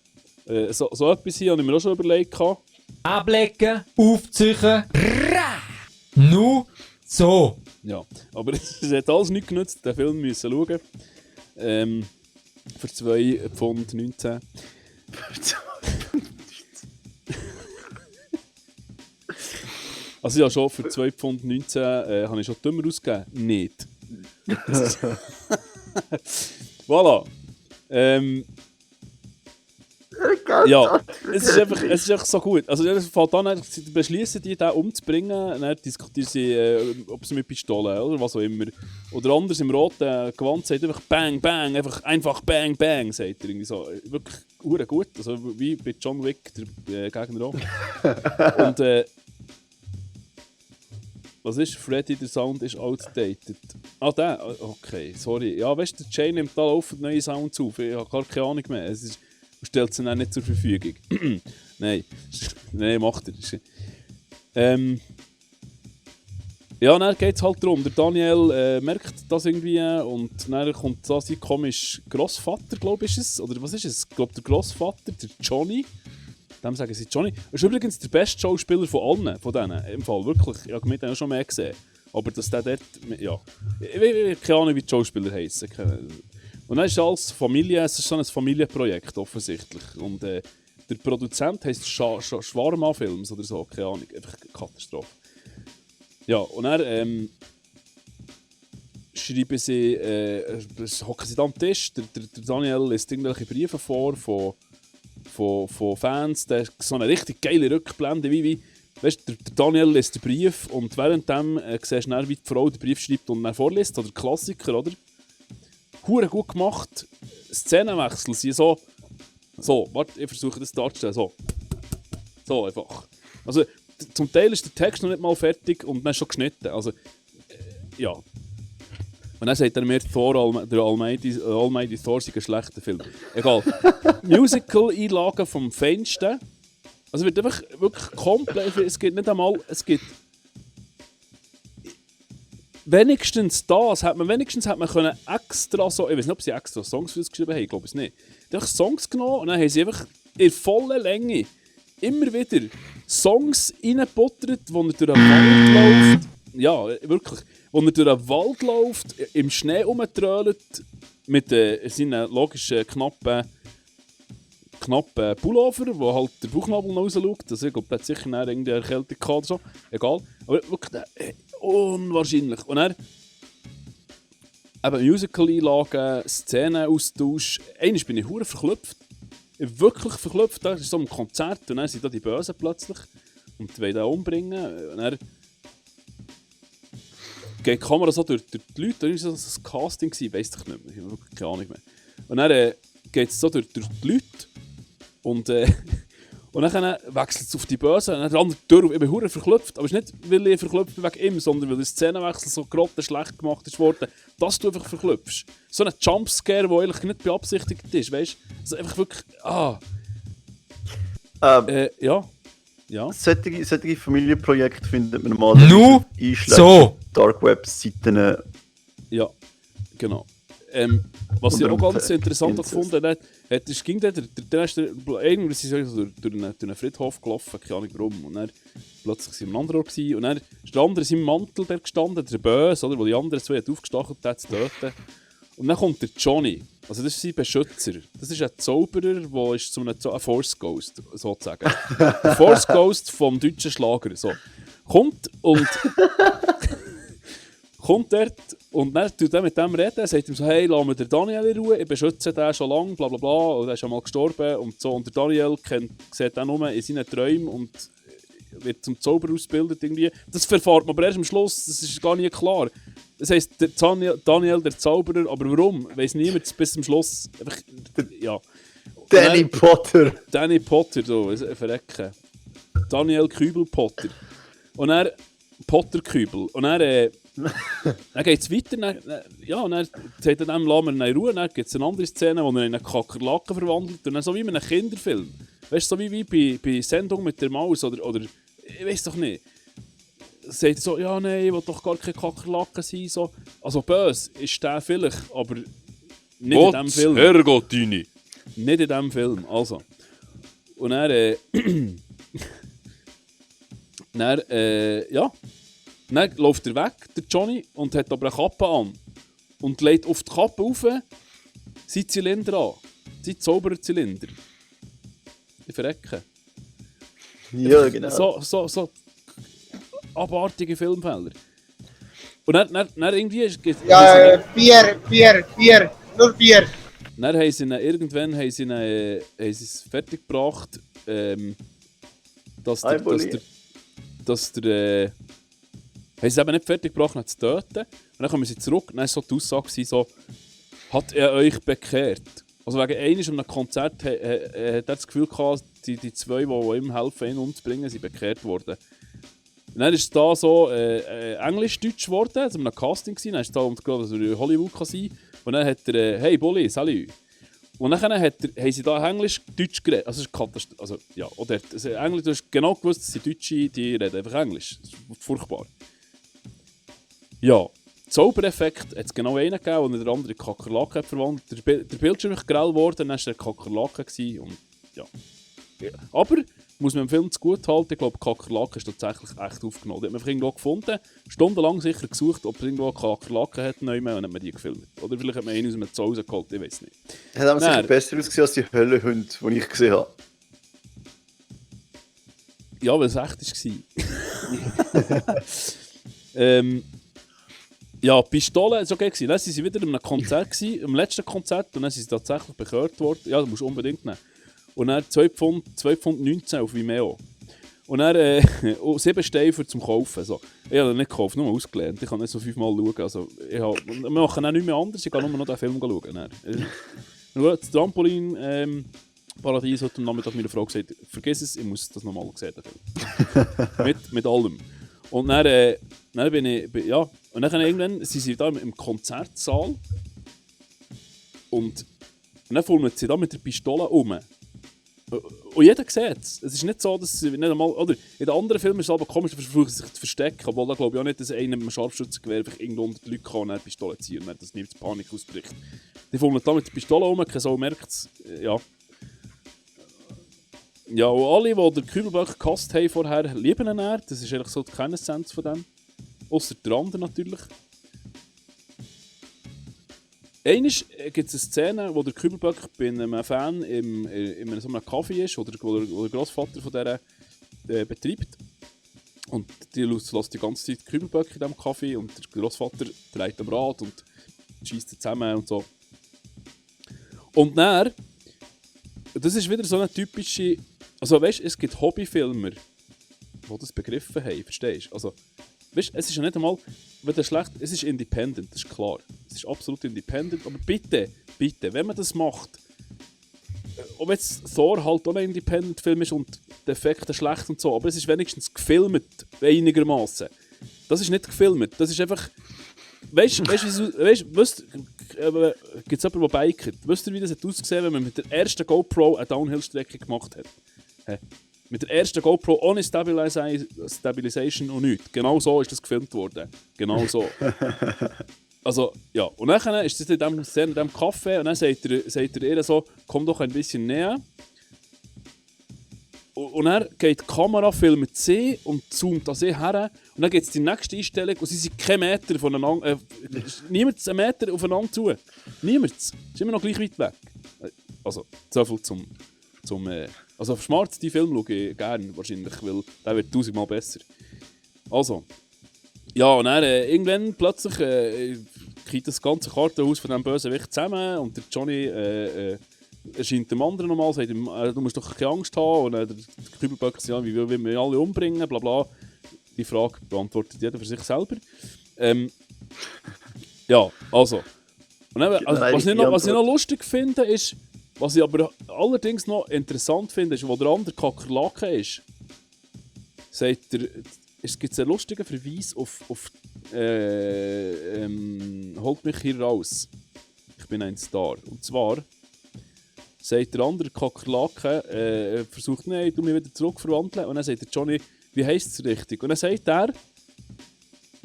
So etwas hier habe ich mir auch schon überlegt. Ablecken, aufziehen, nu, so. Ja, aber es hat alles nichts genutzt, den Film müssen schauen. Für 2 Pfund 19. Also ja, schon für 2 Pfund 19 habe ich schon dümmer ausgegeben. Nicht. Voilà. Ja, es ist einfach so gut. Also es fällt an, beschließen die, den umzubringen, dann diskutieren sie, ob sie mit Pistolen oder was auch immer. Oder anders im roten Gewand sagt einfach Bang, Bang, einfach Bang, Bang, sagt er irgendwie so. Wirklich gut, also wie bei John Wick, der Gegner auch. Und was ist? Freddy, der Sound ist outdated. Ah, der? Okay, sorry. Ja, weißt du, der Jay nimmt da laufend neue Sounds auf. Ich habe gar keine Ahnung mehr. Es ist, stellt sie dann nicht zur Verfügung. Nein, macht er. Ja, dann geht es halt darum. Der Daniel merkt das irgendwie und dann kommt da sein komischer Grossvater, glaube ich, ist es. Oder was ist es? Ich glaube, der Grossvater, der Johnny. Dem sagen sie Johnny. Er ist übrigens der beste Schauspieler von allen, von denen. Im Fall, wirklich. Ich habe mit denen schon mehr gesehen. Aber dass der dort, ja. Ich keine Ahnung, wie die Schauspieler heissen. Und dann ist alles Familie, es ist so ein Familienprojekt offensichtlich. Und der Produzent heisst Schwarma Films oder so, keine Ahnung. Einfach Katastrophe. Ja, und dann schreiben sie, hocken sie da am Tisch. Der Daniel liest irgendwelche Briefe vor von Fans, der so eine richtig geile Rückblende, wie weißt, der Daniel liest den Brief und währenddem siehst du dann, wie die Frau den Brief schreibt und dann vorliest, oder Klassiker, oder? Hure gut gemacht. Szenenwechsel sind so, warte, ich versuche das darzustellen, so einfach. Also, zum Teil ist der Text noch nicht mal fertig und dann ist schon geschnitten, also, ja. Und dann sagt er mir, der Almighty Thor sei ein schlechter Film. Egal. Musical-Einlagen vom Feinsten. Also wird einfach wirklich komplett. Es gibt nicht einmal. Es gibt. Wenigstens das hat man können extra so. Ich weiß nicht, ob sie extra Songs für das geschrieben haben, ich glaube es nicht. Die haben Songs genommen und dann haben sie einfach in voller Länge immer wieder Songs reingebuttert, wo er durch einen Wald läuft. Ja, wirklich. Wo er durch den Wald läuft, im Schnee rumtrölt, mit seinen logischen knappen Pullover, wo halt der Bauchnabel noch rausschaut. Also ich glaube, der hat sicher irgendwie eine Erkältung gehabt oder so. Egal. Aber wirklich unwahrscheinlich. Und dann eben Musical-Einlagen, Szenenaustausch. Einmal bin ich verdammt verklüpft. Wirklich verklüpft. Da ist so ein Konzert und dann sind da die Bösen plötzlich und wollen den umbringen. Und dann geht die Kamera so durch die Leute, das war ein Casting, weiss ich nicht mehr, ich habe wirklich keine Ahnung mehr. Und dann geht es so durch die Leute und dann wechselt es auf die Bösen und dann der andere durch. Ich bin verdammt verklüpft, aber es ist nicht, weil ich verklüpft bin wegen ihm, sondern weil der Szenenwechsel so grottenschlecht gemacht ist worden, dass du einfach verklüpfst. So ein Jumpscare, der eigentlich nicht beabsichtigt ist, weißt du? Also einfach wirklich, ja. Solche Familienprojekte findet man mal so Dark Web-Seiten. Ja, genau. Was ich auch ganz interessant gefunden habe, ging der erste, irgendwie sind sie durch einen Friedhof gelaufen, keine Ahnung warum. Und dann plötzlich waren sie am anderen Ort und dann ist der andere in seinem Mantel der gestanden, der Böse, oder, wo die anderen zwei aufgestachelt hat, zu töten. Und dann kommt der Johnny. Also das ist sein Beschützer. Das ist ein Zauberer, der ist zu einem Force Ghost, sozusagen. Der Force Ghost vom deutschen Schlager. So. Kommt dort und dann tut er mit dem reden, sagt ihm so, hey, lass mir den Daniel in Ruhe, ich beschütze den schon lange, bla bla bla, und er ist schon mal gestorben und so. Und der Daniel sieht den nur in seinen Träumen und wird zum Zauberer ausgebildet irgendwie. Das verfahrt man aber erst am Schluss, das ist gar nicht klar. Das heisst, der Daniel, der Zauberer, aber warum? Weiss niemand bis zum Schluss. Einfach, ja. Danny Potter. Danny Potter, so, verrecken. Daniel Kübel Potter. Und er Potter-Kübel. Und dann geht es weiter. Und dann sagt er dem, lass mir in Ruhe. Dann gibt es eine andere Szene, wo er in einen Kakerlaken verwandelt. Und dann so wie in einem Kinderfilm. Weißt du, so wie bei Sendung mit der Maus oder ich weiß doch nicht. Sagt er so, ja, nein, ich will doch gar keine Kakerlaken sein. So. Also böse ist der vielleicht, aber nicht in diesem Film. Herrgott, Dini. Nicht in diesem Film, also. Und dann, dann läuft er weg, der Johnny, und hat aber eine Kappe an. Und legt auf die Kappe rauf seinen Zylinder an. Seinen Zaubererzylinder. Ich verrecke. Ja, genau. So abartige Filmfehler. Und dann irgendwie... Ja, Bier, nur Bier. Dann haben sie ihn, irgendwann haben sie es fertiggebracht, dass der haben sie eben nicht fertiggebracht, ihn zu töten. Und dann kommen sie zurück und dann war so die Aussage so, hat er euch bekehrt? Also wegen eines an einem Konzert hat er das Gefühl gehabt, die zwei, die ihm helfen, ihn umzubringen, sind bekehrt worden. Und dann ist es da so Englisch-Deutsch geworden, also in einem Casting gewesen. Dann ist es da, dass er in Hollywood kann sein kann. Und dann hat er «Hey Bulli, salut!» Und dann haben sie da Englisch-Deutsch geredet. Also, also ja, oder also Englisch, du hast genau gewusst, dass die Deutsche, die reden einfach Englisch. Das ist furchtbar. Ja, Zaubereffekt hat es genau einen gegeben, und der andere Kakerlake hat verwandelt. Der Bildschirm ist grell geworden, dann war der Kakerlake und ja. Aber, muss man im Film zu gut halten, ich glaube, Kakerlake ist tatsächlich echt aufgenommen. Die hat man einfach irgendwo gefunden, stundenlang sicher gesucht, ob es irgendwo Kakerlake hat, und dann hat man die gefilmt. Oder vielleicht hat man einen aus dem Zoo rausgeholt, ich weiß nicht. Hat aber sicher besser ausgesehen als die Höllenhunde, die ich gesehen habe. Ja, weil es echt war. Ja, die Pistole war okay. Dann waren sie wieder in einem Konzert, im letzten Konzert, und dann sind sie tatsächlich bekehrt worden. Ja, das musst du unbedingt nehmen. Und dann 2 Pfund 19 auf Vimeo. Und dann 7 Steine zum Kaufen. So. Ich habe nicht gekauft, nur ausgelernt. Ich kann nicht so 5-mal schauen. Also, wir machen dann nichts mehr anderes, ich kann nur noch den Film schauen. Das Trampolin Paradies hat am Nachmittag meiner Frau gesagt, vergiss es, ich muss das nochmal sehen. mit allem. Und dann bin ich, ja, und dann irgendwann sind sie da im Konzertsaal und dann fuhren sie da mit der Pistole um. Und jeder sieht es. Es ist nicht so, dass sie nicht einmal, oder in den anderen Filmen ist es aber komisch, dass sie versuchen sich zu verstecken, obwohl da glaube ich auch nicht, dass einer mit einem Scharfschützengewehr einfach irgendwo unter die Leute kann und eine Pistole ziehen und dass nicht Panik ausbricht. Die fuhren da mit der Pistole um, keine Sau merkt es, ja. Ja, und alle, die den Kübelböck gehasst haben vorher, lieben ihn. Das ist eigentlich so die Quintessenz von dem. Ausser der andere natürlich. Einmal gibt es eine Szene, wo der Kübelböck bei einem Fan in so einem Café ist, oder wo der Grossvater von dieser betreibt. Und die lässt die ganze Zeit Kübelböck in diesem Café und der Grossvater dreht am Rad und schießt zusammen und so. Und dann, das ist wieder so eine typische. Also weißt du, es gibt Hobbyfilmer, die das begriffen haben, verstehst du? Also, weißt du, es ist ja nicht einmal, wenn das schlecht, es ist independent, das ist klar. Es ist absolut independent, aber bitte, wenn man das macht, ob jetzt Thor halt auch ein Independent-Film ist und der Effekt ist schlecht und so, aber es ist wenigstens gefilmt, einigermaßen. Das ist nicht gefilmt, das ist einfach. Weißt du, gibt es jemanden, der biket? Wisst ihr, wie das hat ausgesehen, wenn man mit der ersten GoPro eine Downhill-Strecke gemacht hat? Mit der ersten GoPro ohne Stabilisation und nichts. Genau so ist das gefilmt worden. Genau so. Also, ja. Und dann ist das in diesem Café und dann sagt er ihr so, komm doch ein bisschen näher. Und dann geht die Kamera, filmt sie und zoomt an sie her. Und dann gibt es die nächste Einstellung und sie sind keinen Meter voneinander. Niemand einen Meter aufeinander zu. Niemand. Ist immer noch gleich weit weg. Also, so viel zum also auf Schmarz, die Film schaue ich gerne wahrscheinlich, weil der wird 1000-mal besser. Also. Ja, und dann irgendwann plötzlich kriegt das ganze Kartenhaus von diesem Bösewicht zusammen und der Johnny erscheint dem anderen nochmal, sagt ihm, du musst doch keine Angst haben. Und der Kübelböck sagt, ja, wie will wir alle umbringen, bla bla. Die Frage beantwortet jeder für sich selber. Ja, also. Und dann, was ich noch lustig finde, ist, was ich aber allerdings noch interessant finde, ist, wo der andere Kakerlake ist, sagt er, es gibt einen lustigen Verweis auf holt mich hier raus. Ich bin ein Star. Und zwar sagt der andere Kakerlake, versucht, nein, du mich wieder zurückverwandeln. Und dann sagt der Johnny, wie heisst es richtig? Und dann sagt er,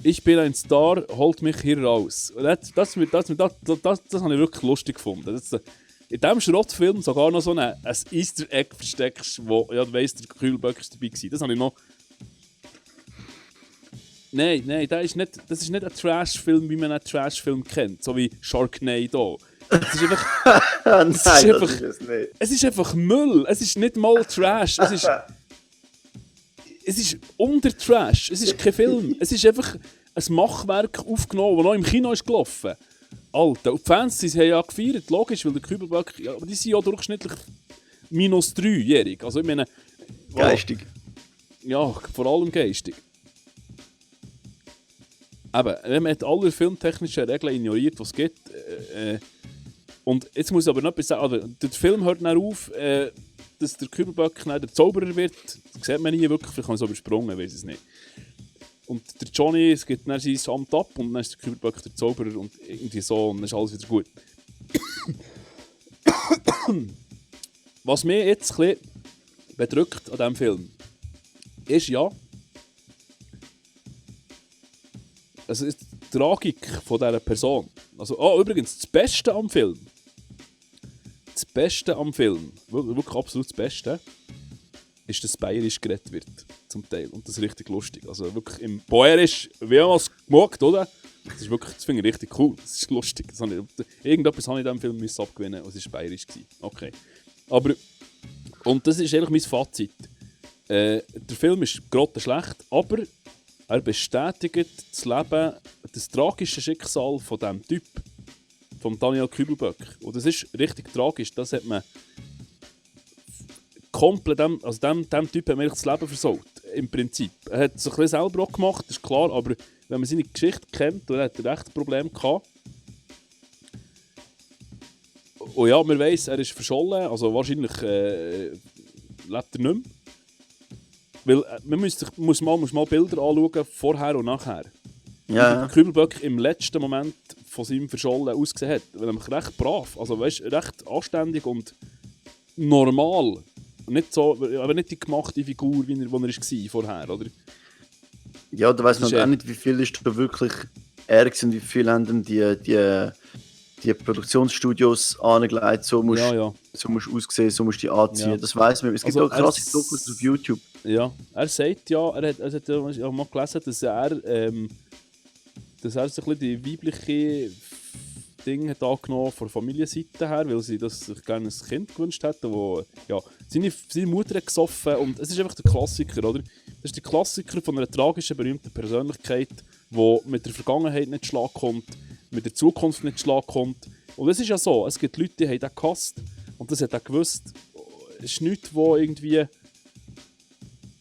ich bin ein Star, holt mich hier raus. Und das habe ich wirklich lustig gefunden. In diesem Schrottfilm sogar noch so ein Easter Egg versteckst, wo ja, du weißt, der Kühlböck ist dabei gewesen. Das habe ich noch. Nein, das ist nicht ein Trash-Film, wie man einen Trash-Film kennt, so wie Sharknado. Es ist einfach. Es ist einfach Müll. Es ist nicht mal Trash. Es ist unter Trash. Es ist kein Film. Es ist einfach ein Machwerk aufgenommen, das noch im Kino ist gelaufen. Alter, und die Fans die haben ja gefeiert, logisch, weil der Kübelböck, ja, aber die sind ja durchschnittlich -3-jährig. Also ich meine... Geistig. Ja, vor allem geistig. Eben, man hat alle filmtechnischen Regeln ignoriert, die es gibt. Und jetzt muss ich aber noch etwas sagen, also, der Film hört dann auf, dass der Kübelböck der Zauberer wird. Das sieht man nie wirklich, vielleicht haben sie es übersprungen, weiß es nicht. Und der Johnny, es gibt dann sein Amt ab und dann ist der Kübelböck der Zauberer und irgendwie so und dann ist alles wieder gut. Was mich jetzt ein bisschen bedrückt an diesem Film, ist ja, also ist die Tragik von dieser Person. Also, übrigens, das Beste am Film, wirklich absolut das Beste, ist, dass Bayerisch geredet wird, zum Teil. Und das ist richtig lustig. Also wirklich im Bayerisch, wie haben wir es gemacht, oder? Das ist wirklich, das finde ich richtig cool. Das ist lustig. Irgendetwas habe ich in diesem Film abgewinnen und es war Bayerisch. Okay. Aber, und das ist eigentlich mein Fazit. Der Film ist grottenschlecht, aber er bestätigt das Leben, das tragische Schicksal von diesem Typ, von Daniel Kübelböck. Und das ist richtig tragisch. Das hat man komplett, also dem Typ hat man das Leben versaut. Im Prinzip. Er hat es ein bisschen selber auch gemacht, das ist klar, aber wenn man seine Geschichte kennt, dann hat er echt Probleme gehabt. Und ja, man weiss, er ist verschollen, also wahrscheinlich lebt er nicht mehr. Weil man muss mal Bilder anschauen, vorher und nachher. Ja. Wie Kübelböck im letzten Moment von seinem Verschollen ausgesehen hat. Weil er recht brav, also weißt, recht anständig und normal. Nicht so, aber nicht die gemachte Figur, wie er war vorher, oder? Ja, da weiss man auch nicht, wie viel ist da wirklich er und wie viel haben dann die Produktionsstudios angelegt, so musst du aussehen, so musst du dich anziehen. Ja. Das weiss man. Es gibt auch krasse Dokus auf YouTube. Ja, er sagt ja, er hat ja mal gelesen, dass er so ein bisschen die weibliche Dinge hat angenommen von der Familienseite her, weil sie sich gerne ein Kind gewünscht hätten, wo ja, seine Mutter hat gesoffen und es ist einfach der Klassiker, oder? Das ist der Klassiker von einer tragischen, berühmten Persönlichkeit, die mit der Vergangenheit nicht Schlag kommt, mit der Zukunft nicht Schlag kommt. Und es ist ja so, es gibt Leute, die haben das gehasst und das hat er gewusst. Es ist nichts, wo irgendwie...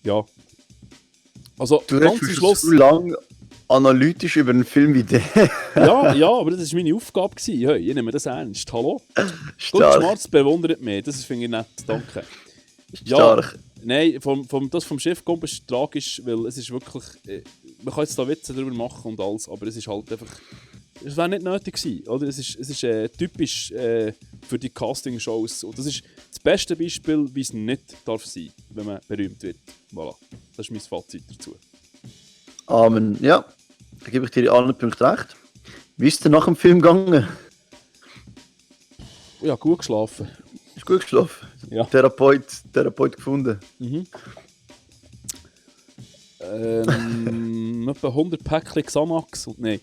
Ja. Also, du ganz am Schluss... so lange analytisch über einen Film wie der. ja, aber das war meine Aufgabe. Hey, ich nehme das ernst. Hallo? Gut, Schwarz bewundert mich. Das finde ich nett. Danke. Stark. Ja, nein, das vom Schiff kommt ist tragisch, weil es ist wirklich... Man kann jetzt da Witze darüber machen und alles, aber es ist halt einfach... Es wäre nicht nötig gewesen, oder? Es ist typisch für die Castingshows. Und das ist das beste Beispiel, wie es nicht darf sein, wenn man berühmt wird. Voilà. Das ist mein Fazit dazu. Amen. Ja, da gebe ich dir in allen Punkten recht. Wie ist es denn nach dem Film gegangen? Ja, gut geschlafen. Ist gut geschlafen? Ja. Therapeut gefunden? Mhm. Etwa 100 Päckchen Xanax und nein.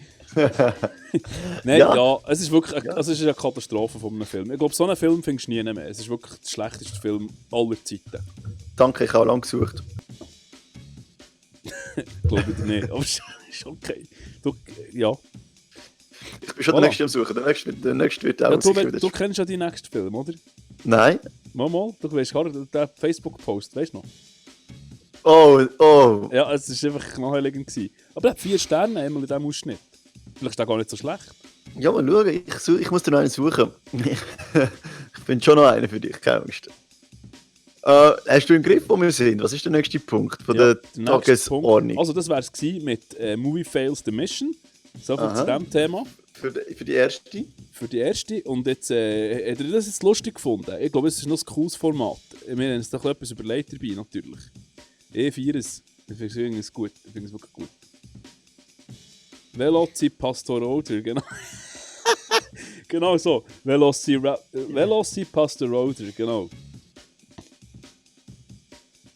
Nein, ja, es ist wirklich es ist eine Katastrophe von einem Film. Ich glaube, so einen Film findest du nie mehr. Es ist wirklich der schlechteste Film aller Zeiten. Danke, ich habe lange gesucht. Glaube ich nicht, aber ist okay. Ja. Ich bin schon der Nächste am Suchen. Der nächste wird auch du kennst ja die nächsten Film, oder? Nein. Mal, du weißt gar nicht, der Facebook-Post, weißt du noch? Oh. Ja, es war einfach naheliegend gewesen. Aber er hat 4 Sterne einmal in diesem Ausschnitt. Vielleicht ist der gar nicht so schlecht. Ja, mal schauen. Ich muss dir noch einen suchen. Ich finde schon noch einen für dich, keine Angst. Hast du im Griff, wo wir sind? Was ist der nächste Punkt von der Tagesordnung? Also das wäre es mit Movie Fails the Mission. So viel zu diesem Thema. Für die erste? Für die erste. Und jetzt, habt ihr das jetzt lustig gefunden? Ich glaube, es ist noch ein cooles Format. Wir haben uns doch etwas überlegt dabei, natürlich. Ich feiere es. Ich finde es gut. Ich finde es wirklich gut. Velocipastor, genau. Genau so. Velocipastor, genau.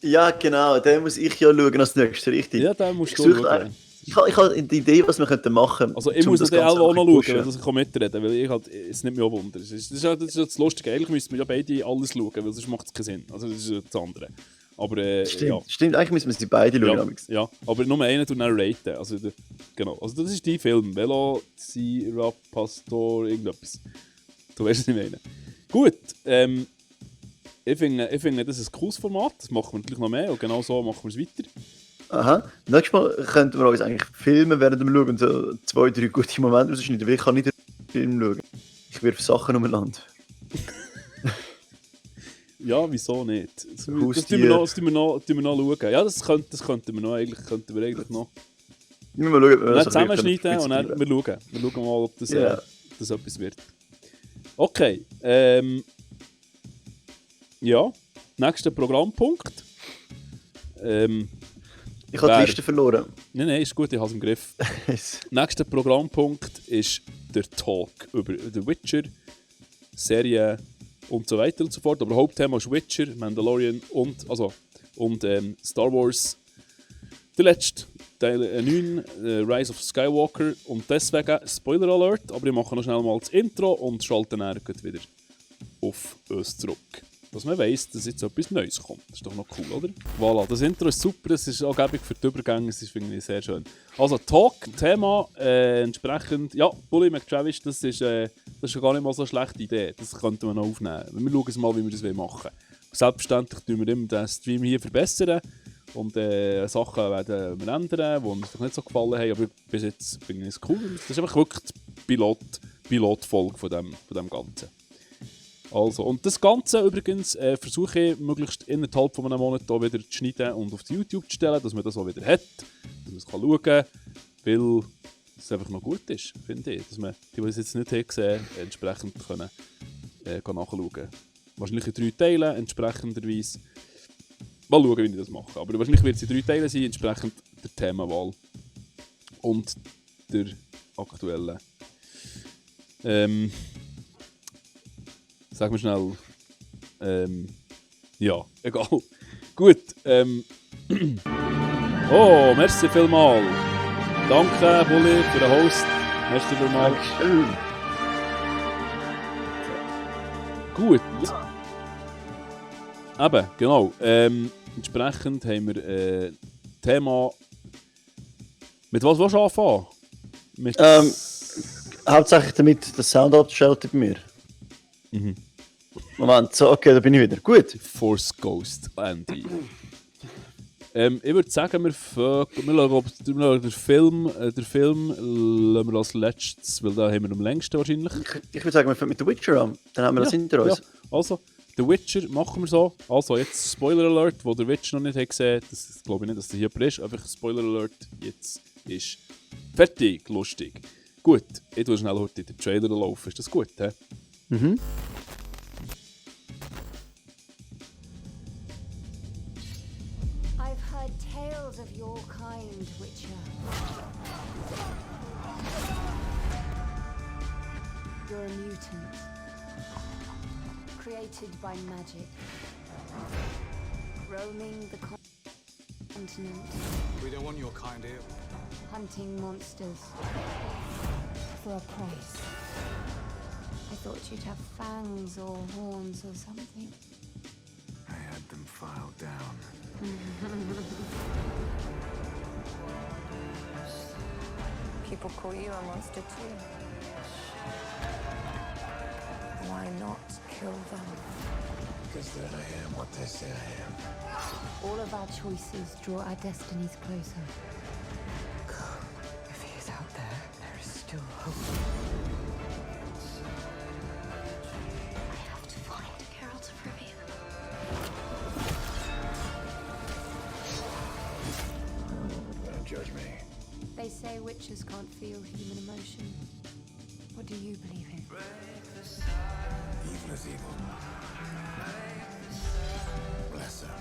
Ja, genau. Den muss ich ja schauen als nächstes, richtig? Ja, den musst du schauen. Ich habe die Idee, was wir machen könnten. Also ich muss das auch noch schauen, weil ich mitreden kann, weil ich halt, es nicht mehr wundern. Das ist das Lustige. Eigentlich müssten wir ja beide alles schauen, weil sonst macht es keinen Sinn. Also das ist das andere. Aber, Stimmt, eigentlich müssen wir sie beide schauen. Ja, aber nur einen tut dann raten. Also, genau. Also das ist dein Film. Velociraptor, irgendetwas. Du weißt, was ich meine. Gut, ich finde, das ist ein cooles Format. Das machen wir natürlich noch mehr und genau so machen wir es weiter. Aha. Nächstes Mal könnten wir uns eigentlich filmen, während wir schauen, so 2-3 gute Momente rausschneiden, weil ich kann nicht den Film schauen. Ich wirf Sachen umeinander. Ja, wieso nicht? Das tun wir noch schauen. Ja, das könnten wir eigentlich noch. Wir mal schauen, dann zusammenschneiden und dann wir schauen mal, ob das etwas wird. Okay. Ja, nächster Programmpunkt. Ich habe die Liste verloren. Nein, ist gut, ich habe es im Griff. Nächster Programmpunkt ist der Talk über The Witcher, Serie und so weiter und so fort. Aber Hauptthema ist Witcher, Mandalorian und Star Wars. Der letzte, Teil 9, Rise of Skywalker. Und deswegen Spoiler Alert, aber ich mache noch schnell mal das Intro und schalte dann wieder auf uns zurück. Dass man weiss, dass jetzt etwas Neues kommt. Das ist doch noch cool, oder? Voilà, das Intro ist super, es ist angeblich für die Übergänge, es ist, finde ich, sehr schön. Also Talk, Thema, entsprechend, ja, Bully McTravis, das ist gar nicht mal so eine schlechte Idee. Das könnten wir noch aufnehmen. Wir schauen es mal, wie wir das machen wollen. Selbstverständlich tun wir immer den Stream hier verbessern und Sachen werden wir ändern, die uns nicht so gefallen haben, aber bis jetzt finde ich es cool. Das ist einfach wirklich die Pilotfolge von dem Ganzen. Also, und das Ganze übrigens versuche ich möglichst innerhalb von einem Monat hier wieder zu schneiden und auf YouTube zu stellen, dass man das auch wieder hat, dass man es schauen kann, weil es einfach noch gut ist, finde ich. Dass man die es jetzt nicht gesehen haben, entsprechend können, nachschauen können. Wahrscheinlich in 3 Teilen, entsprechenderweise. Mal schauen, wie ich das mache. Aber wahrscheinlich wird es in 3 Teilen sein, entsprechend der Themenwahl und der aktuellen. Sag mir schnell. Ja, egal. Gut. Oh, merci vielmals. Danke, Bulli, für den Host. Merci vielmals. Gut. Eben, genau. Entsprechend haben wir Thema. Mit was willst du anfangen? Mit Hauptsächlich damit, dass Sound abschaltet bei mir. Mhm. Moment, so, okay, da bin ich wieder. Gut. Force Ghost, Andy. Ich würde sagen, wir schauen den Film lassen wir als letztes, weil da haben wir am längsten wahrscheinlich. Ich würde sagen, wir fangen mit The Witcher an. Dann haben wir das hinter uns. Ja. Also, The Witcher machen wir so. Also, jetzt Spoiler Alert, wo der Witcher noch nicht gesehen hat. Das glaube ich nicht, dass der hier ist. Einfach Spoiler Alert, jetzt ist fertig, lustig. Gut, ich tue schnell heute den Trailer laufen. Ist das gut, hä? Mhm. I've heard tales of your kind, Witcher. You're a mutant, created by magic, roaming the continent. We don't want your kind here. Hunting monsters for a price. I thought you'd have fangs or horns or something. I had them filed down. People call you a monster too. Why not kill them? Because then I am what they say I am. All of our choices draw our destinies closer. If he is out there, there is still hope. I have to find Geralt of Rivia. Don't judge me. They say witches can't feel human emotion. What do you believe in? Evil is evil. Lesser.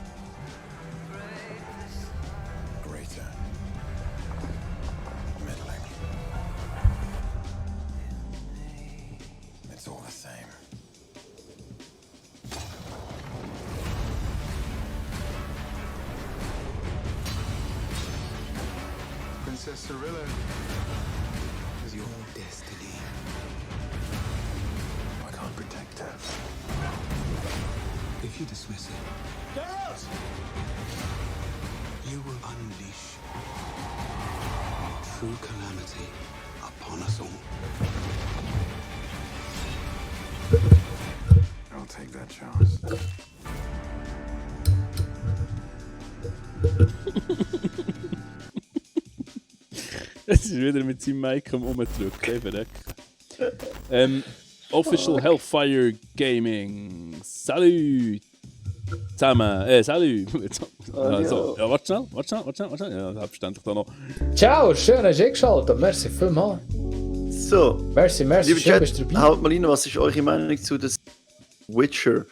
Greater. Middling. It's all the same. Princess Cirilla is your destiny. I can't protect her. If you dismiss it, Geralt! You will unleash true calamity upon us all. I'll take that chance. Es ist wieder mit seinem Mic am Umdrücken, verrecken. Official Hellfire Gaming. Salut! Zusammen. Salut! Also, ja, warte schnell. Ja, selbstverständlich da noch. Ciao, schön, hast du eingeschaltet. Merci vielmals. So. Merci, Lieber schön, Chat, bist du dabei. haut mal rein, was ist eure Meinung zu The Witcher?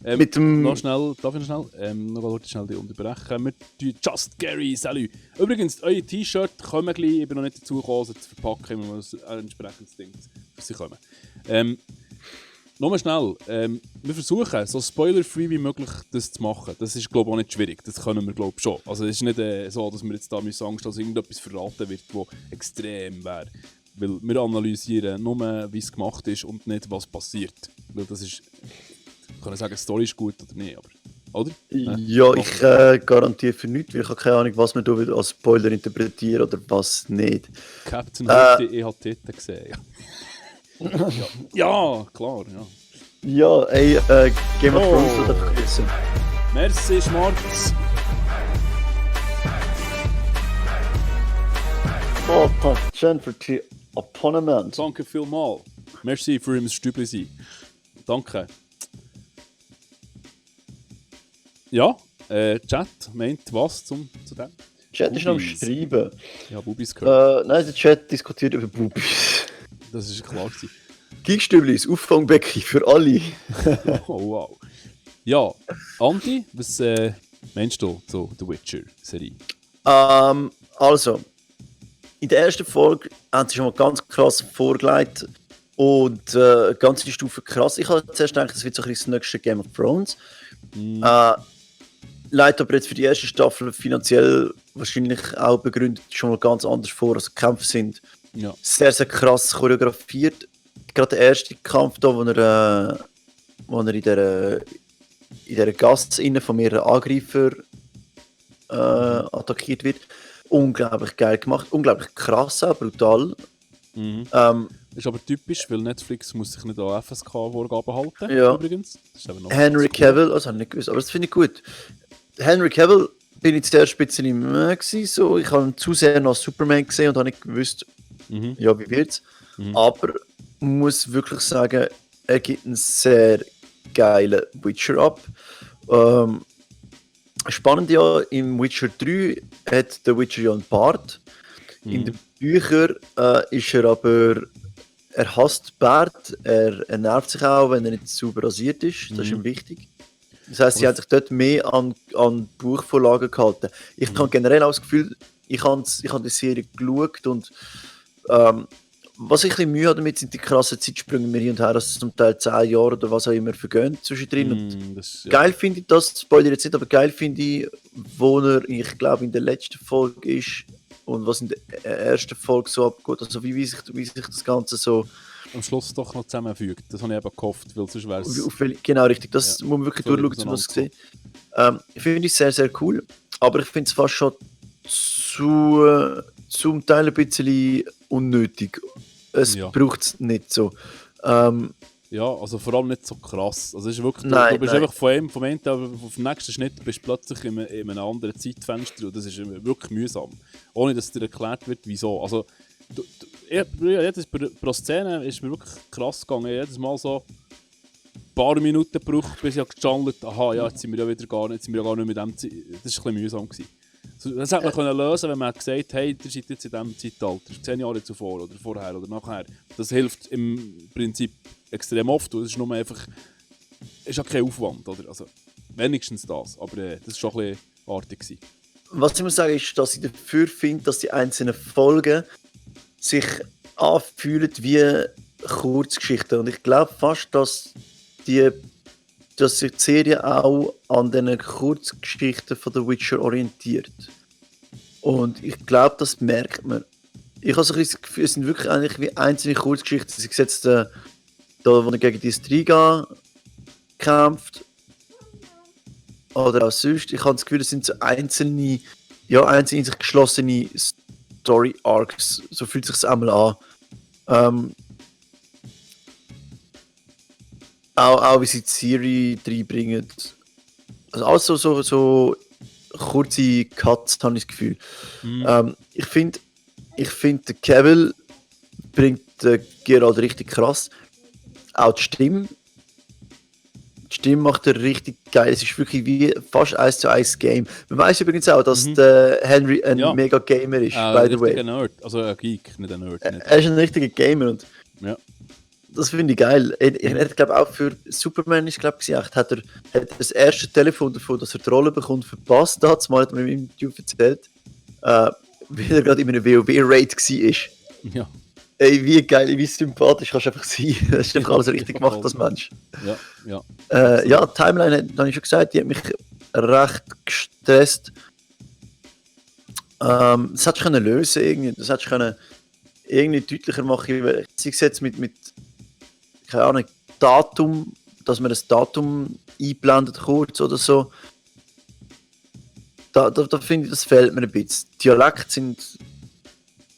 Mit dem... Noch schnell, darf ich noch schnell die unterbrechen? Wir tun Just Gary, salut! Übrigens, eure T-Shirt kommen gleich, ich bin noch nicht dazu gekommen, sie zu verpacken, wenn wir ein entsprechendes Ding für sie kommen. Nochmal schnell, wir versuchen, so spoiler-free wie möglich das zu machen. Das ist, glaube ich, auch nicht schwierig. Das können wir, glaube ich, schon. Also es ist nicht so, dass wir jetzt da Angst haben, dass irgendetwas verraten wird, das extrem wäre. Weil wir analysieren nur, wie es gemacht ist und nicht, was passiert. Weil das ist, ich kann sagen, die Story ist gut oder nicht, aber... Oder? Ja, ich garantiere für nichts, weil ich habe keine Ahnung, was man da als Spoiler interpretieren oder was nicht. Captain Hook, ich habe Titten gesehen, ja. Ja, klar, ja. Ja, ey, Game of Thrones wird einfach vergessen. Merci, Schmarz. Oh, danke für die Abonnement. Danke vielmals. Merci für im Stübli sein. Danke. Ja, Chat meint was zu dem? Chat ist noch am Schreiben. Ja, Bubis gehört. Nein, der Chat diskutiert über Bubis. Das ist klar. Geekstüblis, Auffangbecken für alle. Oh, wow. Ja, Andi, was meinst du zu The Witcher-Serie? Also, in der ersten Folge haben sie schon mal ganz krass vorgelegt und ganz die Stufe krass. Ich habe zuerst gedacht, das wird so ein bisschen das nächste Game of Thrones. Leitet aber jetzt für die erste Staffel finanziell wahrscheinlich auch begründet schon mal ganz anders vor, als die Kämpfe sind. Ja. Sehr, sehr krass choreografiert. Gerade der erste Kampf da, wo er in dieser Gasse von mehreren Angreifern attackiert wird. Unglaublich geil gemacht, unglaublich krass, auch brutal. Ist aber typisch, weil Netflix muss sich nicht an FSK-Vorgaben halten. Ja. Übrigens. Das ist noch Henry Cavill, also habe ich nicht gewusst, aber das finde ich gut. Henry Cavill bin ich zuerst ein bisschen gewesen, so. Ich habe ihn zu sehr nach Superman gesehen und habe nicht gewusst, ja, wie wird's. Aber muss wirklich sagen, er gibt einen sehr geilen Witcher ab. Spannend ja, im Witcher 3 hat der Witcher ja einen Bart. In den Büchern ist er aber, er hasst Bart, er nervt sich auch, wenn er nicht sauber rasiert ist. Das ist ihm wichtig. Das heisst, sie haben sich dort mehr an Buchvorlagen gehalten. Ich habe generell auch das Gefühl, ich habe die Serie geschaut und was ich ein bisschen Mühe habe damit, sind die krassen Zeitsprünge mir hin und her, dass es zum Teil 10 Jahre oder was auch immer vergehen zwischendrin. Und geil finde ich das, Spoiler jetzt nicht, aber geil finde ich, wo er, ich glaube, in der letzten Folge ist und was in der ersten Folge so abgeht, also wie sich das Ganze so am Schluss doch noch zusammenfügt. Das habe ich eben gehofft, weil sonst wäre es... Genau, richtig. Das muss man wirklich durchschauen, um was zu sehen. Ich finde es sehr, sehr cool, aber ich finde es fast schon zum Teil ein bisschen unnötig. Es braucht es nicht so. Ja, also vor allem nicht so krass. Also es ist wirklich, du bist einfach von einem auf den nächsten Schnitt bist plötzlich in einem anderen Zeitfenster und das ist wirklich mühsam. Ohne dass dir erklärt wird, wieso. Also, pro Szene ist mir wirklich krass gegangen. Jedes Mal so ein paar Minuten gebraucht, bis ich gechannelt habe, aha, ja, jetzt sind wir ja gar nicht mit dem Das war ein bisschen mühsam gewesen. Das hätte man können lösen, wenn man gesagt hat, hey, ihr seid jetzt in diesem Zeitalter, 10 Jahre zuvor oder vorher oder nachher. Das hilft im Prinzip extrem oft. Es ist nur einfach, ist ja kein Aufwand, oder? Also, wenigstens das, aber das war schon ein bisschen artig gewesen. Was ich muss sagen, ist, dass ich dafür finde, dass die einzelnen Folgen sich anfühlen wie Kurzgeschichten. Und ich glaube fast, dass sich die Serie auch an den Kurzgeschichten von The Witcher orientiert. Und ich glaube, das merkt man. Ich habe so ein bisschen das Gefühl, es sind wirklich eigentlich wie einzelne Kurzgeschichten. Sie gesetzt da, wo er gegen die Striga kämpft. Oder auch sonst. Ich habe das Gefühl, es sind so einzelne in sich geschlossene Story-Arcs. So fühlt es sich einmal an. Auch wie sie die Serie reinbringen. Also alles so kurze Cuts, habe ich das Gefühl. Ich finde, der Cavill bringt der Geralt richtig krass. Auch die Stimme. Die Stimme macht er richtig geil. Es ist wirklich wie fast 1:1 Game. Man weiß übrigens auch, dass der Henry ein mega Gamer ist, by the way. Ein Nerd, also ein Geek, nicht ein Nerd. Nicht. Er ist ein richtiger Gamer und das finde ich geil. Er hat, glaube auch für Superman ist, glaube ich, hat er das erste Telefon davon, dass er die Rolle bekommt, verpasst hat. Mal hat er mir im Interview erzählt, weil er gerade in einem WoW-Raid war. Ja. Ey, wie geil, wie sympathisch kannst du einfach sein. Das ist einfach alles richtig gemacht als Mensch. Ja. Ja, die Timeline, habe ich schon gesagt, die hat mich recht gestresst. Das hättest du können lösen irgendwie. Das hättest du können irgendwie deutlicher machen. Sei es jetzt mit keine Ahnung, Datum, dass man das Datum einblendet kurz oder so. Da finde ich, das fehlt mir ein bisschen. Dialekte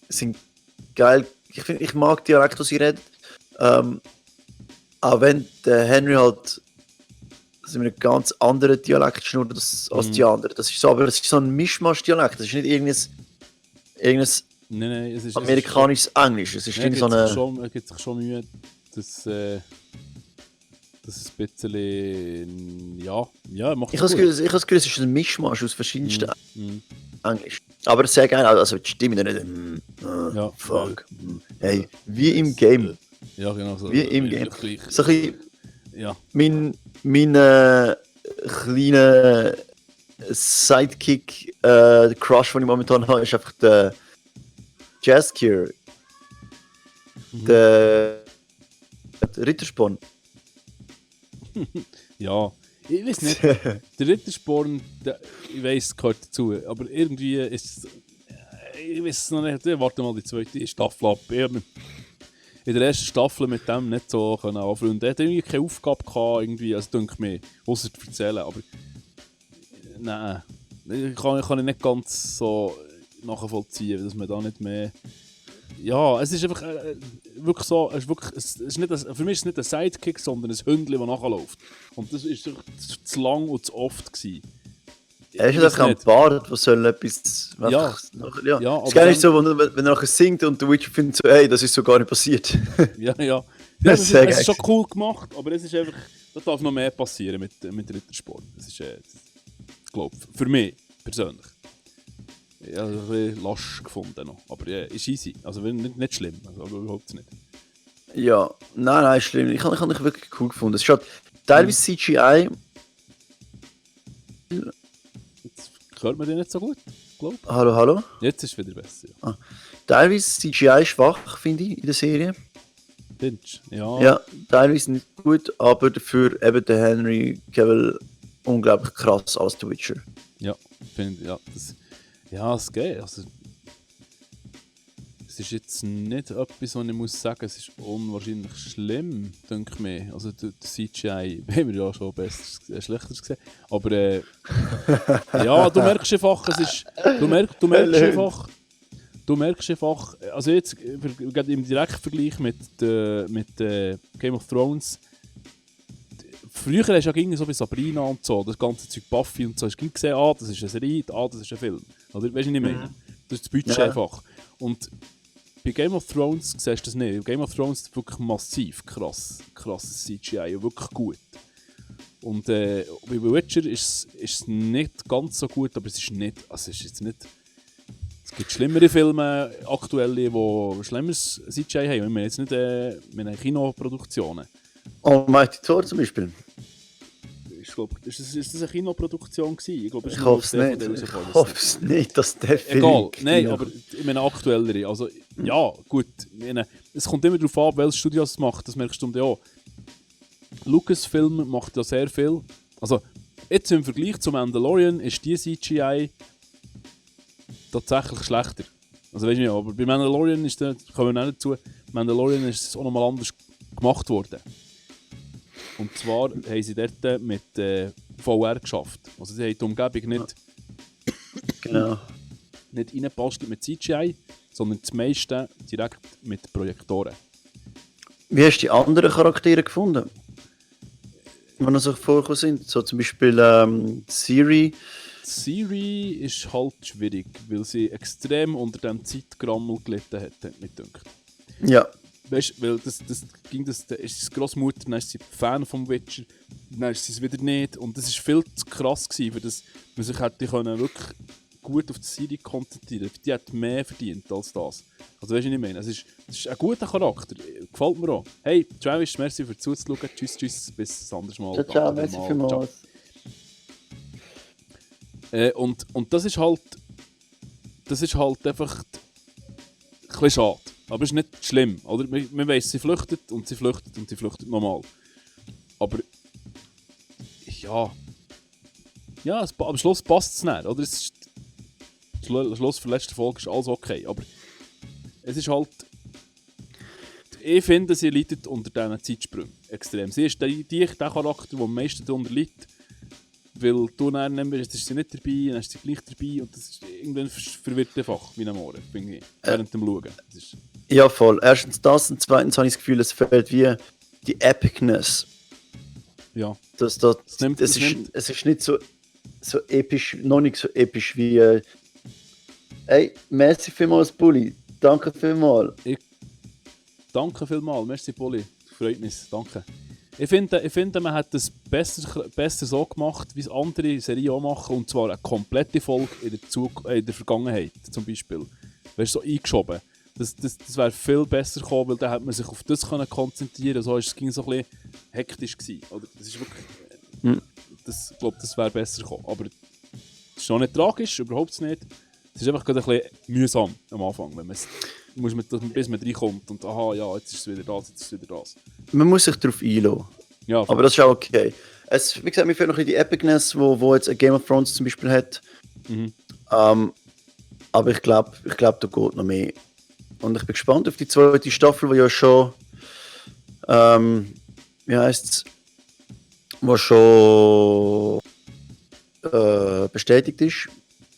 sind geil. Ich mag Dialekt, was sie redet. Auch wenn der Henry halt in einem ganz anderen Dialekt schnurrt als die anderen. Das ist so, aber das ist so ein Mischmasch-Dialekt. Das ist nicht irgendein Nein, es ist amerikanisches Englisch. Es ist irgendwie so eine... Er gibt sich schon Mühe, dass ein bisschen... Ja, macht Ich habe das Gefühl, es ist ein Mischmasch aus verschiedensten Englisch. Aber sehr geil, also die Stimme nicht... fuck. Hey, wie im Game. Ja, genau so. Wie im Game. Gleich. So ein ja. Mein kleiner Sidekick, der Crush, den ich momentan habe, ist einfach der Jaskier. Der Rittersporn. Ja, ich weiß nicht. Der Rittersporn, ich weiss, gehört dazu. Aber irgendwie ist ich weiß es noch nicht. Warte mal die zweite Staffel ab. Ich habe in der ersten Staffel mit dem nicht so anfreunden. Er hat irgendwie keine Aufgabe gehabt, irgendwie, also denke ich mir, außer zu erzählen. Aber nein, kann ich nicht ganz so nachvollziehen, dass man da nicht mehr... Ja, es ist einfach wirklich so, es ist nicht für mich ist es nicht ein Sidekick, sondern ein Hündchen, das nachläuft. Und das war zu lang und zu oft gewesen. Er ist einfach ein Bart, was soll etwas... Ja. Es ist gar nicht so, wenn er nachher singt und der Witcher findet so, hey, das ist so gar nicht passiert. Ja, es ist schon cool gemacht, aber es ist einfach, da darf noch mehr passieren mit Rittersport. Das ist, ich glaube, für mich persönlich. Ich habe ein bisschen lasch gefunden noch, aber ist easy, also nicht schlimm, also überhaupt nicht. Ja, nein, schlimm. Ich habe dich wirklich cool gefunden. Es ist halt teilweise CGI... Hört man den nicht so gut, glaube ich. Hallo? Jetzt ist es wieder besser. Ja. Teilweise CGI schwach, finde ich, in der Serie. Findest du? Ja. Ja, teilweise nicht gut, aber dafür eben der Henry Cavill unglaublich krass als The Witcher. Ja, finde ich, es geht. Also, es ist jetzt nicht etwas, was ich muss sagen, es ist unwahrscheinlich schlimm, denke ich mir. Also der CGI haben wir ja schon Schlechteres gesehen. Aber ja, du merkst einfach, es ist. Du merkst einfach, also jetzt im Direktvergleich mit Game of Thrones. Früher hast du ja so wie Sabrina und so, das ganze Zeug Buffy und so, hast du gesehen, das ist eine Serie, das ist ein Film. Oder weißt du nicht mehr? Das ist das Budget einfach. Und bei Game of Thrones siehst du das nicht. Game of Thrones ist wirklich massiv krasses CGI und wirklich gut. Und bei Witcher ist es nicht ganz so gut, aber es ist jetzt nicht... Es gibt schlimmere Filme, aktuelle, die schlimmeres CGI haben. Wir haben jetzt nicht Kinoproduktionen. Almighty Thor zum Beispiel. Ich glaube, ist das eine Kinoproduktion gewesen? Ich hoffe es nicht, dass der Film... Egal, nein, aber ich meine aktuellere. Also, ja, gut. Es kommt immer darauf an, welches Studio es macht. Das merkst du ja. Lucasfilm macht ja sehr viel. Also, jetzt im Vergleich zu Mandalorian ist die CGI tatsächlich schlechter. Also, weißt du nicht, aber bei Mandalorian kommen wir nicht dazu, Mandalorian ist es auch nochmal anders gemacht worden. Und zwar haben sie dort mit VR geschafft. Also sie haben die Umgebung nicht reingepasst mit CGI, sondern das meiste direkt mit Projektoren. Wie hast du die anderen Charaktere gefunden? Die noch so vorgekommen sind? So zum Beispiel Siri. Siri ist halt schwierig, weil sie extrem unter dem Zeitgrammel gelitten hat mir gedacht. Ja. weißt du, weil das ist die Grossmutter, dann ist sie Fan vom Witcher, dann ist sie es wieder nicht. Und das war viel zu krass gewesen, für das man sich hätte können wirklich gut auf die Serie konzentrieren können. Die hat mehr verdient als das. Also weißt du, was ich meine? Es ist ein guter Charakter. Gefällt mir auch. Hey, Travis, merci für zuzuschauen. Tschüss, bis ein anderes Mal. Ciao, merci vielmals. Und das ist halt einfach ein bisschen schade. Aber es ist nicht schlimm. Oder? Man weiss, sie flüchtet und sie flüchtet und sie flüchtet nochmal. Aber ja, am Schluss passt es nicht. Oder? Am Schluss der letzten Folge ist alles okay. Aber es ist halt... Ich finde, sie leidet unter diesen Zeitsprüngen extrem. Sie ist der Charakter, der am meisten darunter leidet. Weil du dann ist sie nicht dabei, dann ist sie gleich dabei und das ist irgendwann verwirrt einfach wie ein Mohren, während dem Schauen. Ja, voll. Erstens das und zweitens habe ich das Gefühl, es fehlt wie die Epicness. Ja. Es ist nicht so episch, noch nicht so episch wie hey, merci vielmals, Bulli. Danke vielmals. Danke vielmals, merci Bulli. Freut mich, danke. Ich finde, man hat es besser so gemacht, wie es andere Serien auch machen, und zwar eine komplette Folge in der Vergangenheit, zum Beispiel. Weißt du, so eingeschoben. Das wäre viel besser gekommen, weil dann hätte man sich auf das konzentrieren können. So ging so ein bisschen hektisch gewesen. Oder? Das ist wirklich... Ich glaube, das wäre besser gekommen. Aber es ist noch nicht tragisch, überhaupt nicht. Es ist einfach gerade ein bisschen mühsam am Anfang, wenn bis man reinkommt und aha, ja, jetzt ist es wieder das, jetzt ist es wieder das. Man muss sich darauf einlassen. Ja, aber das ist auch okay. Wie gesagt, mir fehlt noch die Epicness, wo jetzt Game of Thrones zum Beispiel hat. Aber ich glaube, da geht noch mehr. Und ich bin gespannt auf die zweite Staffel, die ja schon wie heisst es? Was schon bestätigt ist.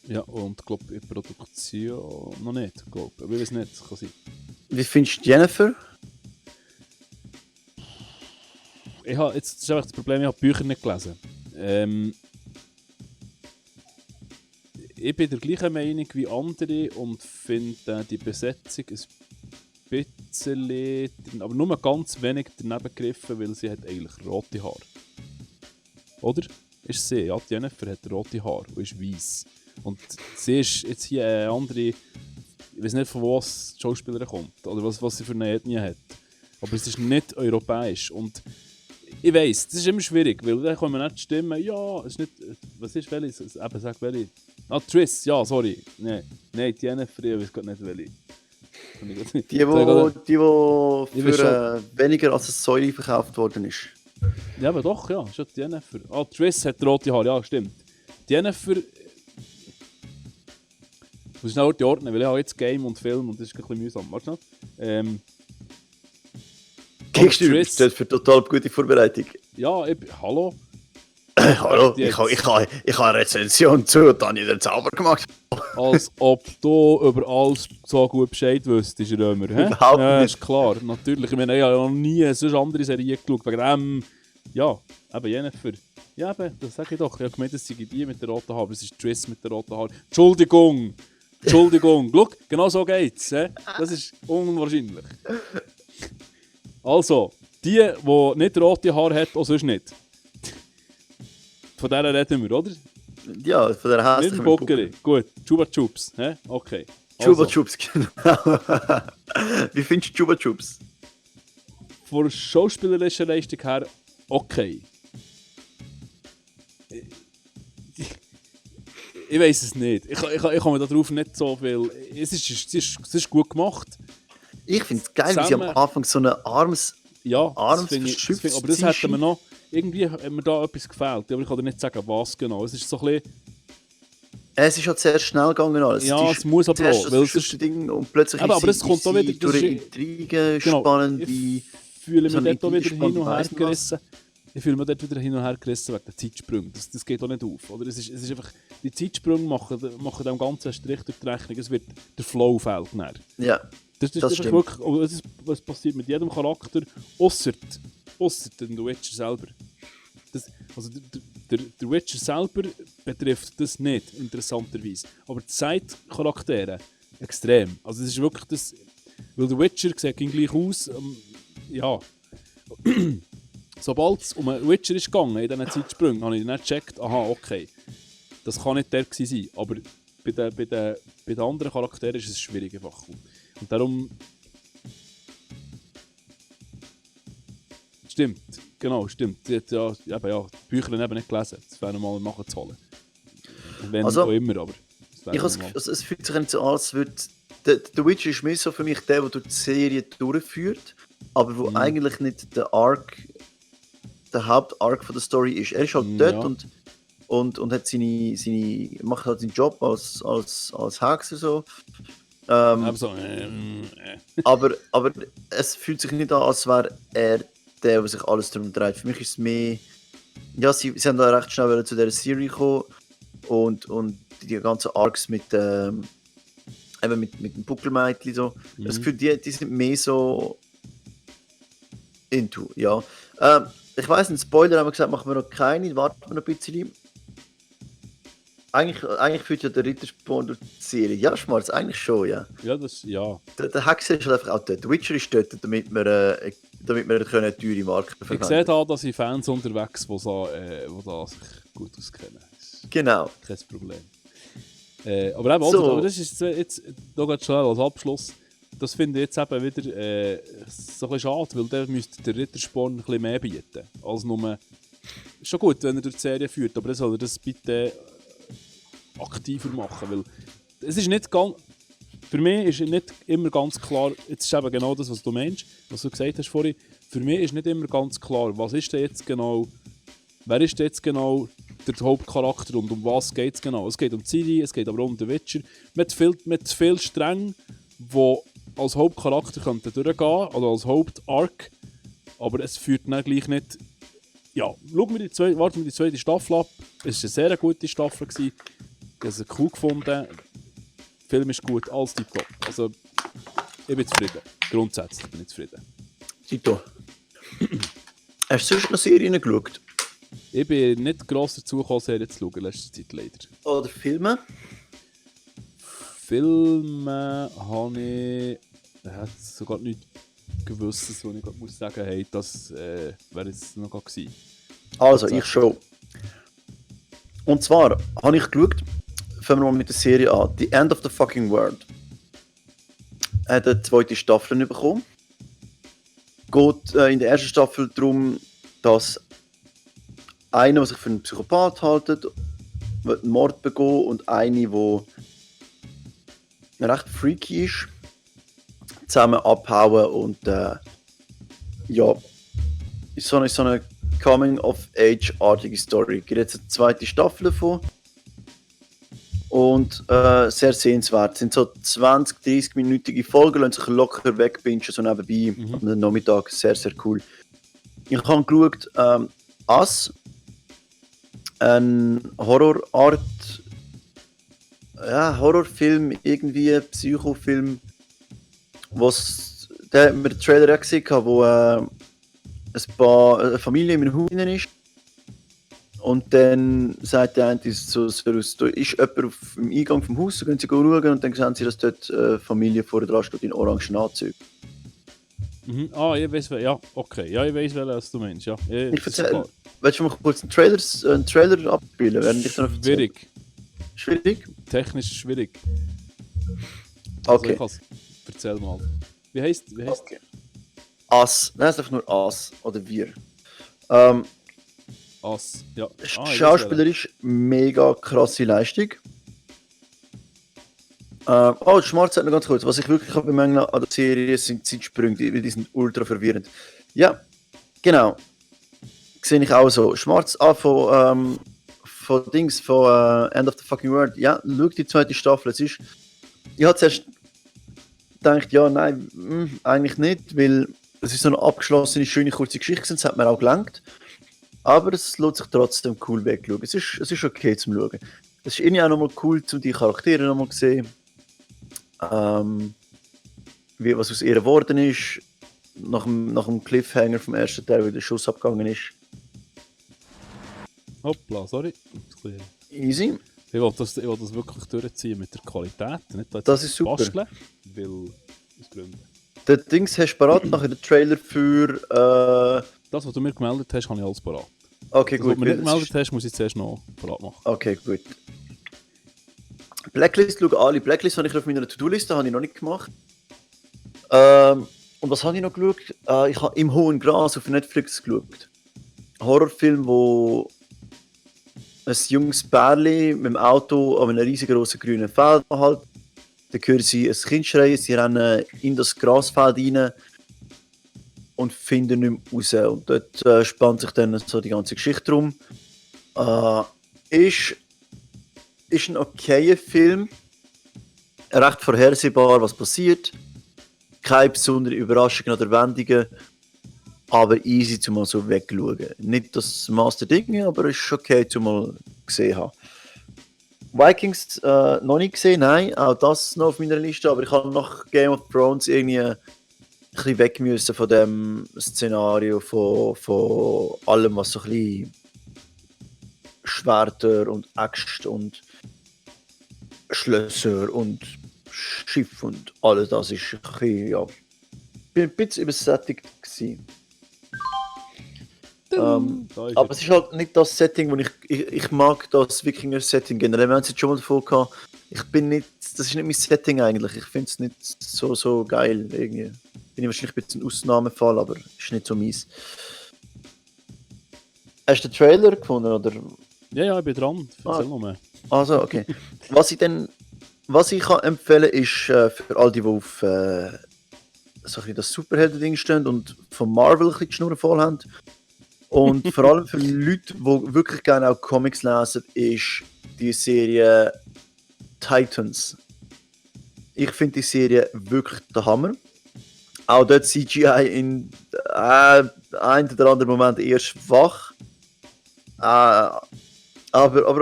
Ja, und ich glaube, in Produktion noch nicht, glaube ich. Aber ich weiß nicht, das kann sein. Wie findest du Jennifer? Das ist einfach das Problem, ich habe die Bücher nicht gelesen. Ich bin der gleichen Meinung wie andere und finde die Besetzung ein bisschen, aber nur ganz wenig daneben gegriffen, weil sie hat eigentlich rote Haare. Oder? Ist sie? Ja, Jennifer hat rote Haare und ist weiss. Und sie ist jetzt hier eine andere, ich weiß nicht, von wo die Schauspielerin kommt oder was sie für eine Ethnie hat. Aber es ist nicht europäisch. Und ich weiss, das ist immer schwierig, weil dann kann man nicht stimmen, ja, es ist nicht, was ist welche? Eben, sag welche. Ah, Triss, ja, sorry. Nein, Jennifer, ich weiß gar nicht welche. Die für weniger als eine Säule verkauft worden ist. Ja, aber doch, ja, schon die Jennifer. Ah, Triss hat rote Haare, ja, stimmt. Die Jennifer... Ich muss schnell die ordnen, weil ich habe jetzt Game und Film und das ist ein bisschen mühsam. Warte noch. Kriegst du bestellt für total gute Vorbereitung? Ja, hallo? Hallo, ich habe eine Rezension zu Daniel der Zauber gemacht. Als ob du über alles so gut Bescheid wüsstest, Römer. Überhaupt nicht. Ja, ist klar, natürlich. Ich meine, ich habe noch nie sonst andere Serien geschaut. Wegen dem, ja, eben Jennifer. Ja, eben, das sage ich doch. Ich habe gemeint, das sei die mit der roten Haaren, aber es ist Triss mit der roten Haaren. Entschuldigung, schau, genau so geht's. Das ist unwahrscheinlich. Also, die nicht rote Haare hat, auch sonst nicht. Von der reden wir, oder? Ja, von der hässlichen Bockeri. Gut, Chupa Chups. Okay. Chupa Chups, genau. Wie findest du Chupa Chups? Von schauspielerischer Leistung her, okay. Ich weiß es nicht. Ich komme darauf nicht so viel. Es ist gut gemacht. Ich finde es geil, wie sie am Anfang so ein armes verschüpftes aber das hätte man noch... Irgendwie hat mir da etwas gefehlt, aber ich kann dir nicht sagen, was genau. Es ist so ein bisschen... Es ist halt sehr schnell gegangen alles. Ja, es muss aber auch. Weil das Ding und plötzlich aber es kommt auch wieder... durch Intrigen, spannende... Ich fühle mich dort wieder hin und her gerissen. Wegen den Zeitsprüngen. Das geht auch nicht auf. Oder? Es ist einfach... Die Zeitsprünge machen dem Ganzen einen Strich durch die Rechnung. Der Flow fehlt nicht. Ja, das stimmt. Wirklich, was passiert mit jedem Charakter, ausser den Witcher selber. Der Witcher selber betrifft das nicht, interessanterweise. Aber die Side-Charaktere extrem. Also es ist wirklich das... Weil der Witcher sieht gleich aus, ja. Sobald es um einen Witcher ist gegangen, in diesen Zeitsprüngen, habe ich dann gecheckt, aha, okay, das kann nicht der gewesen sein. Aber bei den anderen Charakteren ist es schwierig einfach. Und darum... Stimmt, genau, stimmt. Sie hat ja, die Bücher eben nicht gelesen. Das wäre mal nachzuholen. Wenn also, auch immer, aber... Es fühlt sich nicht so an, als würde... Der Witcher ist mehr so für mich der durch die Serie durchführt, aber wo eigentlich nicht der Hauptarc von der Story ist. Er ist halt dort und hat macht halt seinen Job als Hexer so. Aber es fühlt sich nicht an, als wäre er der sich alles darum dreht. Für mich ist es mehr... Ja, sie haben da recht schnell zu dieser Serie gekommen und die ganzen Arcs mit dem Buckelmädchen so. Das Gefühl, die sind mehr so into, ja. Ich weiss, einen Spoiler haben wir gesagt, machen wir noch keine, warten wir noch ein bisschen. Eigentlich führt ja der Rittersporn durch die Serie. Ja, Schmarz, eigentlich schon, ja. Ja, das, ja. Der Hexer ist halt einfach auch dort. Der Witcher ist dort, damit wir eine teure Marke verwenden. Ich sehe da, dass ich Fans unterwegs, die da sich gut auskennen. Genau. Kein Problem. Aber eben, aber das ist jetzt noch ganz schnell als Abschluss. Das finde ich jetzt eben wieder so ein bisschen schade, weil der müsste der Rittersporn ein bisschen mehr bieten. Als nur... Ist schon gut, wenn er durch die Serie führt, aber dann soll er das bitte aktiver machen, weil es ist nicht ganz... Für mich ist nicht immer ganz klar, jetzt ist eben genau das, was du meinst, was du gesagt hast vorhin, für mich ist nicht immer ganz klar, was ist denn jetzt genau... Wer ist denn jetzt genau der Hauptcharakter und um was geht es genau? Es geht um Ciri, es geht aber auch um den Witcher. Mit viel Strängen, die als Hauptcharakter könnten durchgehen oder als Hauptarc, aber es führt dann gleich nicht... Ja, warten wir die zweite Staffel ab. Es war eine sehr gute Staffel. Ich habe sie cool gefunden. Der Film ist gut, alles tipptopp. Also, ich bin zufrieden. Grundsätzlich bin ich zufrieden. Tito, hast du sonst noch Serien geschaut? Ich bin nicht gross dazu gekommen, Serien zu schauen, letzte Zeit leider. Oder Filme? Filme habe ich... Ich habe sogar nichts gewusst, was ich gerade muss sagen, hey, das wäre jetzt noch gewesen. Also, ich schon. Und zwar habe ich geschaut, fangen wir mal mit der Serie an, The End of the Fucking World. Er hat eine zweite Staffel bekommen. Geht in der ersten Staffel darum, dass einer, der sich für einen Psychopath hält, einen Mord begehen und eine, die recht freaky ist, zusammen abhauen und ja, ist so eine Coming-of-Age-artige Story. Es gibt jetzt eine zweite Staffel davon und sehr sehenswert. Es sind so 20-30-minütige Folgen, lassen sich locker wegbingen, so nebenbei am Nachmittag. Sehr, sehr cool. Ich habe geschaut, Us, ein Horrorfilm, irgendwie Psychofilm, der hat mir den Trailer auch gesehen, wo eine Familie in einem Haus ist. Und dann sagt der eine so, da ist jemand auf dem Eingang vom Haus, so gehen sie schauen und dann sehen sie, dass dort eine Familie vorne dran steht in orangen Anzügen. Ah, ich weiß, ja, okay. Ja, ich weiß, was du meinst, ja. Ich erzähle, willst du mal kurz einen Trailer abspielen, während ich dann noch erzähle? Schwierig? Technisch schwierig. Okay. Also erzähl mal. Wie heisst? Okay. Us. Nein, es ist einfach nur Us. Oder wir. Us, ja. Schauspielerisch mega krasse Leistung. Schmarz hat noch ganz kurz. Was ich wirklich habe bemängelt an der Serie sind Zeitsprünge, die sind ultra verwirrend. Ja, genau. Sehe ich auch so. Schmarz von End of the Fucking World. Ja, schau die zweite Staffel. Ich habe zuerst gedacht, ja, nein, eigentlich nicht, weil es ist so eine abgeschlossene, schöne, kurze Geschichte, das hat mir auch gelangt. Aber es lohnt sich trotzdem cool wegschauen. Es ist okay zum Schauen. Es ist irgendwie auch nochmal cool, um die Charaktere nochmal zu sehen. Was aus ihr geworden ist. Nach dem Cliffhanger vom ersten Teil, wo der Schuss abgegangen ist. Hoppla, sorry. Easy. Ich will das wirklich durchziehen mit der Qualität. Nicht das ist super. Basteln, weil aus Gründen. Der Dings hast du parat nachher den Trailer für. Das, was du mir gemeldet hast, habe ich alles parat. Okay, das, gut. Was du mir nicht gemeldet hast, muss ich zuerst noch parat machen. Okay, gut. Blacklist schauen alle. Blacklist habe ich auf meiner To-Do-Liste, habe ich noch nicht gemacht. Und was habe ich noch geschaut? Ich habe «Im hohen Gras» auf Netflix geschaut. Ein Horrorfilm, wo ein junges Pärchen mit dem Auto an einem riesengroßen grünen Feld halt. Dann hören sie ein Kind schreien, sie rennen in das Grasfeld rein und finden nicht mehr raus. Und dort spannt sich dann so die ganze Geschichte drum. Ist ein okayer Film. Recht vorhersehbar, was passiert. Keine besonderen Überraschungen oder Wendungen. Aber easy zum mal so wegschauen. Nicht das Master-Ding, aber es ist okay zum mal gesehen haben. Vikings noch nicht gesehen, nein. Auch das noch auf meiner Liste. Aber ich habe nach Game of Thrones irgendwie ein bisschen weg müssen von dem Szenario, von allem, was so ein bisschen Schwerter und Äxte und Schlösser und Schiff und alles das ist ein bisschen, ja, bin ein bisschen übersättigt gewesen. Aber es ist halt nicht das Setting, wo ich mag das Wikinger-Setting generell. Wir haben es jetzt schon mal davon gehabt. Das ist nicht mein Setting eigentlich. Ich finde es nicht so geil irgendwie. Bin ich wahrscheinlich ein bisschen ein Ausnahmefall, aber ist nicht so mies. Hast du den Trailer gefunden, oder? Ja, ich bin dran. Erzähl noch mehr. Also, okay. Was ich kann empfehlen ist, für all die auf so ein bisschen das Superhelden-Ding stehen und von Marvel ein bisschen die Schnur voll haben. Und vor allem für Leute, die wirklich gerne auch Comics lesen, ist die Serie Titans. Ich finde die Serie wirklich der Hammer. Auch dort CGI in ein oder anderen Moment eher schwach. Aber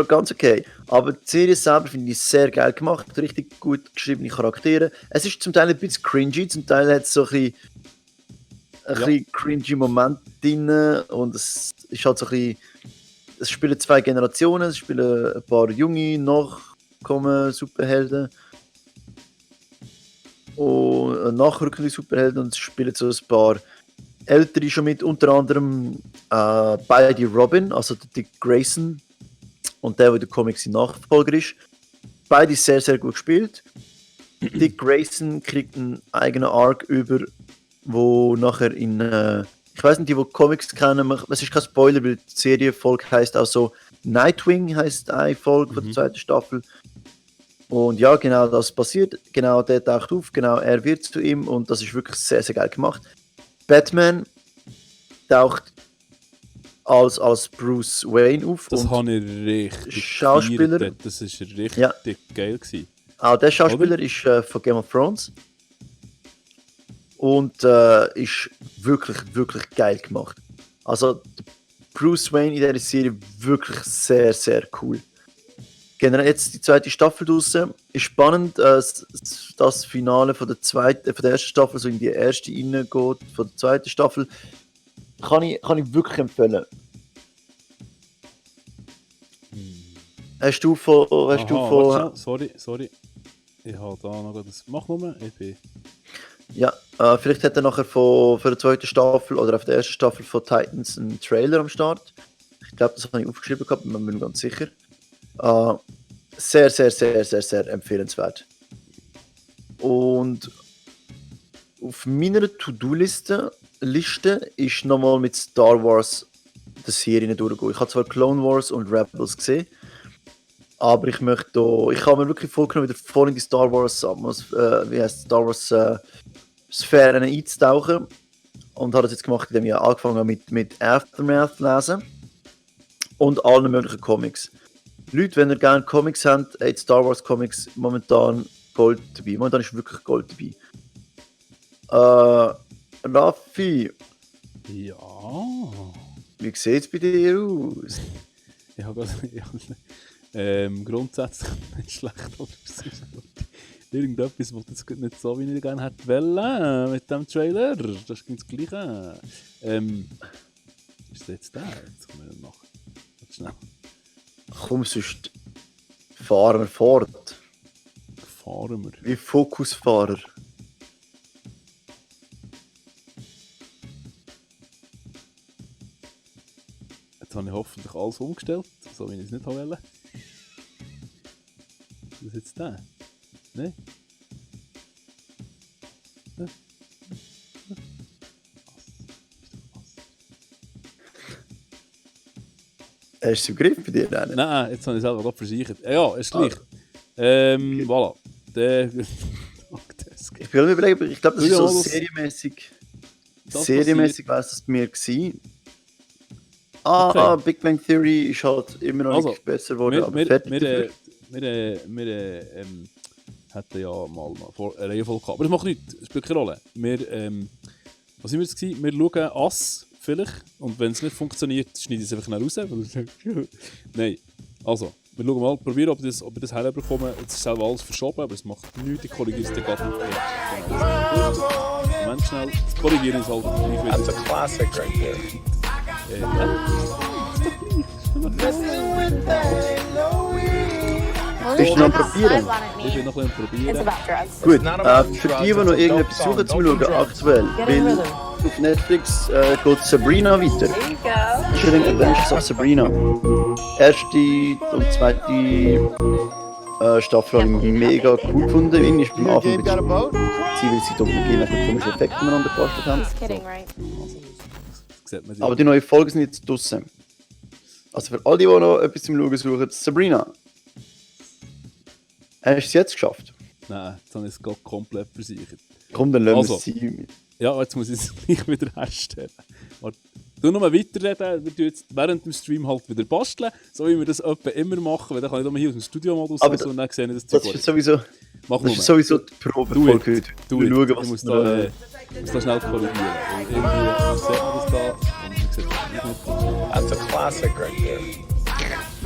ganz okay. Aber die Serie selber finde ich sehr geil gemacht. Richtig gut geschriebene Charaktere. Es ist zum Teil ein bisschen cringy, zum Teil hat es so ein bisschen cringy Moment drin. Und es ist halt so ein bisschen. Es spielen 2 Generationen, es spielen ein paar junge Nachkommen, Superhelden. Und nachrückende Superhelden, und es spielen so ein paar ältere schon mit, unter anderem beide Robin, also der Dick Grayson und der der Comics Nachfolger ist. Beide sehr, sehr gut gespielt. Dick Grayson kriegt einen eigenen Arc über, wo nachher in ich weiß nicht, die Comics kennen, es ist kein Spoiler, weil die Serie-Folge heisst auch so Nightwing, heisst eine Folge von der 2. Staffel. Und ja, genau das passiert, genau der taucht auf, genau er wird zu ihm und das ist wirklich sehr, sehr geil gemacht. Batman taucht als Bruce Wayne auf. Das habe ich richtig Schauspieler. gefeiert. Das war richtig geil gewesen. Auch der Schauspieler ist von Game of Thrones. Und ist wirklich, wirklich geil gemacht. Also Bruce Wayne in dieser Serie wirklich sehr, sehr cool. Generell jetzt die 2. Staffel draussen. Ist spannend, das Finale von der ersten Staffel so in die erste reingeht, von der 2. Staffel. Kann ich wirklich empfehlen. Hast du von... Sorry. Ich habe da noch das... Mach nur, ich bin... Ja, vielleicht hat er nachher für die 2. Staffel oder auf der 1. Staffel von Titans einen Trailer am Start. Ich glaube, das habe ich aufgeschrieben gehabt, bin mir ganz sicher. Sehr, sehr, sehr, sehr, sehr empfehlenswert. Und auf meiner To-Do-Liste ist nochmal mit Star Wars die Serie durchgehen. Ich habe zwar Clone Wars und Rebels gesehen, aber ich habe mir wirklich vorgenommen, wieder voll in die Star Wars Star Wars Sphären einzutauchen und habe das jetzt gemacht, indem ich angefangen habe mit Aftermath lesen und allen möglichen Comics. Leute, wenn ihr gerne Comics habt, Star Wars Comics, momentan Gold dabei. Momentan ist wirklich Gold dabei. Raffi. Ja. Wie sieht es bei dir aus? Ich habe grundsätzlich nicht schlecht, aber irgendetwas, was jetzt nicht so, wie ich gerne hätte wollen mit dem Trailer. Das ist das Gleiche. Ist das jetzt der? Jetzt kommen wir noch. Schnell. Komm, sonst fahren wir fort. Fahren wir? Wie Fokusfahrer. Jetzt habe ich hoffentlich alles umgestellt, so wie ich es nicht wollte. Was ist jetzt der? Nein? Hast du es im Griff bei dir? Nein, jetzt habe ich selber gerade versichert. Ja, ist gleich. Voilà. Ich will mir überlegen, ich glaube, das ist so serienmäßig. Serienmäßig war es bei mir gewesen. Big Bang Theory ist halt immer noch nicht besser geworden, aber fertig wir hatten ja mal eine Reihe voll gehabt. Aber das macht nichts, das spielt keine Rolle. Was sind wir jetzt gewesen? Wir schauen Ass vielleicht und wenn es nicht funktioniert, schneide ich es einfach raus. Nein, also, wir schauen mal, probieren, ob wir das herbekommen. Jetzt ist selber alles verschoben, aber es macht nichts, ich korrigiere es dann gerade nicht. Moment schnell, das Korrigieren ist halt nicht wieder. That's a classic right there. Bist du noch am Probieren? Ich bin noch ein bisschen probieren. Gut, für die noch irgendetwas suchen zu schauen, aktuell, weil auf Netflix geht Sabrina weiter. Chilling Adventures of Sabrina. Erste und zweite Staffel habe ich mega cool gefunden. Irgendwie ist beim Anfang ein bisschen weil sie dort mit komischen Effekten miteinander gebastelt haben. Aber die neuen Folgen sind jetzt draussen. Also für alle, die noch etwas zum Schauen suchen, Sabrina. Hast du es jetzt geschafft? Nein, jetzt habe ich es gerade komplett versichert. Komm, dann lassen wir es sein. Ja, jetzt muss ich es gleich wieder herstellen. Du noch mal weiterreden, wir tun jetzt während dem Stream halt wieder basteln, so wie wir das etwa immer machen, weil dann kann ich hier aus dem Studio-Modus raus und dann sehe ich das Zeug. Das ist sowieso die Probefolge heute. Du schauen, was ich muss da schnell korrigieren. Irgendwie sieht man das da und man sieht das nicht. That's a classic right there.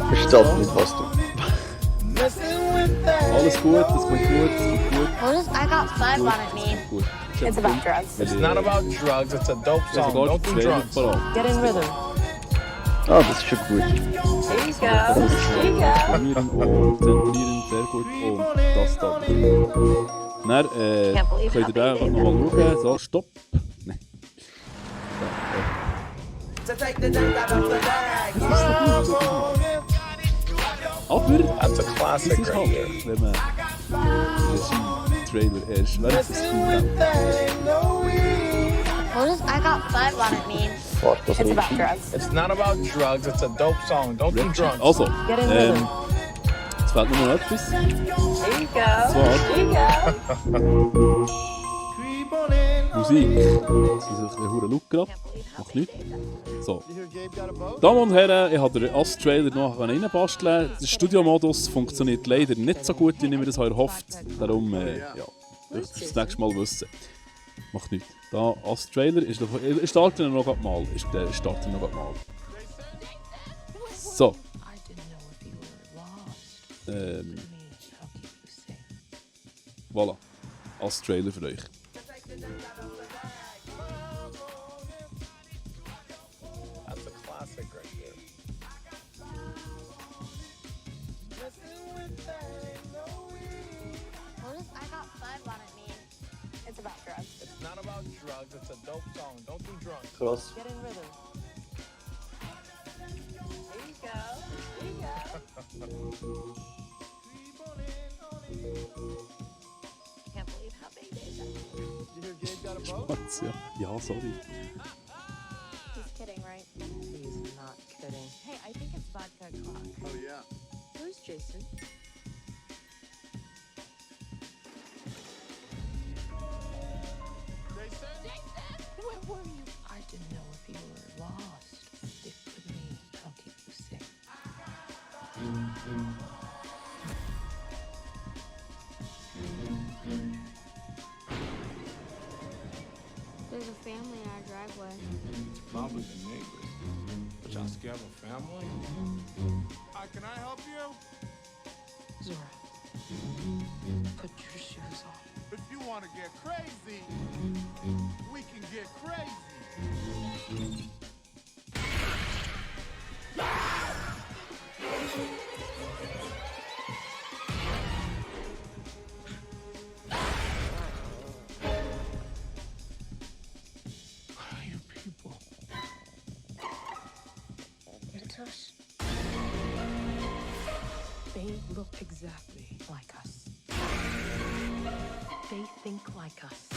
Versteht nicht, was du... Alles gut, das kommt gut, What does I got five on it mean? It's about drugs. It's not about drugs, it's a dope song. Don't do drugs. Get in rhythm. Ah, das ist schon gut. There you go. Zentrieren und zentrieren, sehr gut. Und das da. Dann könnt ihr da nochmal schauen. So, stopp. Nein. Aber that's a classic das ist right there. Wenn man Regie-Trailer erst während des Streams What does I got five on it mean? It's about drugs. It's not about drugs, it's a dope song. Don't do drugs. Also, Get in rhythm. jetzt fehlt nur noch etwas. There you go. Zwar There you go. Musik. Das ist ein verdammter Look gerade. Macht nichts. So. Damen und Herren, ich habe den Ass-Trailer noch reinbasteln. Der Studio-Modus funktioniert leider nicht so gut, wie ich mir das erhofft. Darum, ja, ich das nächste Mal wissen. Macht nichts. Da, Ass-Trailer ist noch... Ich starte ihn noch mal. So. Voilà. Ass-Trailer für euch. That's a classic right there. What does I got five on it mean? It's about drugs. It's not about drugs, it's a dope song. Don't do drugs. Krass. Get in rhythm. There you go. There you go. Can't believe how big they are. Schwarz, ja. Ja, sorry. He's kidding, right? He's not kidding. Hey, I think it's vodka o'clock. Oh, yeah. Who's Jason? Where were you? I didn't know if you were lost. Stick with me. I'll keep you safe. There's a family in our driveway. It's probably the neighbors. But y'all scared of a family? Hi, can I help you? Zora, put your shoes on. If you want to get crazy, we can get crazy. look exactly like us. They think like us.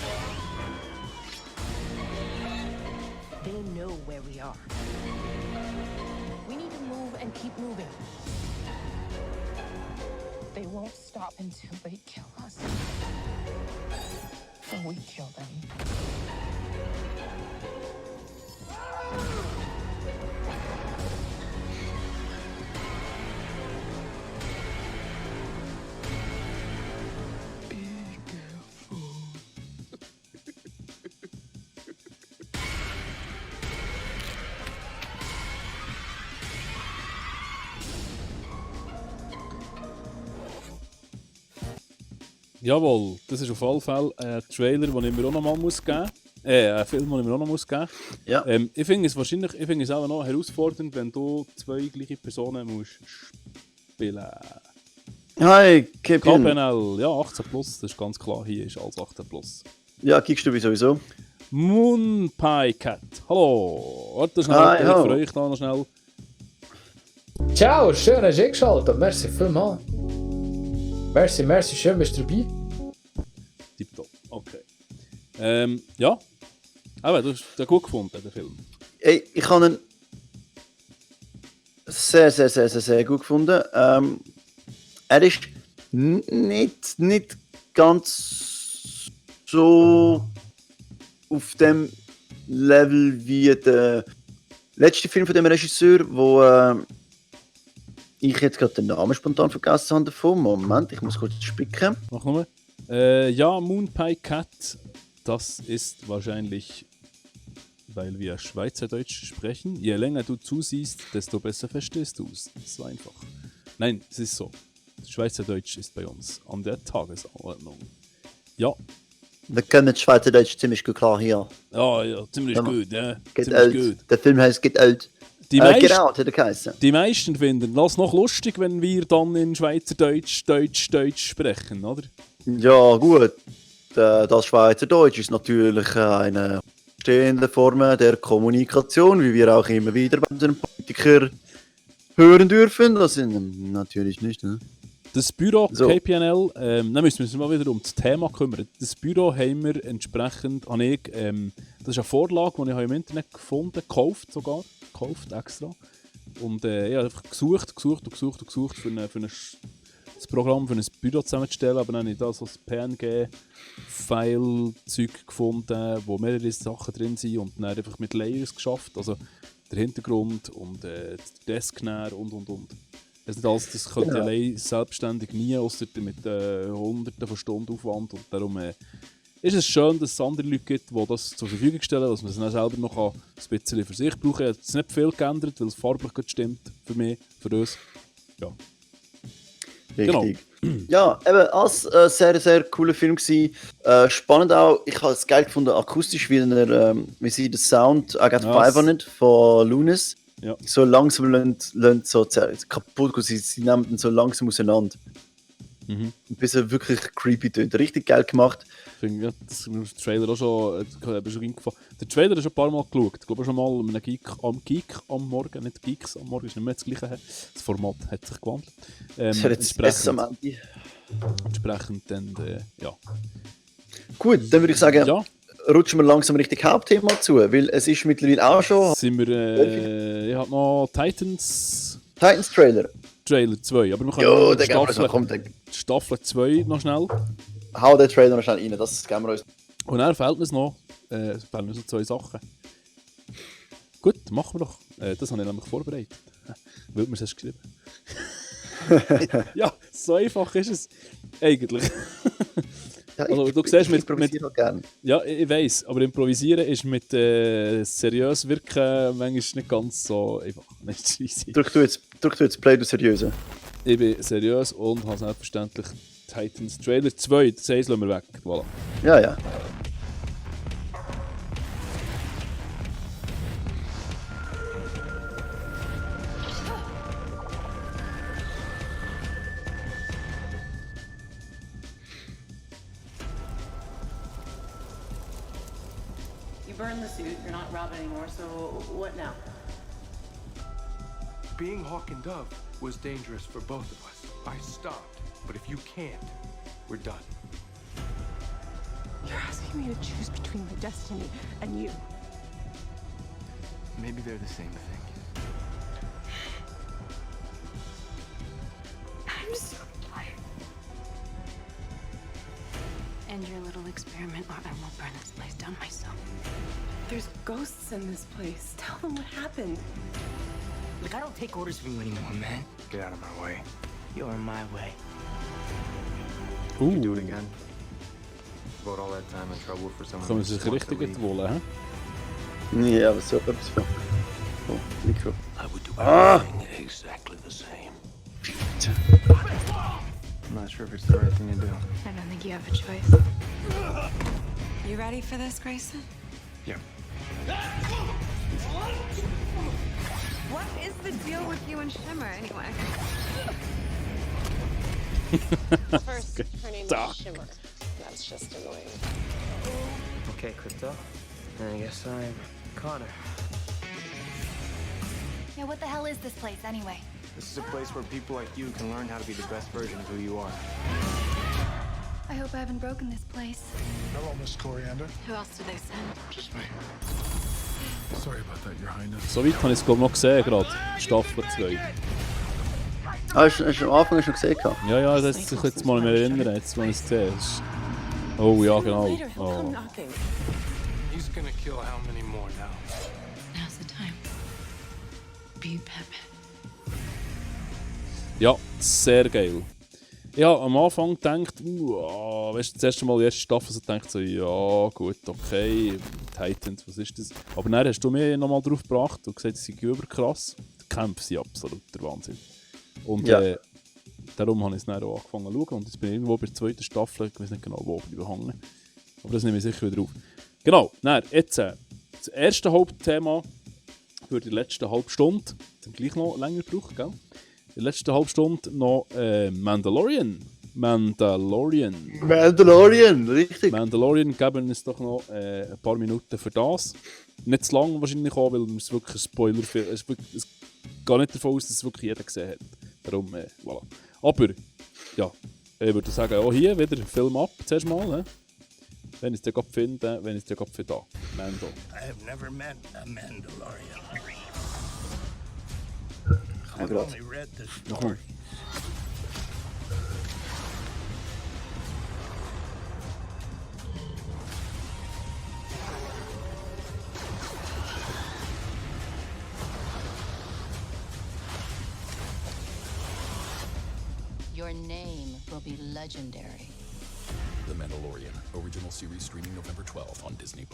They know where we are. We need to move and keep moving. They won't stop until they kill us. Or we kill them. Jawohl, das ist auf alle Fälle ein Trailer, den ich mir auch noch mal geben muss. Ein Film, den ich mir auch noch geben muss. Ja. Ich finde es auch noch herausfordernd, wenn du zwei gleiche Personen musst spielen. Hi, Kevin. KPNL, ja, 18 plus, das ist ganz klar, hier ist alles 18 plus. Ja, kickst du sowieso. Moon Pie Cat, hallo. Warte schnell, Hi, ich ho. freue mich da noch schnell. Ciao, schön hast du eingeschaltet. Merci vielmals. Merci, schön bist du dabei. Tipptopp, okay. Ja, aber du hast den gut gefunden, den Film. Ey, ich habe ihn sehr gut gefunden. Er ist nicht ganz so auf dem Level wie der letzte Film von dem Regisseur, wo ich jetzt gerade den Namen spontan vergessen habe davon. Moment, ich muss kurz spicken. Mach nochmal. Ja, Moon Pie Cat, das ist wahrscheinlich, weil wir Schweizerdeutsch sprechen. Je länger du zusiehst, desto besser verstehst du es. So einfach. Nein, es ist so. Schweizerdeutsch ist bei uns an der Tagesordnung. Ja. Wir können Schweizerdeutsch ziemlich gut klar hier. Ja, ziemlich gut, ja. Get Ziemlich out. gut. Der Film heißt Get Out. Die Get Out, hat er geheißen. Die meisten finden das noch lustig, wenn wir dann in Schweizerdeutsch Deutsch sprechen, oder? Ja, gut. Das Schweizerdeutsch ist natürlich eine stehende Form der Kommunikation, wie wir auch immer wieder bei unseren Politikern hören dürfen. Das sind natürlich nicht, ne? Das Büro So. KPNL, dann müssen wir uns mal wieder um das Thema kümmern. Das Büro haben wir entsprechend, das ist eine Vorlage, die ich im Internet gefunden habe, gekauft extra. Und ich habe einfach gesucht für das Programm für ein Büro zusammenzustellen, aber dann habe ich da so ein PNG-File-Zeug gefunden, wo mehrere Sachen drin sind und dann einfach mit Layers geschafft, also der Hintergrund und der Desk und. Das könnte Genau. allein selbstständig nie, ausser mit Hunderten von Stunden Aufwand. Und darum ist es schön, dass es andere Leute gibt, die das zur Verfügung stellen, dass man es dann selber noch ein bisschen für sich brauchen kann. Es hat nicht viel geändert, weil es farblich gut stimmt für mich, für uns. Ja. Richtig. Ja, eben, als sehr cooler Film gewesen. Spannend auch, ich habe es geil gefunden, akustisch, wie sie den Sound I Got Five on It von Lunis Ja. so langsam lassen so kaputt gehen. Sie nehmen ihn so langsam auseinander. Mhm. Bis er wirklich creepy tönt. Richtig geil gemacht. Ich finde, ja, das ist mir der Trailer auch schon eingefallen. Der Trailer ist schon ein paar Mal geschaut. Ich glaube schon mal mit einem Geek am Morgen, nicht Geeks am Morgen, ist nicht mehr das gleiche. Das Format hat sich gewandelt. Das hat jetzt besser am Ende. Entsprechend dann, ja. Gut, dann würde ich sagen, ja. Rutschen wir langsam richtig Hauptthema zu, weil es ist mittlerweile auch schon... Sind wir, ich habe noch Titans Trailer 2, aber wir können Jo, noch Staffel 2 noch schnell. Hau den Trailer noch schnell rein, das geben wir uns. Und dann fehlt uns noch, zwei Sachen. Gut, machen wir doch. Das habe ich nämlich vorbereitet. Weil mir es geschrieben. Ja, so einfach ist es eigentlich. Ja, also, du siehst mit gerne. Ja, ich weiss, aber improvisieren ist mit seriös wirken manchmal nicht ganz so einfach. Nicht easy. Drück du jetzt Play, du Seriöse. Ich bin seriös und habe selbstverständlich Titans Trailer 2, das heißt, lassen wir weg. Voilà. Ja. You burned the suit, you're not Robin anymore, so what now? Being Hawk and Dove was dangerous for both of us. I stopped, but if you can't, we're done. You're asking me to choose between my destiny and you. Maybe they're the same thing. I'm so tired. End your little experiment or I will burn this place down myself. There's ghosts in this place. Tell them what happened. Look, I don't take orders from you anymore, man. Get out of my way. You're in my way. Would you do it again? Devote all that time and trouble for someone Kann man who sich just wants to richtig leave. wollen, hä? Ja, aber so etwas von. Oh, Mikro. I would do Ah! everything exactly the same. I'm not sure if it's the right thing to do. I don't think you have a choice. You ready for this, Grayson? Yeah. What is the deal with you and Shimmer, anyway? First, her name is Shimmer. That's just annoying. Okay, Crypto. I guess I'm Connor. Yeah, what the hell is this place, anyway? This is a place where people like you can learn how to be the best version of who you are. I hope I haven't broken this place. Hello, Miss Coriander. Who else did they send? Just me. Sorry about that, Your Highness. So weit habe ich es glaube noch gesehen gerade. Staffel 2. Ah, hast du am Anfang schon gesehen? Ja, ja, das ist sich jetzt mal mehr erinnern, jetzt wenn ich es gesehen habe. Oh ja, genau. Oh. He's gonna kill how many more now? Now's the time. Be Batman. Ja, sehr geil. Ich habe am Anfang gedacht, weißt du, das erste Mal die erste Staffel so gedacht, so, ja, gut, okay, Titans, was ist das? Aber dann hast du mich nochmal drauf gebracht und gesagt, sie sind überkrass. Die Kämpfe sind absolut der Wahnsinn. Und Ja. darum habe ich es dann auch angefangen zu schauen. Und jetzt bin ich irgendwo bei der zweiten Staffel, ich weiß nicht genau, wo ich hängen. Aber das nehme ich sicher wieder auf. Genau, dann, jetzt das erste Hauptthema für die letzte halbe Stunde. Jetzt haben wir gleich noch länger gebraucht, gell? In der letzten halben Stunde noch Mandalorian. Mandalorian, richtig. Mandalorian geben uns doch noch ein paar Minuten für das. Nicht zu lang wahrscheinlich auch, weil es wirklich ein Spoiler ist. Es geht nicht davon aus, dass es wirklich jeder gesehen hat. Darum, voilà. Aber, ja, ich würde sagen, auch hier wieder Film ab, zuerst mal. Ne? Wenn ich es dir gerade finde, wenn ich es dir gerade finde. Mando. I have never met a Mandalorian. Ja, I've only read the story. Your name will be legendary. The Mandalorian, original series streaming November 12th on Disney+.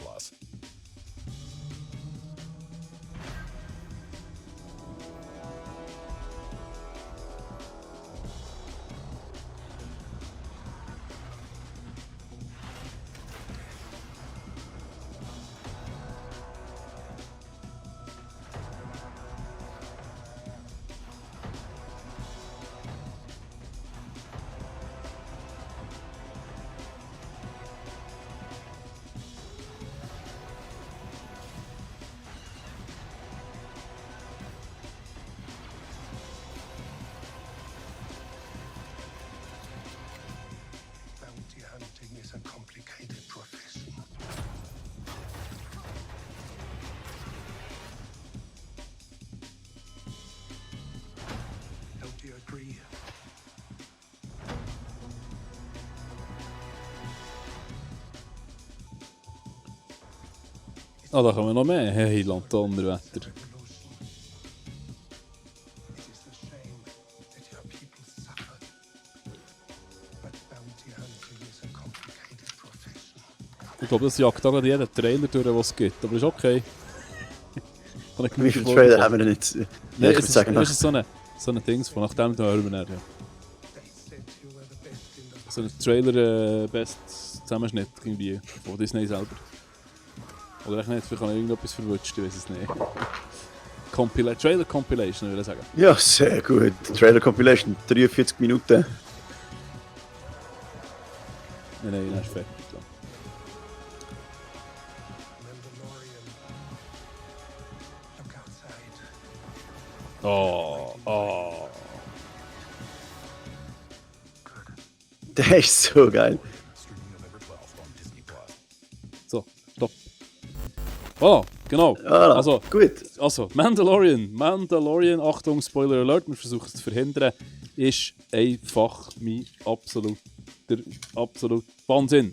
Bounty hunting is a complicated profession. Don't you agree? Ah, da kommen noch mehr. Hey, Donnerwetter. Ich glaube, das jagt da gerade jeden Trailer durch, den es gibt. Aber ist okay. Wie viele Trailer haben wir denn jetzt? Nein, ich würde sagen, es ist so ein Dings von nach dem hören wir dann, ja. So ein Trailer-Best-Zusammenschnitt irgendwie von Disney selber. Oder echt nicht, vielleicht habe ich irgendetwas verwutscht, ich weiß es nicht. Trailer Compilation, würde ich sagen. Ja, sehr gut. Trailer Compilation, 43 Minuten. Nein, das ist fertig. Ja. Look outside. Oh. Der ist so geil. So, stopp. Oh, genau. Ah, also, gut. Also, Mandalorian, Achtung, Spoiler Alert, wir versuchen es zu verhindern, ist einfach mein absolut Wahnsinn.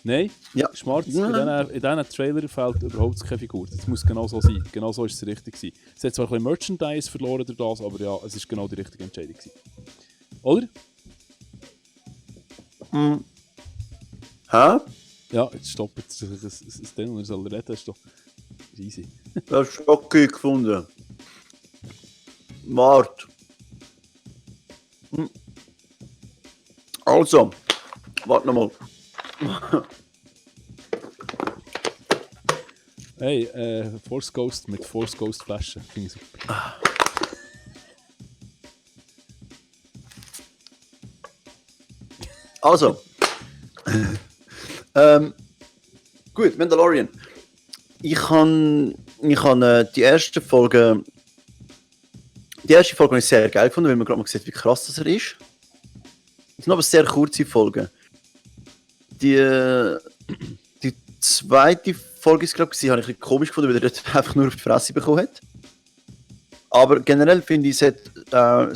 Nein, ja. Schmarz, in diesen Trailer fehlt überhaupt keine Figur. Das muss genau so sein. Genau so ist es richtig gewesen. Es hat zwar ein bisschen Merchandise verloren durch das, aber ja, es ist genau die richtige Entscheidung gewesen. Oder? Hä? Ja, jetzt stopp. Das Ding, und er soll reden, ist doch easy. Das ist okay gefunden. Wart. Also, warte nochmal. Hey, Force Ghost mit Force Ghost Flaschen. Finde ich super. Also. Gut, Mandalorian. Ich habe die erste Folge habe ich sehr geil gefunden, weil man gerade mal sieht, wie krass das er ist. Das sind aber sehr kurze Folgen. Die zweite Folge, glaube ich, habe ich ein bisschen komisch gefunden, weil er dort einfach nur auf die Fresse bekommen hat. Aber generell finde ich, es hat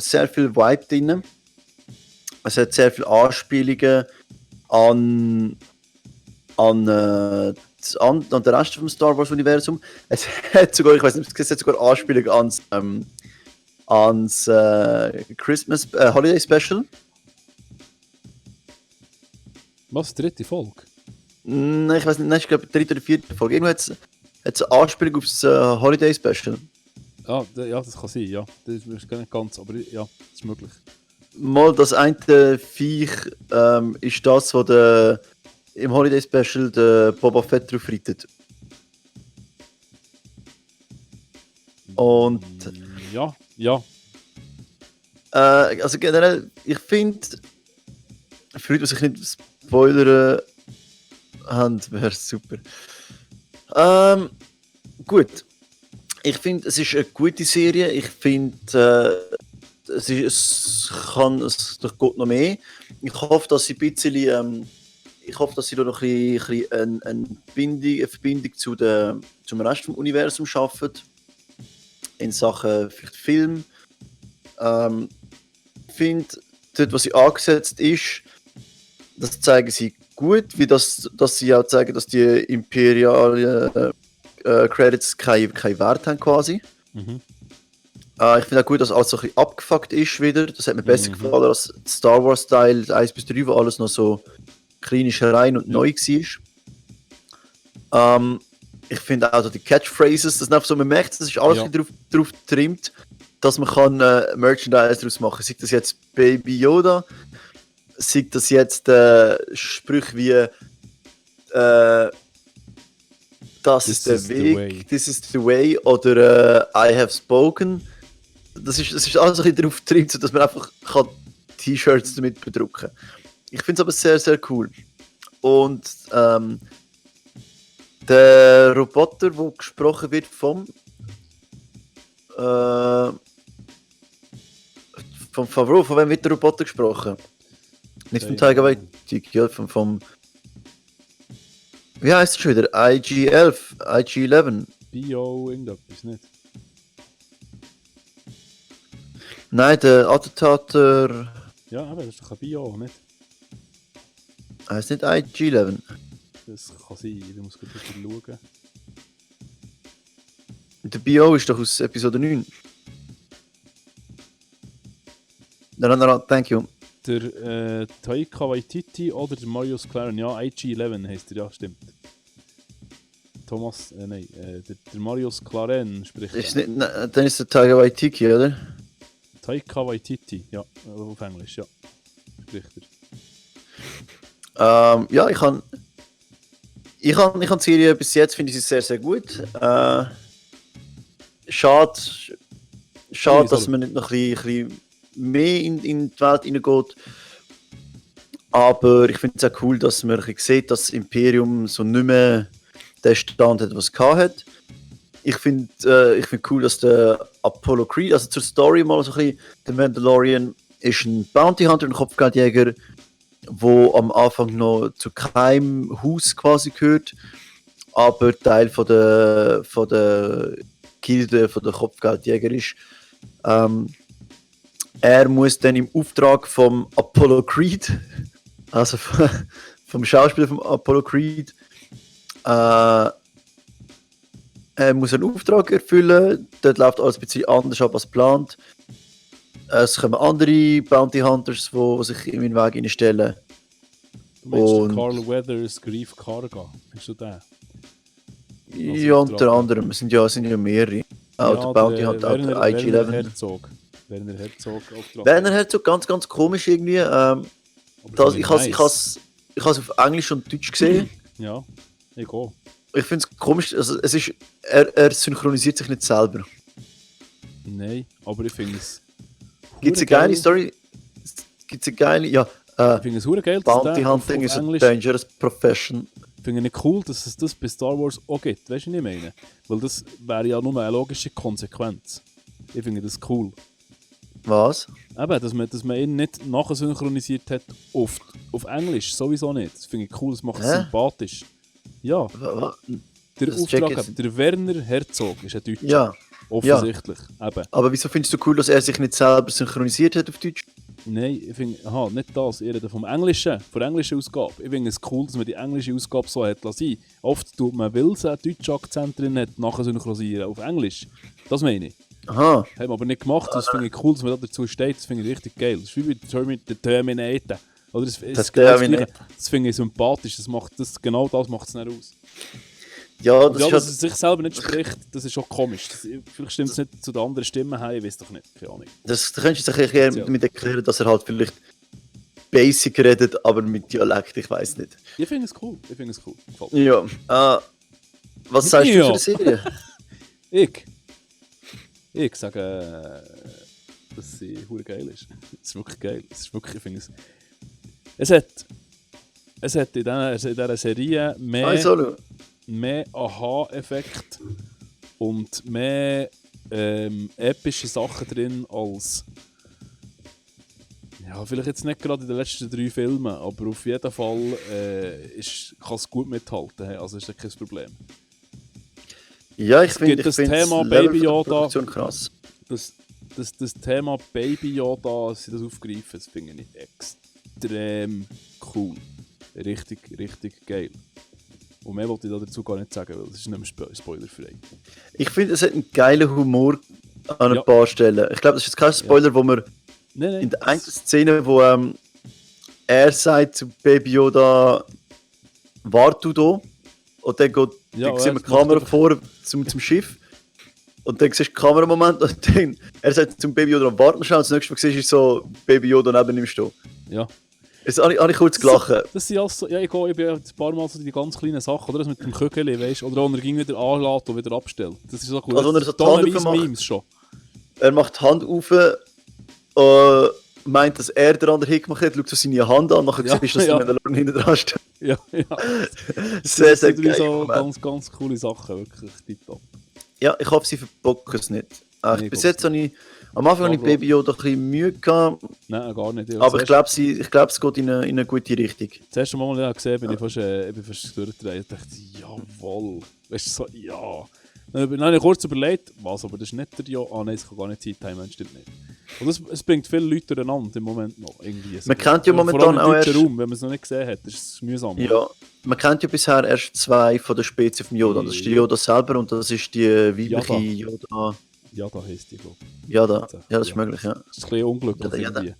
sehr viel Vibe drin. Es hat sehr viele Anspielungen an den Rest vom Star Wars Universum. Es hat sogar, ich weiß nicht, es hat sogar Anspielungen ans Christmas Holiday Special. Was? Dritte Folge? Nein, ich weiß nicht, ich glaube dritte oder vierte Folge. Irgendwo hat es eine Anspielung auf das Holiday Special. Ja, das kann sein, ja. Das ist gar nicht ganz, aber ja, das ist möglich. Mal das eine Viech ist das, was im Holiday Special der Boba Fett drauf reitet. Und ja. Also generell, ich finde, für Leute, die sich nicht spoilern haben, wäre es super. Gut. Ich finde, es ist eine gute Serie. Ich finde, es geht noch mehr. Ich hoffe, dass sie ein bisschen, noch ein bisschen eine Verbindung zum Rest des Universums schaffen. In Sachen vielleicht Film. Ich finde, dort, was sie angesetzt ist, das zeigen sie gut, wie dass sie auch zeigen, dass die imperialen Credits keinen Wert haben quasi. Mhm. Ich finde auch gut, dass alles so ein bisschen abgefuckt ist wieder. Das hat mir besser gefallen als Star Wars Style 1-3, wo alles noch so kleine Schereien und neu war. Ich finde auch die Catchphrases, das ist einfach so, man merkt, das ist alles drauf getrimmt, dass man kann Merchandise daraus machen kann. Sei das jetzt Baby Yoda, sei das jetzt Sprüche wie das ist der Weg, this is the way oder I have spoken. Das ist alles ein bisschen darauf getrimmt, sodass man einfach T-Shirts damit bedrucken kann. Ich finde es aber sehr, sehr cool. Und der Roboter, der gesprochen wird von wem wird der Roboter gesprochen? Nicht von Taika Waititi, ja, vom wie heißt es schon wieder? IG-11. Bio, irgendetwas, nicht? Nein, der Attentator. Ja, aber das ist doch ein Bio, nicht? Heißt nicht IG-11? Das kann sein, ich muss kurz schauen. Der Bio ist doch aus Episode 9. No, thank you. Der Taika Waititi oder der Marius Claren, ja, IG-11 heisst er, ja, stimmt. Thomas, der Marius Claren spricht. Dann ist der Taika Waititi, oder? Taika Waititi, ja, auf Englisch, ja. Spricht er. Ja, ich kann die Serie bis jetzt, finde ich sie sehr, sehr gut. Schade, dass man nicht noch ein bisschen mehr in die Welt hineingeht. Aber ich finde es auch cool, dass man sieht, dass das Imperium so nicht mehr den Stand hat, was es hatte. Ich finde cool, dass der Apollo Creed, also zur Story mal so ein bisschen, der Mandalorian ist ein Bounty Hunter, ein Kopfgeldjäger, wo am Anfang noch zu keinem Haus quasi gehört, aber Teil von der Gilde, von der Kopfgeldjäger ist. Er muss dann im Auftrag vom Apollo Creed, also vom Schauspieler vom Apollo Creed, er muss einen Auftrag erfüllen. Dort läuft alles ein bisschen anders ab als geplant. Es kommen andere Bounty Hunters, die sich in meinen Weg einstellen. Du meinst Carl Weathers, Grief Karga? Bist du der? Ja, unter anderem. Es sind ja mehrere. Auch der Bounty Hunter, auch der IG-11. Werner Herzog. Werner Herzog, ganz, ganz komisch irgendwie. Ich habe es auf Englisch und Deutsch gesehen. Ja, ich auch. Ich finde es komisch, also es ist, er synchronisiert sich nicht selber. Nein, aber ich finde es... Gibt es eine geile Story? Gibt es eine geile... Ja, ich finde es verdammt geil, Bounty Hunting is a dangerous profession. Ich finde es cool, dass es das bei Star Wars auch gibt. Weißt du, was ich meine? Weil das wäre ja nur eine logische Konsequenz. Ich finde das cool. Was? Eben, dass man ihn nicht nachsynchronisiert hat auf Englisch. Sowieso nicht. Das finde ich cool, das macht es sympathisch. Ja. Der Auftraggeber, der Werner Herzog, ist ein Deutscher. Ja. Offensichtlich. Ja. Eben. Aber wieso findest du cool, dass er sich nicht selber synchronisiert hat auf Deutsch? Nein, ich finde, nicht das. Ich rede vom Englischen, von der englischen Ausgabe. Ich finde es cool, dass man die englische Ausgabe so hat lassen. Oft tut man, weil es einen deutschen Akzent drin hat, nachher synchronisieren auf Englisch. Das meine ich. Aha. Haben wir aber nicht gemacht. Das finde ich cool, dass man da dazu steht. Das finde ich richtig geil. Das ist wie bei der Terminator. Oder das finde ich sympathisch. Genau das macht es nicht aus. Ja, dass es sich selber nicht spricht, das ist schon komisch. Vielleicht stimmt es nicht zu den anderen Stimmen her, ich weiß doch nicht. Keine Ahnung. Das könntest du sich eher damit erklären, dass er halt vielleicht basic redet, aber mit Dialekt, ich weiß nicht. Ich finde es cool. Gefällt. Ja. Was sagst du zu der Serie? Ich sage, dass sie verdammt geil ist. Es ist wirklich geil. Ich finde es. Es hat in dieser Serie mehr Aha-Effekt und mehr epische Sachen drin als. Ja, vielleicht jetzt nicht gerade in den letzten 3 Filmen, aber auf jeden Fall kann es gut mithalten. Also ist das kein Problem. Ja, ich finde das Thema Baby Yoda krass. Das Thema Baby Yoda, dass sie das aufgreifen, das finde ich extrem cool. Richtig, richtig geil. Und mehr wollte ich dazu gar nicht sagen, weil das ist nicht mehr spoilerfrei. Ich finde, es hat einen geilen Humor an ein paar Stellen. Ich glaube, das ist jetzt kein Spoiler, wo man in der einen Szene, wo er sagt zu Baby Yoda, wart du da? Und dann sieht man die Kamera vor zum Schiff. Und dann siehst du den Kameramoment und dann, er sagt zum Baby Yoda, warte schnell, und das nächste Mal siehst du so Baby Yoda neben ihm stehen. Ja. Jetzt habe ich kurz gelacht. Das sind also, ja, ich bin ein paar Mal so die ganz kleinen Sachen, oder? Das mit dem Köckeli, weißt du? Oder wenn er ging wieder anlässt und wieder abstellt. Das ist so cool. Also, wenn er so die Hand aufmacht, Memes schon. Er macht die Hand auf, meint, dass er den anderen hingemacht hat, schaut so seine Hand an, nachher siehst du, dass der Mandalorian hinten dran steht. Ja. Sehr, sehr geil. So ganz, ganz coole Sachen, wirklich tipptopp. Ja, ich hoffe, sie verbocken es nicht. Bis jetzt habe ich am Anfang mit Baby Yoda ein bisschen Mühe gehabt. Nein, gar nicht. Aber ich glaube, es geht in eine gute Richtung. Das erste Mal gesehen, bin ich fast durchgedreht und dachte, jawohl. Weißt du, so, ja. Dann habe ich kurz überlegt, was, aber das ist nicht der nein, das kann gar nicht sein, Time stimmt nicht. Und es bringt viele Leute durcheinander im Moment noch. Irgendwie. Man kennt ja momentan auch erst... Raum, wenn man es noch nicht gesehen hat, das ist mühsam. Ja, man kennt ja bisher erst 2 von der Spezies vom Yoda. Das ist die Yoda selber und das ist die weibliche Yoda... Yoda heisst die, glaube ich. Yoda, ja, das ist möglich, ja. Das ist ein bisschen unglücklich irgendwie.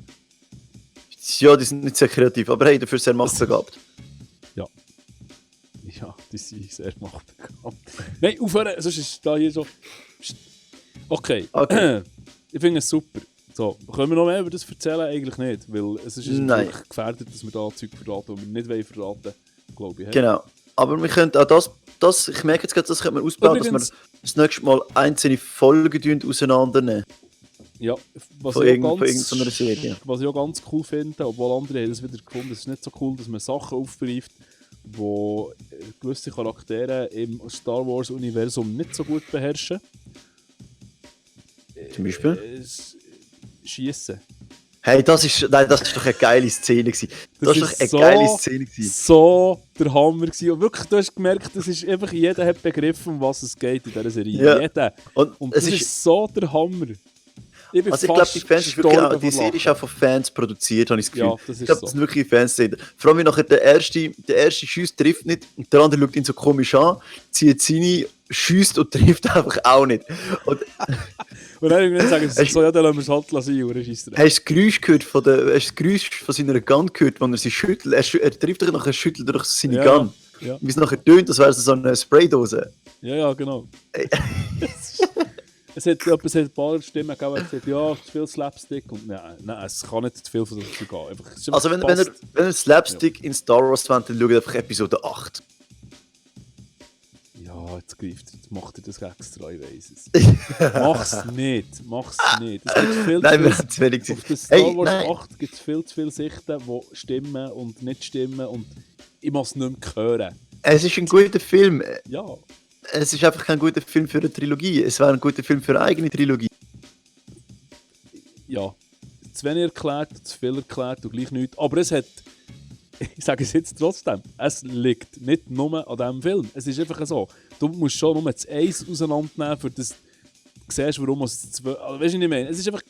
Ja, die sind nicht sehr kreativ, aber hey, dafür sehr machtbegabt. Ja. Ja, die sind sehr machtbegabt. Nein, aufhören, sonst ist da hier so... Okay. Ich finde es super. So, können wir noch mehr über das erzählen? Eigentlich nicht, weil es ist wirklich gefährdet, dass wir da Zeug verraten, und wir nicht verraten, glaube ich. Hey? Genau. Aber wir können auch das ich merke jetzt gerade, das könnte man ausbauen, übrigens, dass wir das nächste Mal einzelne Folgen auseinandernehmen. Ja, was von ich auch ganz cool finde, obwohl andere haben das wieder gefunden, es ist nicht so cool, dass man Sachen aufgreift, wo gewisse Charaktere im Star Wars Universum nicht so gut beherrschen. Zum Beispiel? Schiessen. Hey, das ist doch eine geile Szene gewesen. Das ist doch eine geile Szene gewesen. So der Hammer gewesen. Und wirklich, du hast gemerkt, das ist einfach, jeder hat begriffen, um was es geht in dieser Serie. Ja. Jeder. Und das ist so der Hammer. Ich glaube, die Fans ist wirklich auch, die Serie ist auch von Fans produziert, habe ich das Gefühl. Ja, das ist ich glaube, das sind wirklich Fans. Vor allem, wie nachher der erste Schuss trifft nicht und der andere schaut ihn so komisch an, zieht seine, schießt und trifft einfach auch nicht. Und dann irgendwann sagen sie so, ja, dann lassen wir es halt lassen, oder schießt er. Hast du das Geräusch gehört hast du das Geräusch von seiner Gun gehört, wenn er sie schüttelt? Er trifft dich nachher, schüttelt durch seine Gun. Ja. Wie es nachher tönt, das wäre so eine Spraydose. Ja, genau. Es hat ein paar Stimmen gegeben, die gesagt ja, zu viel Slapstick. Und nein, es kann nicht zu viel von so gehen. Einfach, also wenn ihr Slapstick in Star Wars wollt, dann schaut einfach Episode 8. Ja, jetzt macht er das extra, ich weiss es. Mach's nicht. Es gibt viel nein, zu wenig. Auf der Star Wars 8 gibt es viel zu viele Sichten, die stimmen und nicht stimmen. Und ich muss es nicht mehr hören. Es ist ein guter Film. Ja. Es ist einfach kein guter Film für eine Trilogie. Es wäre ein guter Film für eine eigene Trilogie. Ja. Zu wenig erklärt, zu viel erklärt und gleich nichts. Aber es hat, ich sage es jetzt trotzdem, es liegt nicht nur an diesem Film. Es ist einfach so. Du musst schon nur das Eis auseinandernehmen, für das du siehst, warum es das 2... Also, weißt du, was ich meine? Es ist einfach...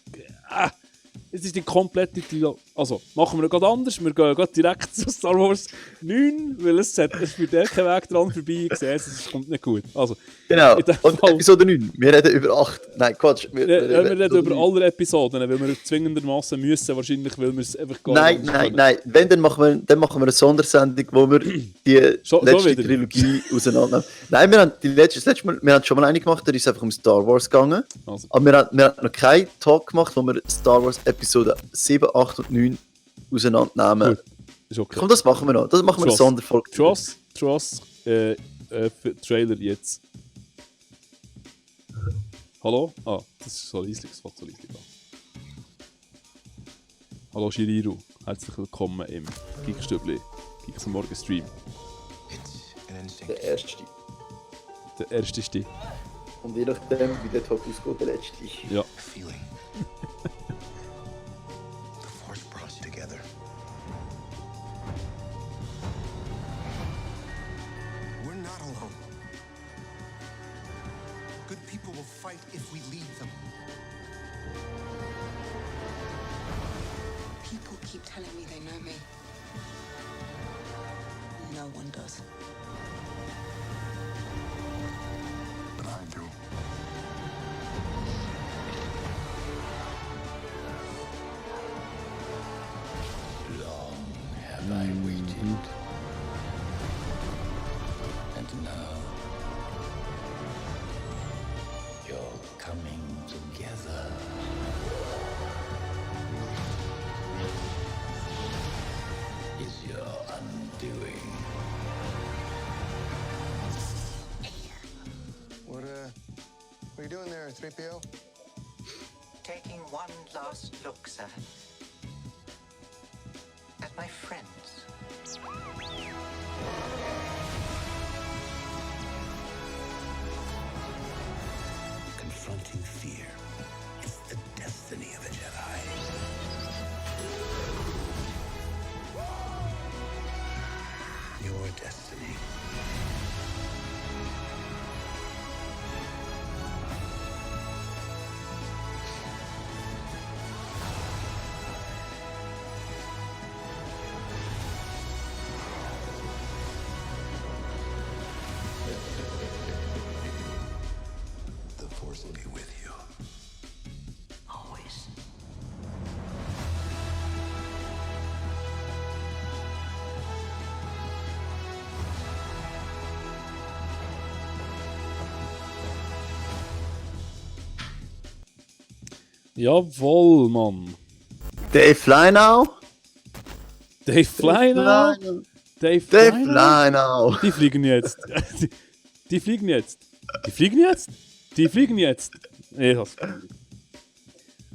Es ist die komplette Trilogie. Also, machen wir gerade anders. Wir gehen gerade direkt zu Star Wars 9, weil es führt kein Weg dran vorbei. Ich sehe es kommt nicht gut. Also, genau, und Episode 9. Wir reden über 8. Nein, Quatsch. Wir reden über alle Episoden, weil wir zwingendermaßen müssen, wahrscheinlich, weil wir es einfach gar nicht Nein. Wenn, dann machen wir eine Sondersendung, wo wir die letzte Trilogie auseinandernehmen. Nein, wir haben das letzte Mal, wir haben schon mal eine gemacht, da ist es einfach um Star Wars gegangen. Also. Aber wir haben noch keinen Talk gemacht, wo wir Star Wars Episode 7, 8 und 9 auseinandernehmen. Ist okay. Komm, das machen wir noch. Das machen wir eine Sonderfolge. Trust, Trailer jetzt. Hallo? Das ist so leislich, das fängt so leislich an. Hallo Shiriru, herzlich willkommen im Geekstübli, Geeks am Morgen Stream. Der erste. Der erste. Und je nachdem, wie der Talk ausgeht, der letzte. Ja. If we lead them. People keep telling me they know me. No one does. But I do. Long have I waited. And now you're coming together. Is your undoing. What are you doing there, 3PO? Taking one last look, sir. At my friends. Confronting fear is the destiny of a Jedi. Your destiny. The Force will be with you. Always. Jawohl, Mann. Dave Flynau? Dave Flynau? Dave Flynau. Die fliegen jetzt. Die fliegen jetzt. Ich hab's.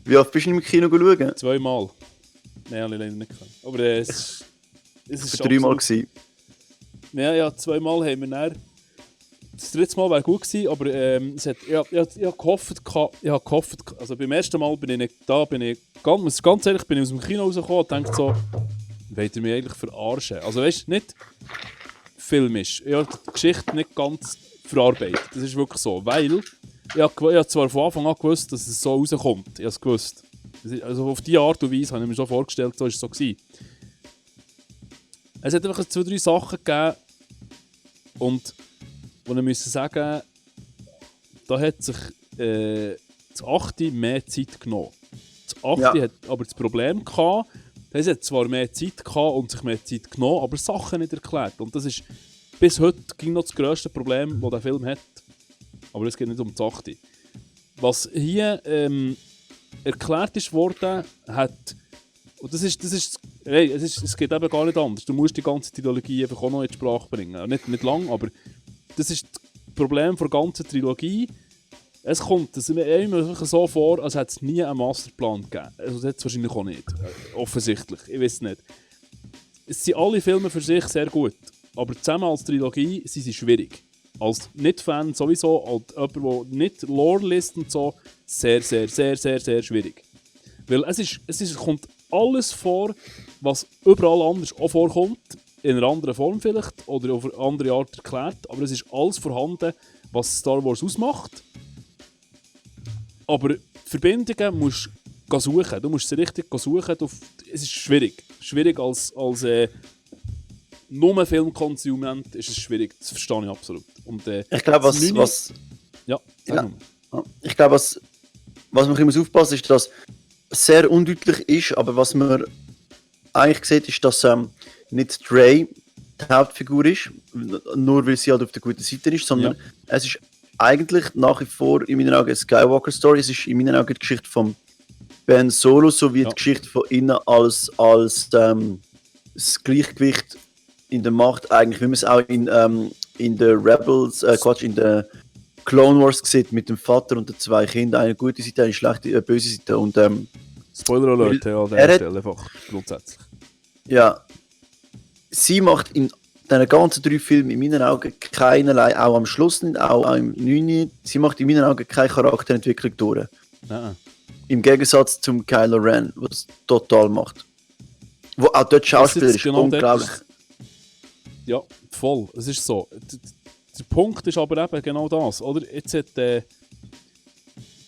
Wie oft bist du im Kino schauen? 2-mal. Nein, habe ich leider nicht können. Aber es ist 3-mal gewesen. Ja, 2-mal haben wir dann das dritte Mal wäre gut gewesen, aber ich habe gehofft, also beim ersten Mal bin ich ganz ehrlich, bin ich aus dem Kino rausgekommen und dachte so, wollt ihr mich eigentlich verarschen? Also weißt du, nicht filmisch, ich habe die Geschichte nicht ganz verarbeitet, das ist wirklich so, weil ich habe zwar von Anfang an gewusst, dass es so rauskommt, ich habe es gewusst. Also auf diese Art und Weise habe ich mir schon vorgestellt, so ist es so gewesen. Es hat einfach 2-3 Sachen gegeben und wo ich müssen sagen, da hat sich das 8. mehr Zeit genommen. Das 8. hat aber das Problem gehabt, es hat zwar mehr Zeit gehabt und sich mehr Zeit genommen, aber Sachen nicht erklärt. Und das ist bis heute noch das grösste Problem, das der Film hat. Aber es geht nicht um das 8. Was hier erklärt ist worden, hat. Und es geht eben gar nicht anders. Du musst die ganze Trilogie einfach auch noch in die Sprache bringen. Nicht lang, aber das ist das Problem der ganzen Trilogie. Es kommt immer so vor, als hätte es nie einen Masterplan gegeben. Also das hat es wahrscheinlich auch nicht. Offensichtlich. Ich weiß nicht. Es sind alle Filme für sich sehr gut. Aber zusammen als Trilogie sind sie schwierig. Als Nicht-Fan sowieso, als jemand, der nicht Lore liest und so, sehr, sehr, sehr, sehr, sehr schwierig. Weil es kommt alles vor, was überall anders auch vorkommt, in einer anderen Form vielleicht, oder auf eine andere Art erklärt, aber es ist alles vorhanden, was Star Wars ausmacht. Aber Verbindungen musst du suchen, du musst sie richtig suchen, es ist schwierig. Schwierig als nur Filmkonsument ist es schwierig, das verstehe ich absolut. Und, ich glaube, ich glaube, was man muss aufpassen ist, dass es sehr undeutlich ist, aber was man eigentlich sieht, ist, dass nicht Rey die Hauptfigur ist, nur weil sie halt auf der guten Seite ist, sondern es ist eigentlich nach wie vor in meinen Augen eine Skywalker-Story. Es ist in meinen Augen die Geschichte von Ben Solo sowie die Geschichte von innen als das Gleichgewicht in der Macht, eigentlich, wie man es auch in der Rebels, in der Clone Wars sieht, mit dem Vater und den 2 Kindern, eine gute Seite, eine schlechte, böse Seite. Und, Spoiler Alert, an der Stelle einfach grundsätzlich. Ja, sie macht in diesen ganzen 3 Filmen in meinen Augen keinerlei, auch am Schluss nicht, auch im 9, sie macht in meinen Augen keine Charakterentwicklung durch. Nein. Im Gegensatz zum Kylo Ren, was es total macht. Wo auch dort Schauspieler ist genau unglaublich. Ja, voll, es ist so. Der Punkt ist aber eben genau das, oder? Jetzt hat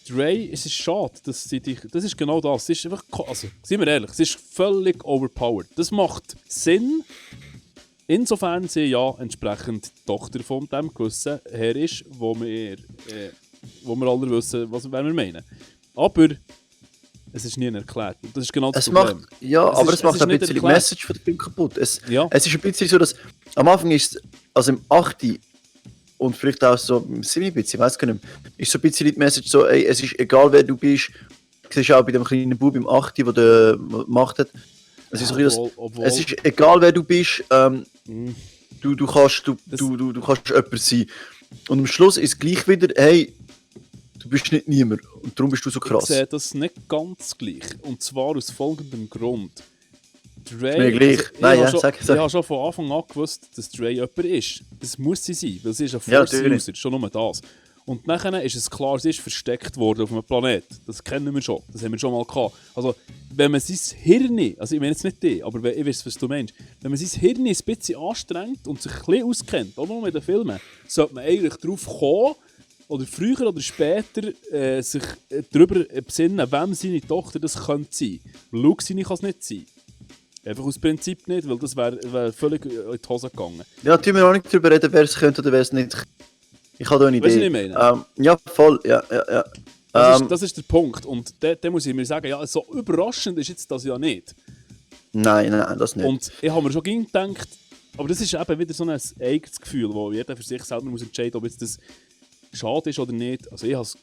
Rey, es ist schade, das ist genau das. Es ist einfach, also, seien wir ehrlich, es ist völlig overpowered. Das macht Sinn, insofern sie ja entsprechend die Tochter von dem gewissen Herr ist, wo wir alle wissen, wer wir meinen. Aber es ist nie erklärt. Und das ist genau das Problem. Es macht ein bisschen die Message von dem Film kaputt. Es ist ein bisschen so, dass am Anfang ist, also im 8. und vielleicht auch so im 7. ich weiß gar nicht mehr, ist so ein bisschen die Message so, ey, es ist egal wer du bist. Du siehst auch bei dem kleinen Bub im 8., der Macht hat. Es ist, es ist egal wer du bist, du kannst jemand sein. Und am Schluss ist es gleich wieder, hey, du bist nicht niemand und darum bist du so krass. Ich sehe das nicht ganz gleich. Und zwar aus folgendem Grund. Rey, ich habe schon von Anfang an gewusst, dass Rey jemand ist. Das muss sie sein, weil sie ist ein Force-User, schon nur das. Und nachher ist es klar, sie ist versteckt worden auf einem Planet. Das kennen wir schon, das haben wir schon mal gehabt. Also, wenn man sein Hirn, also ich meine jetzt nicht die, aber ich weiß, was du meinst, wenn man sein Hirn ein bisschen anstrengt und sich ein bisschen auskennt, auch noch mit den Filmen, sollte man eigentlich darauf kommen, oder früher oder später sich darüber besinnen, wem seine Tochter das könnte sein. Luke seine kann es nicht sein. Einfach aus Prinzip nicht, weil das wäre völlig in die Hose gegangen. Ja, tun wir auch nicht darüber reden, wer es könnte oder wer es nicht. Ich habe da eine Idee. Weißt du, was ich meine? Ja, voll, ja. Das ist der Punkt. Und da muss ich mir sagen, ja, so überraschend ist jetzt das ja nicht. Nein, das nicht. Und ich habe mir schon gedacht, aber das ist eben wieder so ein eigenes Gefühl, wo jeder für sich selber muss entscheiden, ob jetzt das schade ist oder nicht. Also ich habe es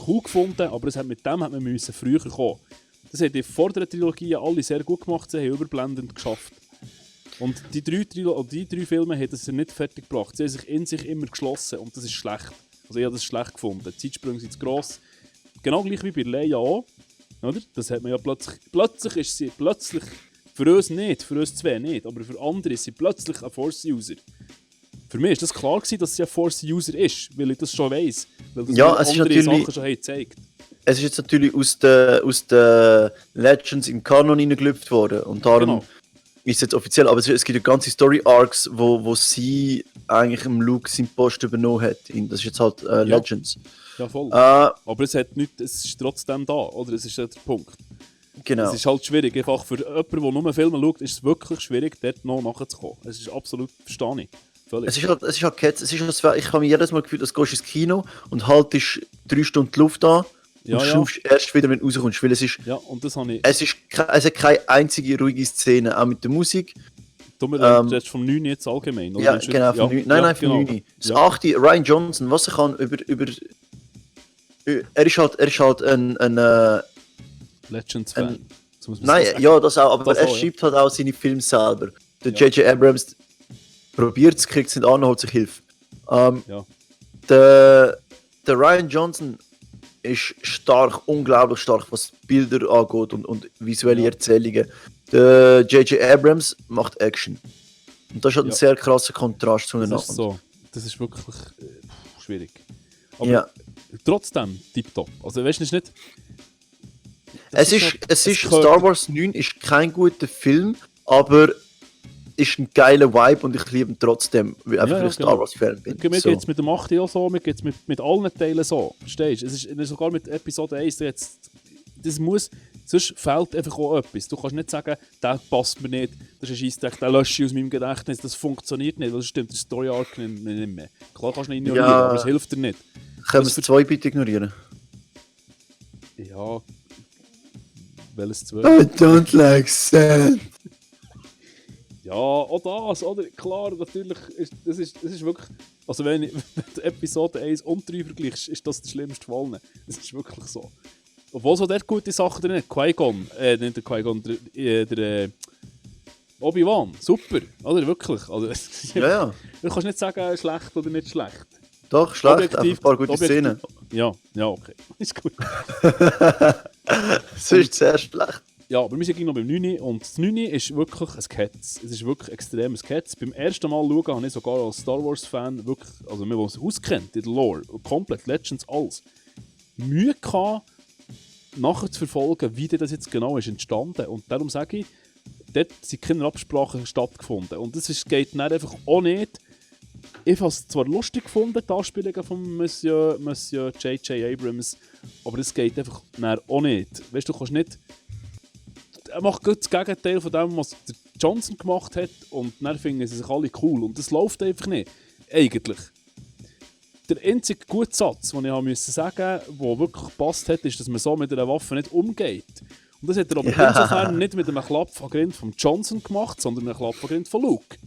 cool gefunden, aber mit dem hat man früher kommen. Das haben die vorderen Trilogien alle sehr gut gemacht, sie haben überblendend geschafft. Und die 3 Filme haben das nicht fertig gebracht. Sie haben sich in sich immer geschlossen und das ist schlecht. Also ich habe das schlecht gefunden. Die Zeitsprünge sind zu gross. Genau gleich wie bei Leia auch. Oder? Das hat man ja plötzlich ist sie für uns nicht, für uns zwei nicht, aber für andere ist sie plötzlich ein Force-User. Für mich war das klar gewesen, dass sie ein Force-User ist, weil ich das schon weiss. Weil das Ja, es ist andere natürlich- Sachen schon haben gezeigt. Es ist jetzt natürlich aus den Legends in Kanon hineingelüpft worden und darum Genau. ist es jetzt offiziell, aber es gibt ja ganze Story-Arcs, wo sie eigentlich im Luke seinen Post übernommen hat. Das ist jetzt halt Legends. Ja, voll. Äh, Aber es ist trotzdem da, oder? Es ist ja der Punkt. Genau. Es ist halt schwierig, einfach für jemanden, der nur Filme schaut, ist es wirklich schwierig, dort noch nachzukommen. Es ist absolut, verstehe ich. Völlig. Es ist halt Cats, ich habe mir jedes Mal gefühlt, dass du gehst ins Kino und haltest 3 Stunden die Luft an Ja, und ja. schnaufst erst wieder, wenn du rauskommst. Weil es habe ich... Es hat keine einzige ruhige Szene, auch mit der Musik. Du redest vom 9 jetzt allgemein, oder? Ja, Meinst du- genau, vom 9. Nein, vom 9. Das 8. Ryan Johnson, was er kann über er ist halt ein Legends-Fan. So muss man Nein, so sagen. ja, das auch, aber Das er auch, ja. schreibt halt auch seine Filme selber. Der J.J. Abrams probiert es, kriegt es nicht an, holt sich Hilfe. Ja. Der Ryan Johnson ist stark, unglaublich stark, was Bilder angeht und visuelle Erzählungen. Der J.J. Abrams macht Action. Und das ist halt ein sehr krasser Kontrast zueinander. Das ist so. Das ist wirklich schwierig. Aber Ja. trotzdem tipptopp. Also weißt du, es ist nicht... Es ist Star Wars 9 ist kein guter Film, aber ist ein geiler Vibe und ich liebe ihn trotzdem, weil einfach weil ich Star Wars Fan bin. Mir So. geht es mit dem 8. auch so, mir geht es mit allen Teilen so. Verstehst du? Es ist sogar mit Episode 1 jetzt. Das muss. Sonst fehlt einfach auch etwas. Du kannst nicht sagen, der passt mir nicht, das ist ein Scheissdreck, den lösche ich aus meinem Gedächtnis. Das funktioniert nicht, weil das stimmt der Story Arc nicht mehr. Klar kannst du ihn ignorieren, Ja. aber es hilft dir nicht. Können wir Das es 2 bitte ignorieren? Ja. Welches 2? I don't like sand. Ja, auch das, oder? Klar, natürlich, das ist wirklich... Also wenn du Episode 1 und 3 vergleichst, ist das der schlimmste von allen. Das ist wirklich so. Obwohl so dort gute Sachen drin hat. Qui-Gon, nicht der Qui-Gon, der Obi-Wan, super, oder? Wirklich. Also, Ja. Du kannst nicht sagen, schlecht oder nicht schlecht. Doch, schlecht, einfach ein paar gute objektiv- Szenen. Ja, okay. Ist gut. Es ist sehr schlecht. Ja, aber wir sind noch beim 9. Und das 9 ist wirklich ein Ketz. Es ist wirklich extrem ein Ketz. Beim ersten Mal schauen habe ich sogar als Star Wars-Fan wirklich, also mir, der sich auskennt in der Lore, komplett Legends, alles, Mühe gehabt, nachher zu verfolgen, wie das jetzt genau ist entstanden. Und darum sage ich, dort sind keine Absprachen stattgefunden. Und das geht dann einfach auch nicht. Ich habe es zwar lustig gefunden, die Anspielungen von Monsieur J.J. Abrams, aber es geht einfach dann auch nicht. Weißt du, kannst nicht... Er macht gut das Gegenteil von dem, was der Johnson gemacht hat, und dann finden sie sich alle cool. Und das läuft einfach nicht. Eigentlich. Der einzige gute Satz, den ich sagen musste, der wirklich gepasst hat, ist, dass man so mit einer Waffe nicht umgeht. Und das hat er aber insofern nicht mit einem Klapp-Grind von Johnson gemacht, sondern mit einem Klapp-Grind von Luke.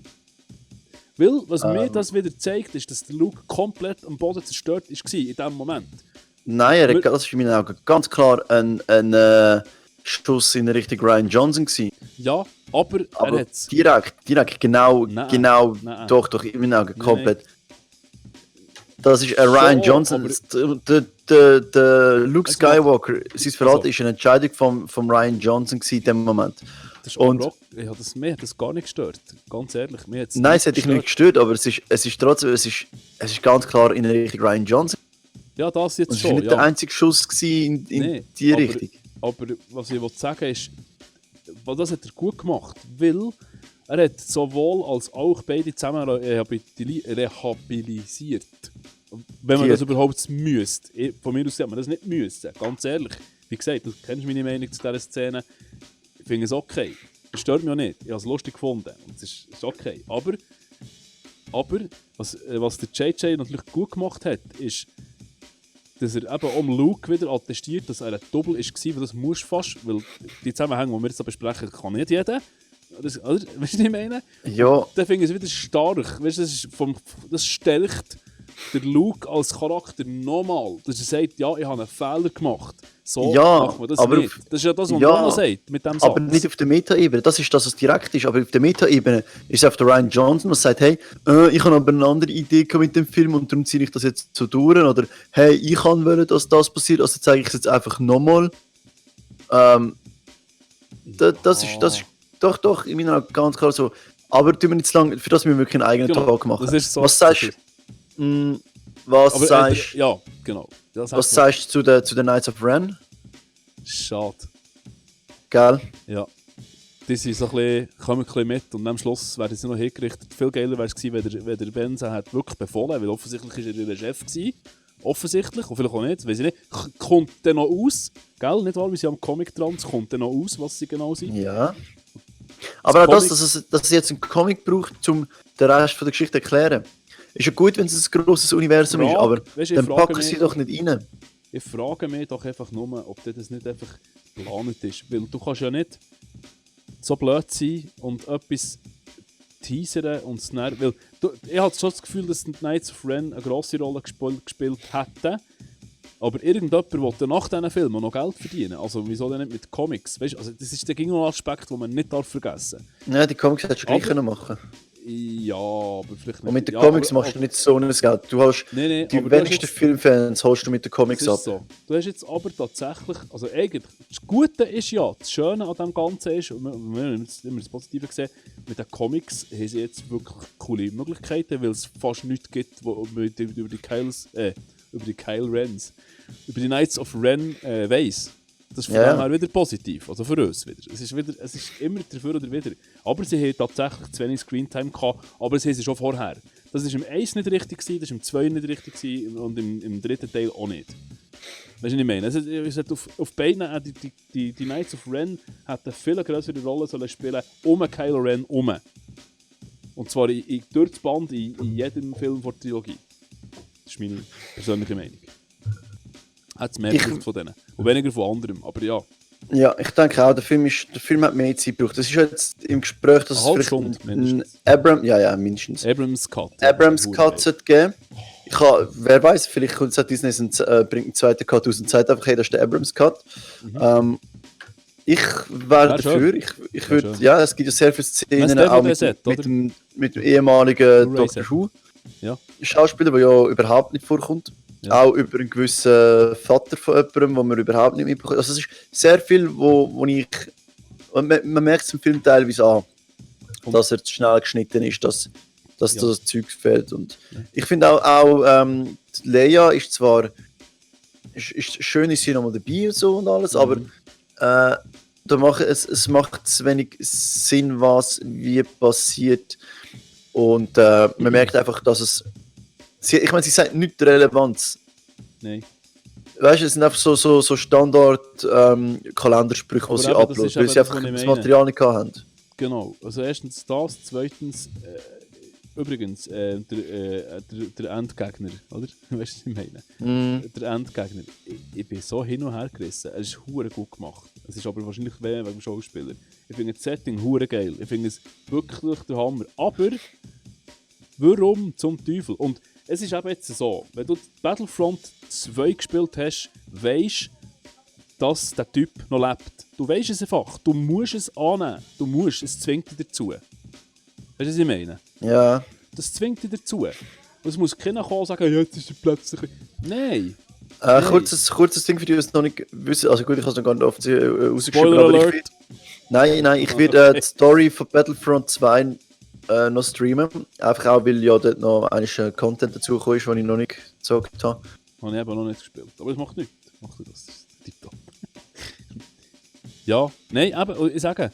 Weil, was mir das wieder zeigt, ist, dass der Luke komplett am Boden zerstört war in diesem Moment. Nein, das war in meinen Augen ganz klar ein Schuss in Richtung Ryan Johnson gewesen. Ja, aber er hat's... Direkt, genau, Nein. doch, in meinen Augen, Nein. komplett. Das ist Ryan Johnson, der Luke Skywalker, sein Verhalten ist eine Entscheidung vom Ryan Johnson gewesen in dem Moment. Das ist Und mir hat das gar nicht gestört, ganz ehrlich. nein, es hat dich nicht gestört, aber es ist trotzdem, es ist ganz klar in Richtung Ryan Johnson. Ja, das jetzt Und es schon. war nicht der einzige Schuss gewesen in die Richtung. Aber was ich sagen will, ist, das hat er gut gemacht, weil er hat sowohl als auch beide zusammen rehabilisiert. Wenn man das überhaupt müsste. Von mir aus hat man das nicht müssen, ganz ehrlich. Wie gesagt, du kennst meine Meinung zu dieser Szene. Ich finde es okay. Das stört mich auch nicht. Ich habe es lustig gefunden. Und es ist okay. Aber was der JJ natürlich gut gemacht hat, ist, dass er eben um Luke wieder attestiert, dass er ein Double war, weil das muss fast, weil die Zusammenhänge, die wir jetzt besprechen, kann nicht jeder. Weißt du, was ich meine? Ja. Dann finde ich es wieder stark. Weißt du, das stärkt der Luke als Charakter nochmal. Dass er sagt, ja, ich habe einen Fehler gemacht. So macht man das aber nicht. Das ist ja das, was Nolan sagt mit dem Satz. Aber nicht auf der Meta-Ebene. Das ist das, was direkt ist. Aber auf der Meta-Ebene ist es auf der Ryan Johnson, der sagt, hey, ich habe aber eine andere Idee mit dem Film und darum ziehe ich das jetzt so durch. Oder hey, ich kann wollen, dass das passiert, also zeige ich es jetzt einfach nochmal. Das ist doch, ich meine ganz klar so. Aber tun wir nicht zu lange, für das müssen wir wirklich einen eigenen Talk machen. Das ist so, was sagst du? Ja, genau. Was sagst du zu den Knights of Ren? Schade. Gell? Ja. Die sind so kommen ein bisschen mit und am Schluss werden sie noch hingerichtet. Viel geiler wäre es gewesen, wenn der Benza hat wirklich befohlen, weil offensichtlich war er ihr Chef gewesen. Offensichtlich, und vielleicht auch nicht, weiß ich nicht. Kommt dann noch aus, gell? Nicht wahr, wie sie am Comic dran, es kommt dann noch aus, was sie genau sind. Ja. Aber auch dass es jetzt einen Comic braucht, um den Rest von der Geschichte zu erklären. Ist ja gut, wenn es ein grosses Universum ist, aber dann packen sie doch nicht rein. Ich frage mich doch einfach nur, ob das nicht einfach geplant ist. Weil du kannst ja nicht so blöd sein und etwas teasern und es nervt. Weil ich habe schon das Gefühl, dass die Knights of Ren eine grosse Rolle gespielt hätten. Aber irgendjemand will nach diesen Filmen noch Geld verdienen. Also wieso denn nicht mit Comics? Weißt, also das ist der noch ein Aspekt, den man nicht vergessen darf. Nein, die Comics hättest du gleich machen. Ja, aber vielleicht nicht. Und mit den Comics machst du nicht so ein Geld. Du hast die wenigsten Filmfans holst du mit den Comics ab. So. Du hast jetzt aber tatsächlich, also eigentlich, das Gute ist ja, das Schöne an dem Ganzen ist, und wir haben immer das Positive gesehen, mit den Comics haben sie jetzt wirklich coole Möglichkeiten, weil es fast nichts gibt, wo über die Kyle Rens, über die Knights of Ren weiss. Das ist von dem her wieder positiv, also für uns wieder. Es ist immer dafür oder wieder. Aber sie haben tatsächlich zu wenig Screentime gehabt, aber sie haben sie schon vorher. Das war im 1 nicht richtig, das war im 2 nicht richtig und im 3. Teil auch nicht. Weißt du, was ich meine? Es hat auf beiden, die Knights of Ren hätten eine viel größere Rolle sollen spielen Kylo Ren herum. Und zwar durch das Band in jedem Film der Trilogie. Das ist meine persönliche Meinung. Hat es mehr von denen. Und weniger von anderen, aber ja. Ja, ich denke auch, der Film hat mehr Zeit gebraucht. Das ist jetzt im Gespräch, dass es vielleicht einen Abrams Cut sollte geben. Wer weiß, vielleicht kommt Disney bringt einen zweiten Cut aus und sagt einfach, hey, das ist der Abrams Cut. Ich wäre dafür. Ich würde, ja, es gibt ja sehr viele Szenen, auch mit dem ehemaligen Doctor Who. Ja. Schauspieler, der ja überhaupt nicht vorkommt. Ja. Auch über einen gewissen Vater von jemandem, den man überhaupt nicht mitbekommt. Also es ist sehr viel, wo ich... Man merkt es im Film teilweise an, dass er zu schnell geschnitten ist, dass das Zeug fehlt. Und ich finde auch Leia ist zwar... Ist schön, ist sie nochmal dabei und so und alles, aber es macht zu wenig Sinn, wie passiert. Und man merkt einfach, dass es... Ich meine, sie sagt nichts Relevanz. Nein. Weißt du, es sind einfach so Standard-Kalendersprüche, die sie uploaden, weil sie einfach das Material nicht haben. Genau. Also erstens das, zweitens übrigens der Endgegner, oder? Weißt du, was ich meine? Der Endgegner. Ich bin so hin und her gerissen. Es ist hure gut gemacht. Es ist aber wahrscheinlich wegen dem Schauspieler. Ich finde das Setting hure geil. Ich finde es wirklich der Hammer. Aber warum zum Teufel? Und es ist eben jetzt so, wenn du Battlefront 2 gespielt hast, weisst, dass der Typ noch lebt. Du weisst es einfach. Du musst es annehmen. Es zwingt dich dazu. Weißt du, was ich meine? Ja. Das zwingt dich dazu. Und es muss keiner kommen und sagen, jetzt ist er plötzlich... Nein. Kurzes Ding für die, die es noch nicht wissen. Also gut, ich habe es noch gar nicht oft rausgeschrieben. Spoiler Alert. Ich werde die Story von Battlefront 2 noch streamen. Einfach auch, weil ja dort noch eigentlich Content dazugekommen ist, den ich noch nicht gesagt habe. Habe ich eben noch nicht gespielt. Aber es macht nichts. Mach du das. Tipptopp. Ja, nein, eben, ich sage,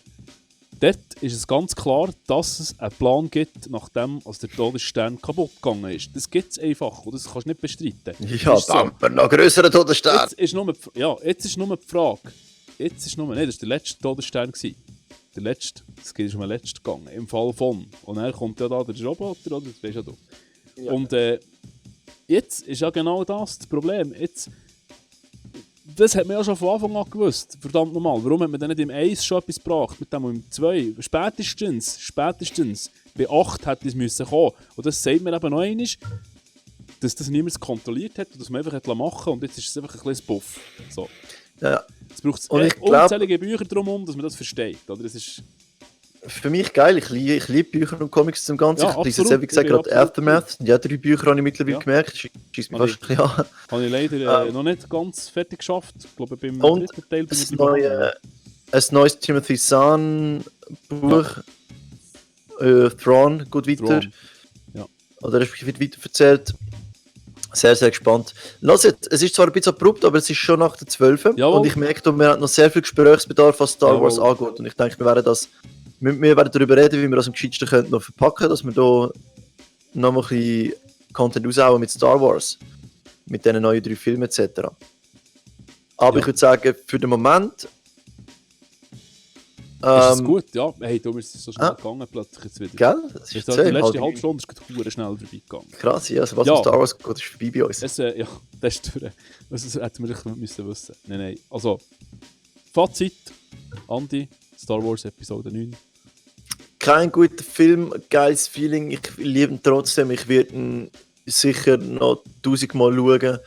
dort ist es ganz klar, dass es einen Plan gibt, nachdem als der Todesstern kaputt gegangen ist. Das gibt es einfach und das kannst du nicht bestreiten. Ja, dann noch grösseren Todesstern. Jetzt ist nur die Frage. Das war der letzte Todesstern. Der letzte, es geht um den letzten gegangen, im Fall von. Und dann kommt ja da der Roboter, oder? Das weißt ja du. Ja. Und jetzt ist ja genau das Problem. Das hat man ja schon von Anfang an gewusst. Verdammt nochmal. Warum hat man denn nicht im 1 schon etwas gebracht? Mit dem im 2? Spätestens. Bei 8 hätte es müssen kommen. Und das sagt man eben noch einmal, dass das niemand kontrolliert hat und dass man einfach machen musste. Und jetzt ist es einfach ein bisschen Buff. So. Ja. Es braucht unzählige Bücher darum, dass man das versteht. Oder? Das ist für mich geil. Ich liebe Bücher und Comics zum Ganzen. Ja, ich lese jetzt, wie gesagt, gerade Aftermath. Ja, 3 Bücher habe ich mittlerweile gemerkt. Schießt mich fast ein bisschen an. Habe ich leider noch nicht ganz fertig geschafft. Ich glaube, beim dritten Teil bin ich ein neues Timothy Zahn Buch. Thrawn geht weiter. Thrawn. Ja. Oder wird weiter erzählt. Sehr, sehr gespannt. Lass jetzt, es ist zwar ein bisschen abrupt, aber es ist schon nach der 12. Jawohl. Und ich merke, wir haben noch sehr viel Gesprächsbedarf, was Star Wars Jawohl. angeht. Und ich denke, wir werden darüber reden, wie wir das am gescheitsten könnten noch verpacken, dass wir da noch mal ein bisschen Content raushauen mit Star Wars. Mit diesen neuen 3 Filmen etc. Aber ich würde sagen, für den Moment... ist es gut, ja. Hey, du bist so schnell gegangen plötzlich jetzt wieder. Gell? Das ist die letzte halbe Stunde ist gerade schnell vorbeigegangen. Krass, ja. Also was um Star Wars geht, ist vorbei bei uns. Ja, das ist durch. Das hätten wir müssen wissen. Nein. Also, Fazit. Andi, Star Wars Episode 9. Kein guter Film, geiles Feeling. Ich liebe ihn trotzdem. Ich werde ihn sicher noch 1000 Mal schauen.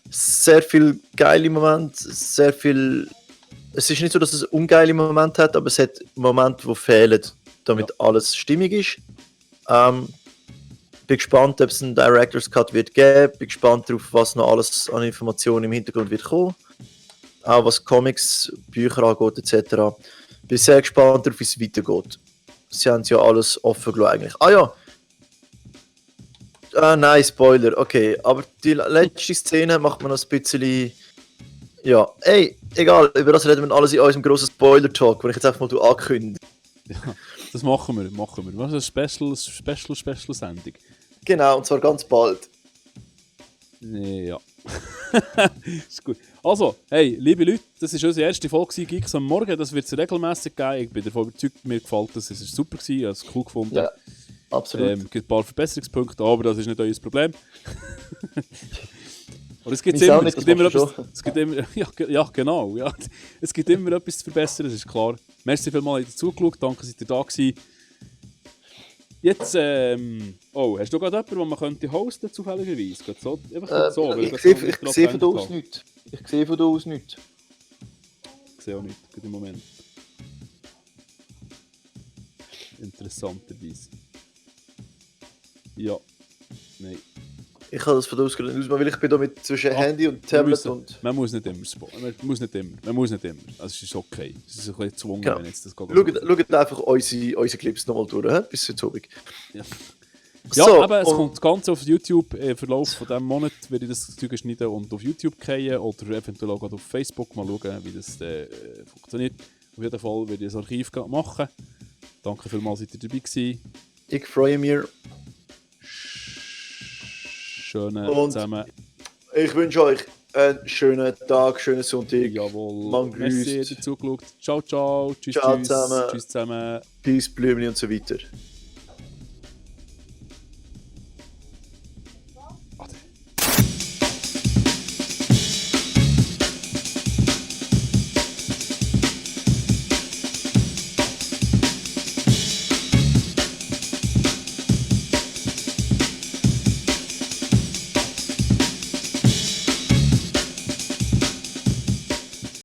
Sehr viel geile Momente, sehr viel... Es ist nicht so, dass es ungeile Momente hat, aber es hat Momente, die fehlen, damit alles stimmig ist. Bin gespannt, ob es einen Director's Cut wird geben. Bin gespannt darauf, was noch alles an Informationen im Hintergrund wird kommen. Auch was Comics, Bücher angeht etc. Bin sehr gespannt darauf, wie es weitergeht. Sie haben ja alles offen gelassen eigentlich. Nein, Spoiler, okay. Aber die letzte Szene macht man noch ein bisschen... Ja, ey, egal, über das reden wir alles in unserem grossen Spoiler-Talk, den ich jetzt einfach mal ankündige. Ja, das machen wir. Was ist eine Special-Sendung? Genau, und zwar ganz bald. Ja. Ist gut. Also, hey, liebe Leute, das war unsere erste Folge Geeks am Morgen. Das wird es regelmäßig geben. Ich bin davon überzeugt, mir gefällt das. Es war super, ich habe es cool gefunden. Ja, absolut. Es gibt ein paar Verbesserungspunkte, aber das ist nicht euer Problem. Aber es gibt immer etwas zu verbessern, das ist klar. Merci vielmals, dass ihr zugeschaut, danke, dass ihr da gewesen. Jetzt, hast du gerade jemanden, den man könnte hosten, zufälligerweise? Ich sehe von da aus nichts. Ich sehe auch nichts, gerade im Moment. Interessanterweise. Ja, nein. Ich habe das von da aus gerade nicht aus, weil ich bin da mit zwischen Handy und Tablet und... Man muss nicht immer spoilern. Man muss nicht immer. Also es ist okay. Es ist ein bisschen gezwungen, wenn jetzt das geht. Schaut einfach unsere Clips nochmal durch, bis heute Abend. Ja, so, aber es kommt ganz auf YouTube. Im Verlauf von diesem Monat werde ich das Zeug schneiden und auf YouTube gehen oder eventuell auch auf Facebook mal schauen, wie das funktioniert. Auf jeden Fall werde ich das Archiv machen. Danke vielmals, dass ihr dabei gewesen. Ich freue mich. Schönen zusammen. Ich wünsche euch einen schönen Tag, schönen Sonntag. Jawohl. Man grüßt. Merci, dass ihr zugeschaut. Ciao, ciao. Tschüss, Ciao tschüss. zusammen. Tschüss zusammen. Peace, Blümchen und so weiter.